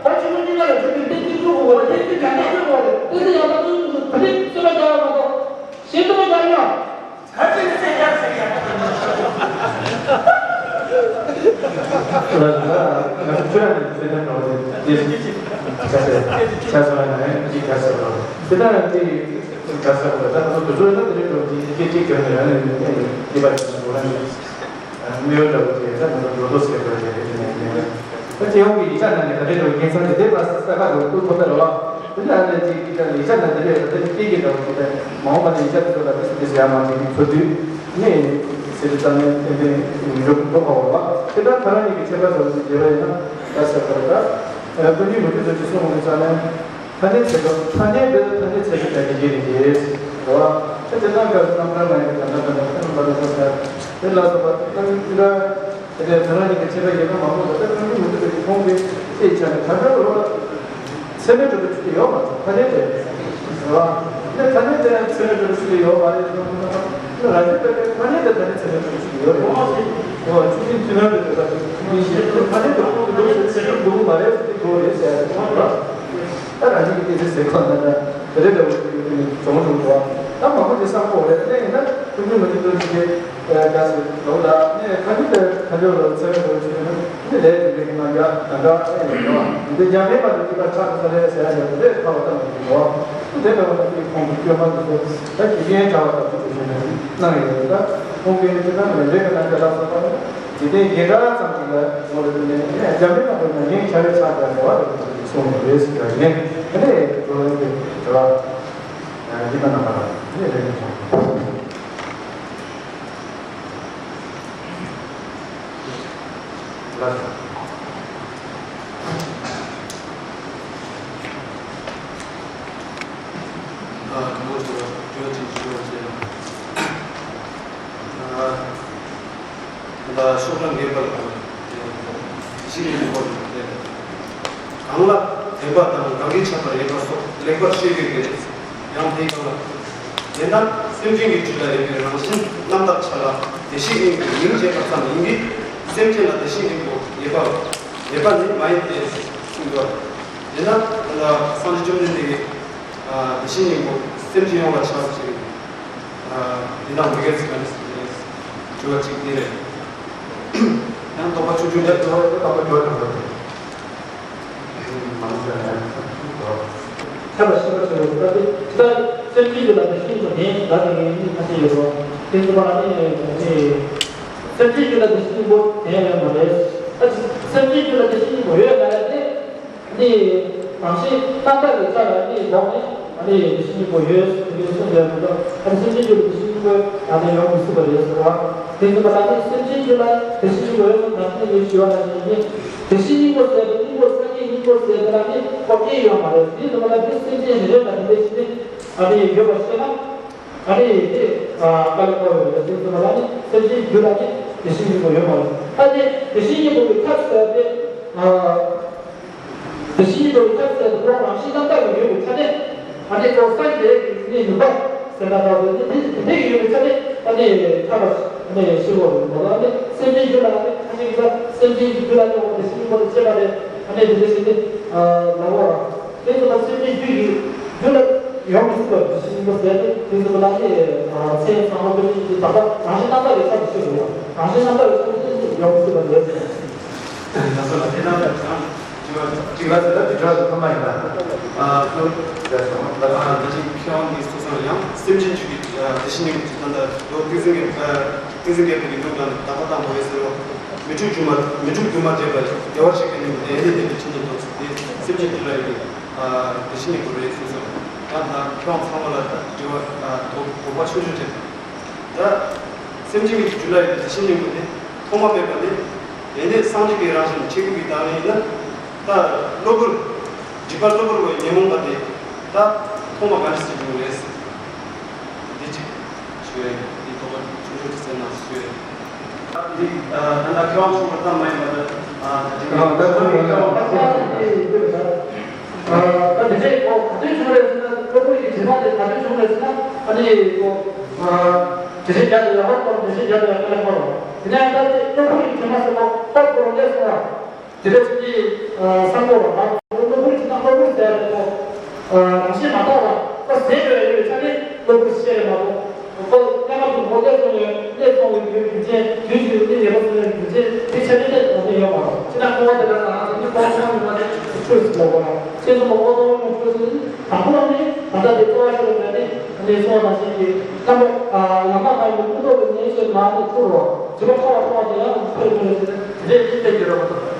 ཨོ་ཆུ་མོ་གཉིས་ཀ་ལ་འཇུག་པའི་ཏིག་ཏིག་འཇུག་གོ་ར། ཏིག་ཏིག་ག་ཏིག་འཇུག་གོ་ར། ཏིག་ཏིག་ཡག་པོ་འཇུག་གོ་ར། ཏིག་ཏིག་སེམས་པ་རྒྱག་མ་གཏོགས། ཤེས་ཐུབ་པ་རྒྱག་ན། ད་ཅི་ནས་ཟེར་ཡག་ཟེར་ཡག་ང་ཚོ་ཁྱོད་རང་ནས་ཟེར་ན་འགྲོ་ཟེར། ཆ་ཚང་ན་ཡང་ཅིག་ག་ཟེར་རོ། དེ་ལྟར་དེ་ག་ཟེར་རོ། ད་ང་ཚོ་དུས་ཚོད་ན་དེ་འགྲོ་ཅིག་ཅིག་ཅིག་གྱོན་ནས་ཡང་ནས་ཡིན་པ་ཞིག་འགྲོ་ན་ནས་མེའོ་འདྲ་པོ་དེ་ད་ང་ཚོ་འགྲོ་ལོ་ཟེར་བ་ཞིག་རེད། དེ་ནས་ཡིན་པ། ད་སྤྱི་ཡོངས་ཀྱི་ཡིག་ཆ་ནང་ནས་ག་འདྲའི་འགྲོ་རྒྱུ་ཡིན་ཙང་དེ་དེ་ལ་ས་ཁ་འགྲོ་ཐུབ་ཐུབ་པ་རེད་བ། དེ་ལ་ཨ་ནེ་ཅིག་ཅིག་ཡིག་ཆ་ནང་དེ་འདྲའི་ད་ལྟ་ཅིག་སྐད་ཀྱི་འདྲ་བོ་ཅིག་ད་མ་འོངས་པ་ནས་ཡིག་ཆ་དེ་ཚོ་ལ་དེ་སུ་དེ་ཟེར་ཡ་མ་བྱེད་ཀྱི་ཚོ་དུས་ནས་ཟེར་དུས་ཙང་ནས་ཏན་ཏན་མི་འགྲོ་གི་འགྲོ་ག་བ་བ། དེ་ལྟར་ཁ་རང་ཉིད་ཀྱི་ཁྱད་པར་ཚོ་ཞིག་བརྗོད་པ་ཡིན་ན་ད་ཟེར་བ་རེད། ད་ཀུན་གཞི་མུ་སྟེགས་ཚོ་ཅིག་གསུང་འོང་དུས་ཙང་ནས། ཐ་སྙད་ཚད་གྲུབ། ཐ་སྙད་འདི་ཐ་སྙད་ཚད་གྲུབ་ཀྱི་རྒྱན་རེད། རེད་བ། ད་དེ་ནང་སྐབས་སུ་རྣམ་གྲངས་མ་ཡིན་པའི་དོན་དམ་དོན་དམ་ཁ་ནང་པ་ལ་སོགས་པ་དེ་ལ་སོགས་པ་རྣམ་གྲངས་དེ་ལ་ཐ་སྙད་ཀྱི་ཁྱད་པར་ཡོད་པ་མང་པོ་ད་ལྟ་ཀུན་གཞི་མུ་སྟེགས་པའི་ཁོང་གིས་དེའི་ཆ་ནས་ད་ལྟ་ལོ་ཚད་མས་གྲུབ་པའི་ཆོས་དེ་ཡོད་མ་རེད། ཐ་སྙད་དེ་རེད་བ། ད་ཐ་སྙད་དེ་ཡང་ཚད་མས་གྲུབ་པའི་ཆོས་དེ་ཡོད་མ་རེད་ཟེར་ན། ད་རང་རྒྱུད་པའི་ཐ་སྙད་དེ་ད་ནི་ཚད་མས་གྲུབ་པའི་ཆོས་དེ་ཡོད་རེད། འོ་ཆོས་ཉིད་མཐུན་ལམ་དུ་འདོད་པ་དེ་ཉིད་ཤེས་ཐ་སྙད་དེ་ཁོང་གི་ལུགས་སུ་ཚད་མས་གྲུབ་མ་རེད་ཟེར་དེ་གོ་རེད་ཟེར་ཡ་རེད། ད་རང་བཞིན་གྱི་སྐད་ཆ་ཟེར་གོ་ན་འདྲ་དེ་རེད་འདྲ་བོ་ཞིག་ཡོད་དུས་ནས་བྱུང་བྱུང་འགྲོ་བ། ད་མང་པོ་ཅིག་བསམ་གོ་རེད། དེ་ཡིན་ན་ཀུན་གཞི་མུ་སྟེགས་ཀྱི་དགའ་སེ་ལོ་ལ་ནས་ཁ་ཉིན་དེ་ཁ་ཉོ་ལ་ཚེ་རིང་འགྲོ་ཆུ་ནི་ནི་ལས་དེ་འདྲའི་ང་ཡ་ད་འདྲ་ཨེ་ཡོད་འགྲོ་བ། འདི་རྒྱ་མེད་པ་དེ་གཅིག་པ་ཆགས་ས་རེད་ཟེར་ཡ་ཡོད་རེད། ཁ་བ་ད་མི་འགྲོ་བ། དེ་འདྲ་བ་ན་དེ་ཁོང་གི་སྐྱོན་མ་དེ་ཚོ་ད་དགེ་རྒན་གྲྭ་བ་དང་དེ་ཚོ་ཞིག་ནས་གནང་ཡོད་རེད། ད་ཁོང་གིས་དེ་ན་ལས་འབྲས་ཀྱི་ནང་དེ་ལ་སོགས་པ་ནི། དེ་ནས་རྒན་གྲྭ་ཙམ་ཞིག་ལ་ངོ་རེ་དེ་ནས་རྒྱ་མི་ནང་དུ་ན་རྒན་ཆ་རེ་ཆགས་པའི་རེ་བ་རེ་གསུངས་ཡོད་རེད་ཟེར་བ་ཡིན། དེ་ནས་བགྲོ་གླེང་དེ་དྲི་བ་ཡིན་པ་ན་མ་རེད། དེ་ནས་རེ་བ་ཆུང་ལ། ཨ་ངོ་དྲི་བ་དྲི་བ་ཅིག་ཞུ་བ་བྱས་ན། ཨ། ད་ཤོག་ལྷེ་ངེས་པར་དང་། གཞི་ནས་ཡོད་པ་དང་། གང་ལ་བདེན་པ་དང་གང་གིས་ཁྱབ་པར་ཡོད་པ་སོགས་ལེགས་པར་ཤེས་དགོས་ཏེ། ཡང་དེའི་སྒང་ལ། དེས་ན་སེམས་ཅན་གྱི་རྒྱུད་ལ་ཡོད་པའི་རང་བཞིན་རྣམ་དག་ཆ་ལ་བདེ་གཤེགས་སྙིང་པོའི་མིང་བརྗོད་པ་ཙམ་ཡིན་གྱི། སེམས་ཅན་ལ་བདེ་གཤེགས་སྙིང་པོ་ཡོད་པ་ཡོད་པ་ནི་མ་ཡིན་ཏེ་གསུངས་འདུག་དེས་ན་སངས་རྒྱས་བཅོམ་ལྡན་འདས་ཀྱིས། ཨ། བདེ་གཤེགས་སྙིང་པོ་སེམས་ཅན་ཡོངས་ལ་ཁྱབ་ཅིང་། ཨ། འདི་དག་མི་དགེ་ཚིག་ག་ནི་ཟེར་ཏེ། དྲི་བ་གཅིག་འདི་རེད། ཡང་དོགས་པ་ཆུང་ཆུང་ཅིག་དྲི་བ་དེ་དོགས་པ་དྲི་བ་དྲི་བ་དེ། མང་ཆེ་ནས་དོགས། ཐབས་ཤེས་པ་ཞིག་ཡོད་པ་དེ། ད་སེམས་ཅན་རྒྱུད་ལ་དེ་བཞིན་དུ་ལྡན་ད་དེ་ངས་མི་ཁ་ཤས་ཡོད་རོགས་དེ་ཚོ་མ་ནི་དེ་སེམས་ཅན་རྒྱུད་ལ་དེ་བཞིན་པོ་ལྡན་ཡོད་མ་རེད། ད་སེམས་ཅན་རྒྱུད་ལ་དེ་བཞིན་པོ་ཡོད་ལ་ཡ་དེ་ནི་རང་བཞིན་རྣམ་དག་གི་ཆ་ལ་ནི་ལྡོག་ནས་ཨ་ནི་དེ་བཞིན་པོ་ཡོད་དེ་གསུངས་ཡོད་མ་གཏོགས་ཨ་ནི་སེམས་ཅན་རྒྱུད་ལ་དེ་བཞིན་པོ་ད་ནི་ཡོང་མི་སྲིད་པ་རེད་ཟེར་བ། དེ་ཚོ་མ་ནི་སེམས་ཅན་རྒྱུད་ལ་དེ་བཞིན་པོ་ཡོད་ན་ནང་བཞིན་ཡོད་ཞུ་བ་ནང་བཞིན་ཡིན། དེ་བཞིན་སྙིང་པོ་ཟེར་དེ་སྙིང་པོ་སངས་རྒྱས་སྙིང་པོ་ཟེར་དེ་ལ་ནི་ཁོ་སྐྱེ་ཡོད་མ་རེད། དེ་ཚོ་མ་ནི་སེམས་ཅན་རེ་རེ་ལ་དེ་འདྲ་ཞིག་ནི། ཨ་ནི་ཡོད་པ་ཤེས་ན། ཨ་ནི་དེ་ཨ་དཀའ་ལས་ཁག་ཡོད་རེད། དེ་ཚོ་ལ་ནི་སེམས་ཅན་རྒྱུད་ལ་ནི་དེ་བཞིན་སྙིང་པོ་ཡོད་མ་རེད། ཨ་ནི་དེ་བཞིན་སྙིང་པོ་གི་ཐབས་ཟེར་ཏེ། ཨ་དེ་བཞིན་སྙིང་པོ་གི་ཐབས་ཟེར་ཏེ་ཁོ་རང་བཞིན་རྣམ་དག་གི་ཡོད་པའི་ཆ་ནས། ཨ་ནི་ཁོ་སངས་རྒྱས་ཀྱི་ནི་ནུས་པ་ཟེར་ན་ལྟ་བུ་ནི་དེ་དེ་འདྲ་ཡོད་པའི་ཆ་ནས་ཨ་ནི་ཐབས་ཨ་ནི་ཤེས་དགོས་རེད་མ་གཏོགས། ཨ་ནི་སེམས་ཅན་རྒྱུད་ལ་ཨ་ནི་ཁ་ཅིག་གིས་སེམས་ཅན་གྱི་རྒྱུད་ལ་ནི་འོ་དེ་བཞིན་སྙིང་པོ་དང་བཅས་པ་རེད། ཨ་ནི་དེ་འདྲ་ཞིག་ནི་ལབ་དགོས་ར། དེ་ཚོ་ལ་སེམས་ཅན་རྒྱུད་ཀྱི་རྒྱུད་ལ་ཡོང་མི་སྲིད་པ་དེ་བཞིན་དུ་ཟེར་ཏེ། དེ་ཚོ་ལ་ནི་མཚན་ཚང་མ་དེ་བཞིན་དུ་དག་པ་རང་བཞིན་རྣམ་དག་གི་ཆ་དུ་ཤེས་དགོས་པ། རང་བཞིན་རྣམ་དག་གི་ཆ་དུ་ཤེས་ཏེ་ཡོང་མི་སྲིད་པ་ཟེར་ཏེ། ང་ཚོ་ལ་དེ་ལྟར་དང་གཅིག་ལ་ཟེར་ན་དེ་འདྲ་དུ་ཐོན་པ་ཡིན་ལ། ཨ་ཁོ་ཟེར་སོང་ལ། ད་ཅིག་ཁྱེད་རང་གི་སོ་སོ་ལ་ཡང་སེམས་ཅན་རྒྱུད་ཀྱི་དེ་བཞིན་ཡོད་ཀྱི་ད་ལྟ་ལོ་ཀུན་བཟང་གི་ཀུན་བཟང་རྒྱལ་པོ་གི་ལུགས་ལ་དག་པ་དང་པོ་ཡོད་ཟེར་བ། མི་འཁྲུགས་སྒྱུ་མ་མི་འཁྲུགས་སྒྱུ་མ་བྱས་པ་བདེ་བར་གཤེགས་པའི་སྙིང་པོ་དེ་ཡེ་ནས་བསྟན་པའི་ཆེད་དུ་འདོགས་ཚུལ་དེ་སེམས་ཅན་རྒྱུད་ལ་ཡོད་པའི་དེ་བཞིན་ཡོད་པ་རེད་གསུངས་སོང་། ད་ད་ཁྱོད་ཚང་མ་ལ་ད་དྲི་བ་དོགས་པ་ཆུང་ཆུང་དྲན། ད་སེམས་ཅན་གྱི་རྒྱུད་ལ་ཡོད་པའི་དེ་བཞིན་སྙིང་པོ་དེ་ཐོག་མ་མེད་པ་ནས་ཡེ་ནས་སངས་རྒྱས་ཀྱི་རང་བཞིན་ཆེ་གི་བའི་བདག་ཉིད་ཡིན་ན། ད་གློ་བུར་སྒྲིབ་པ་གློ་བུར་བའི་ཉོན་མོངས་པ་དེ་ད་ཐོག་མ་ག་འདྲ་སེ་བྱུང་རེད། འདི་གཅིག་ཞུ་ཡ་ཡིན། འདི་ཐོག་མ་ཆུང་ཆུང་དེ་ཚོའི་ནང་ཞུ་ཡ་ཡིན། འདི་ད་ལྟ་ཁྱོད་ཚོ་ལ་ཐབས་མ་ཡིན་པ་ད་ད་འདི་ད་ད་ད་ད་ད་ད་ད་དེ་འདྲའི་གོ་ག་དུས་བྱུང་རེད་ཟེར་ན། གློ་བུར་གྱི་དྲི་མ་དེ་ག་དུས་བྱུང་རེད་ཟེར་ན། ཨ་ནི་གོ་དྲི་ཞིམ་རྒྱ་དེ་ཡག་པར་གཏོང་། དྲི་ཞིམ་རྒྱ་དེ་ཡག་པར་གཏོང་། དེ་ནས་ད་དེ་གློ་བུར་གྱི་དྲི་མ་ཟེར་ན་ཁོག་པ་རུ་སླེབས་སོང་ལ། དེ་འདྲ་ཅིག་གིས་བསམ་བློ་རང་གློ་བུར་གྱི་ན་གློ་བུར་ཟེར་ཡ་དེ་ཚོ་རང་བཞིན་མ་དག་པ་ཁོ་ཟད་འགྲོ་ཡ་ཡོད་པའི་ཆ་ནས་གློ་བུར་ཤེས་རེད་མ་གཏོགས། ཁོ་སྔ་མ་དུ་ཁོ་སླེབས་སོང་བའི་སླེབས་སོང་བའི་རྒྱུ་རྒྱུ་མཚན་དུས་ཀྱི་གློ་བུར་ཡོད་པའི་རྒྱུ་མཚན་དེ་ཆ་ནས་གནས་དང་དེ་ཡོད་མ་རེད། ཅི་ན་ཁོ་བ་དེ་ལ་ང་ཚོ་ནི་ཁོ་ཁོ་ཡོང་བ་དེ་ཆོས་སུ་ལོག་པ་རེད། ཁྱེད་ཚོ་མ་ཁོ་ཚོ་ཡོང་ཆོས་སུ་དང་པོ་ནི་ད་ལྟ་དེ་གཙོ་བོ་ཤོར་བ་ནི་ཨ་ནི་སོང་བ་ནང་བཞིན་གྱི་རྣམ་པ་ལམ་པ་ཁ་ཡི་ཀུན་རྟོག་གི་ཉེན་ཞེས་མ་ནི་ཁུར་རོ། དྲི་མ་ཁ་བ་ཁ་བ་དེ་ཡང་ཁུར་ཁུར་ཞེས་རེད་ཡིན་པའི་རྒྱུ་རེད་མ་གཏོགས།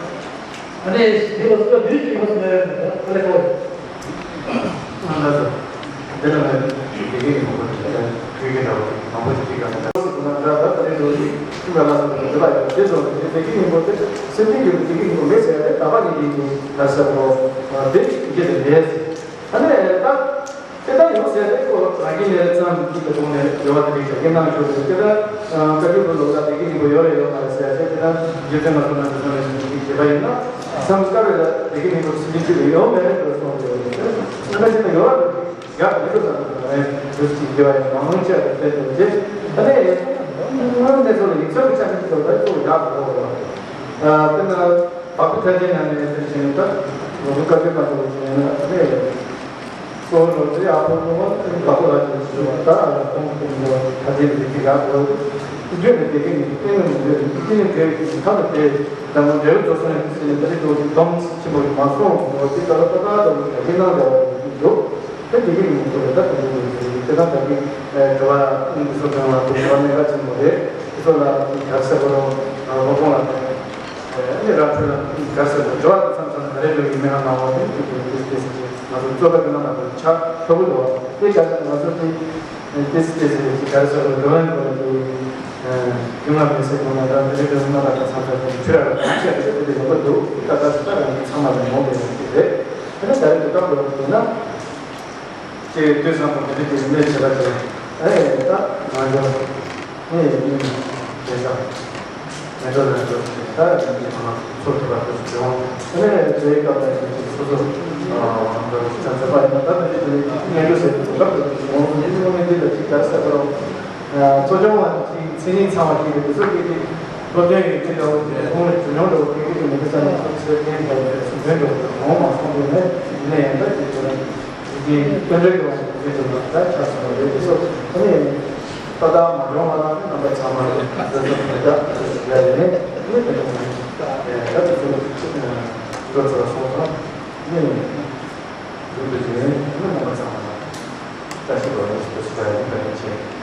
ཨ་ནི་དེ་ལ་སོ་བདུན་གྱི་ཡོད་ཟེར་ཨ་ལེ་ཁོ། ཨ་ལ་སོ། དེ་ལ་ང་དགེ་རྒན་མང་པོ་ཞིག་ལ་ཁུལ་གྱི་འདྲ་བ་མང་པོ་ཞིག་ཅིག་ག་ཟེར་ན་འདྲ་ད་ད་རེས་འགྲོ་ཞིག་ཁུལ་ལ་ལ་སོ་དེ་ལ་དེ་ཚོ་དེ་དགེ་རྒན་མང་པོ་དེ་སེམས་ཅན་ཡོད་དགེ་རྒན་མང་པོ་མེད་ཟེར་ཡ་དེ་ད་པ་ཉིད་ཀྱི་ད་ས་ཁོ་དེ་དགེ་དེ་མེད་ཟེར། ཨ་ནི་ད། དེ་ལྟར་ཡོང་ཟེར་ཏེ་ཁོ་རང་གི་ལས་ཙམ་གྱི་ལ་དགོངས་ནས་འགྲོ་བ་དེ་རིགས་ཀྱང་སྐྱེ་གནང་ཆོག་ཟེར། དེ་ལྟར་བཀའ་བརྒྱུད་པོ་ལོ་ལ་དེ་གི་ཉིན་པོ་ཡོད་རེད་ཡོད་མ་རེད་ཟེར་ཏེ། དེ་ལྟར་རྗེ་བཙུན་མ་སོང་ན་དེ་ཚོ་ནས་ཞིག་བྱེད་པ་ཡིན་ན་བསམ་དཀའ་བས་ལ་དེ་གི་ཉིན་པོ་ཚིག་གི་ཆུ་ལས་ཡོད་མེད་རེད་དུ་སོང་ཡོད་རེད། ཨ་ནི་ཅི་ན་ཡོད་རེད་ཡག་མི་འདུག་བསམ་དུ་རེད་དུ་ཅིག་སྐྱེ་བ་ཡང་མང་ཆེ་བ་དེ་དུ་རྗེ་ཨ་ནི་གནས་ཚུལ་ལ་ཡིག་ཚོགས་ཀྱི་ཆ་ནས་དུ་ད་ཚོ་ཡག་གི་འདུག་ཨ་དེ་ན། བ་སྤུ་ཐལ་ཆེན་ནང་ནས་ཟེར་བཞིན་ད་ལོ་ཀུན་དཀའ་སྤྱད་པ་འདྲ་བོ་ཞིག་ཡིན་ན་ཨ་ནི་གཙོ་བོ་ལོ་ཙེ་ཨ་ཕོ་ལོ་བ་བ་སྤུ་ལ་ཅིག་ཞུ་བ་ད་ཨ་ལ་ཁོང་ཁོང་ལོ་ཐ་དད་ཀྱི་རིགས་ཀྱི་ཡག་གོ་བརྗོད་ནས་དེ་གི་ནི་ཏན་ནི་མི་འདོད་ཀྱི་ནི་འབྲེལ་ཀྱི་ཁ་ལ་དེ་དང་པོ་འབྲས་བུ་རྫོགས་སོང་ཡང་ཟེར་ནས་ད་རེས་ལོ་ཀུན་སྡོམ་ཆེན་པོ་ཞིག་མ་སོང་ལོ་ཀུན་ད་ལ་ད་ད་ད་ལོ་ཀུན་ད་ཀི་ནང་འདྲ་བ་ཞིག་འདུག་དེ་དེ་གི་ནི་མི་འདོད་ད་དེ་འདྲ་བོ་ཞིག་དེ་ད་ད་གི་དྲི་བ་ཨིན་གི་སོ་ཀན་ལ་དེ་དྲི་བ་གནད་འགག་ཆེན་པོ་རེད། དེ་ཚོ་ལ་ག་རེ་ཟེར་དགོས་རུང་ལོ་ཀུན་ལ། ཨེ་ར་ཚོད་ག་ས་གོ་འགྲོ་བ་དང་མཚམས་མཚམས་ག་རེ་འགྲོ་ཡིན་མིན་ཧ་མ་གོ་ནས་དེ་དེ་དེ་དེ་ང་ཚོ་གཙོ་བོ་དེ་ན་ང་ཚོ་ཆ་ཁྱོ་བོ་འགྲོ་བ་དེ་ག་ས་ང་ཚོ་དེ་དེ་དེ་དེ་ག་རེ་ཟེར་དགོས་འགྲོ་ཡིན་གོ་དེ་རྒྱུ་ང་མི་སེ་གོ་ན་ར་དེ་རེ་འགྲོ་ན་ད་ག་མཚམས་མཚམས་དེ་ཆུ་ར་ར་ཆ་དེ་དེ་ཡོང་གི་འདུག་ད་ག་ས་ད་རང་གི་ཚང་མ་ལ་ཡོང་གི་ཡོད་དེ་རེད། དེ་ནས་ད་རེ་དུ་སྐབས་འགྲོ་འདུག་ན། ཅེས་ལྟོས་བསམ་པ་དེ་འདྲ་ཅིག་གནས་བྱེད་པ་དེ་ཨེ་ད་ང་ཚོ་ཨེ་ཡིན་དེ་ད་མེ་ཏོག་ལ་འགྲོ་ད་ཡིན་གྱི་མ་ཚོར་ཐུབ་པ་དེ་ཚོ་བྱུང་། ཨེ་དེའི་སྐབས་ལ་ཡིན་གྱི་སོ་སོ་འགྲོ་ཆ་མཛད་པ་ཡིན་ན་ད་དེ་འདྲ་དེ་ངན་འགྲོ་ཟེར་དུས་སྐབས་དེ་བྱུང་། ཡིན་གྱི་ངན་འདི་ལ་ཅིག་ག་རེ་ཟེར་དགོས་རུང་གཙོ་སྐྱོང་བ་ཅིག་མཚན་ཉིད་ཚང་བ་ཅིག་གི་དེ་ཚོ་སྐད་ཅིག་སློབ་སྟོན་ཡོད་ཀྱི་འདྲ་བོ་དེ་ཁོང་ལ་ཇོ་ཉུང་འདྲ་བོ་སྐད་ཅིག་མི་འདུག་ས་ནས་ཚོགས་ཚོད་ལྡན་འདྲ་བོ་དེ་ཚོ་འདོན་འགྲོ་བ་དང་མ་སོང་དུས་ནས་ཡིན་ན་ཡང་ད་ཅིག་དེ་ནས། དེ་དོན་འགྲེལ་གྱི་དབང་དུ་བྱས་ཏེ་ད་ཆགས་སོང་བ་རེད། དེ་ཚོ་ཨ་ནི་ཏག་ཏག་མ་འབྱུང་བ་ལ་རྣམ་པ་ཚང་མ་ལ་འདི་ཚོ་མི་འདྲ་ཡ་ཡིན་ནས་ཨ་ནི་དེ་ཚོ་མ་ཡིན་ད་དེ་ཚོ་འགྲོ་ཚར་སོང་ཙང་ཨ་ནི་ ཡོད་པའི་དོན་ཡོད་རྣམ་པ་ཚང་མ་ལ་བཀྲ་ཤིས་སྒོ་ལྔའི་བཀྲ་ཤིས་བདེ་ལེགས་ཞུ་བ་ཡིན་པ་ཡིན་ཕྱིར།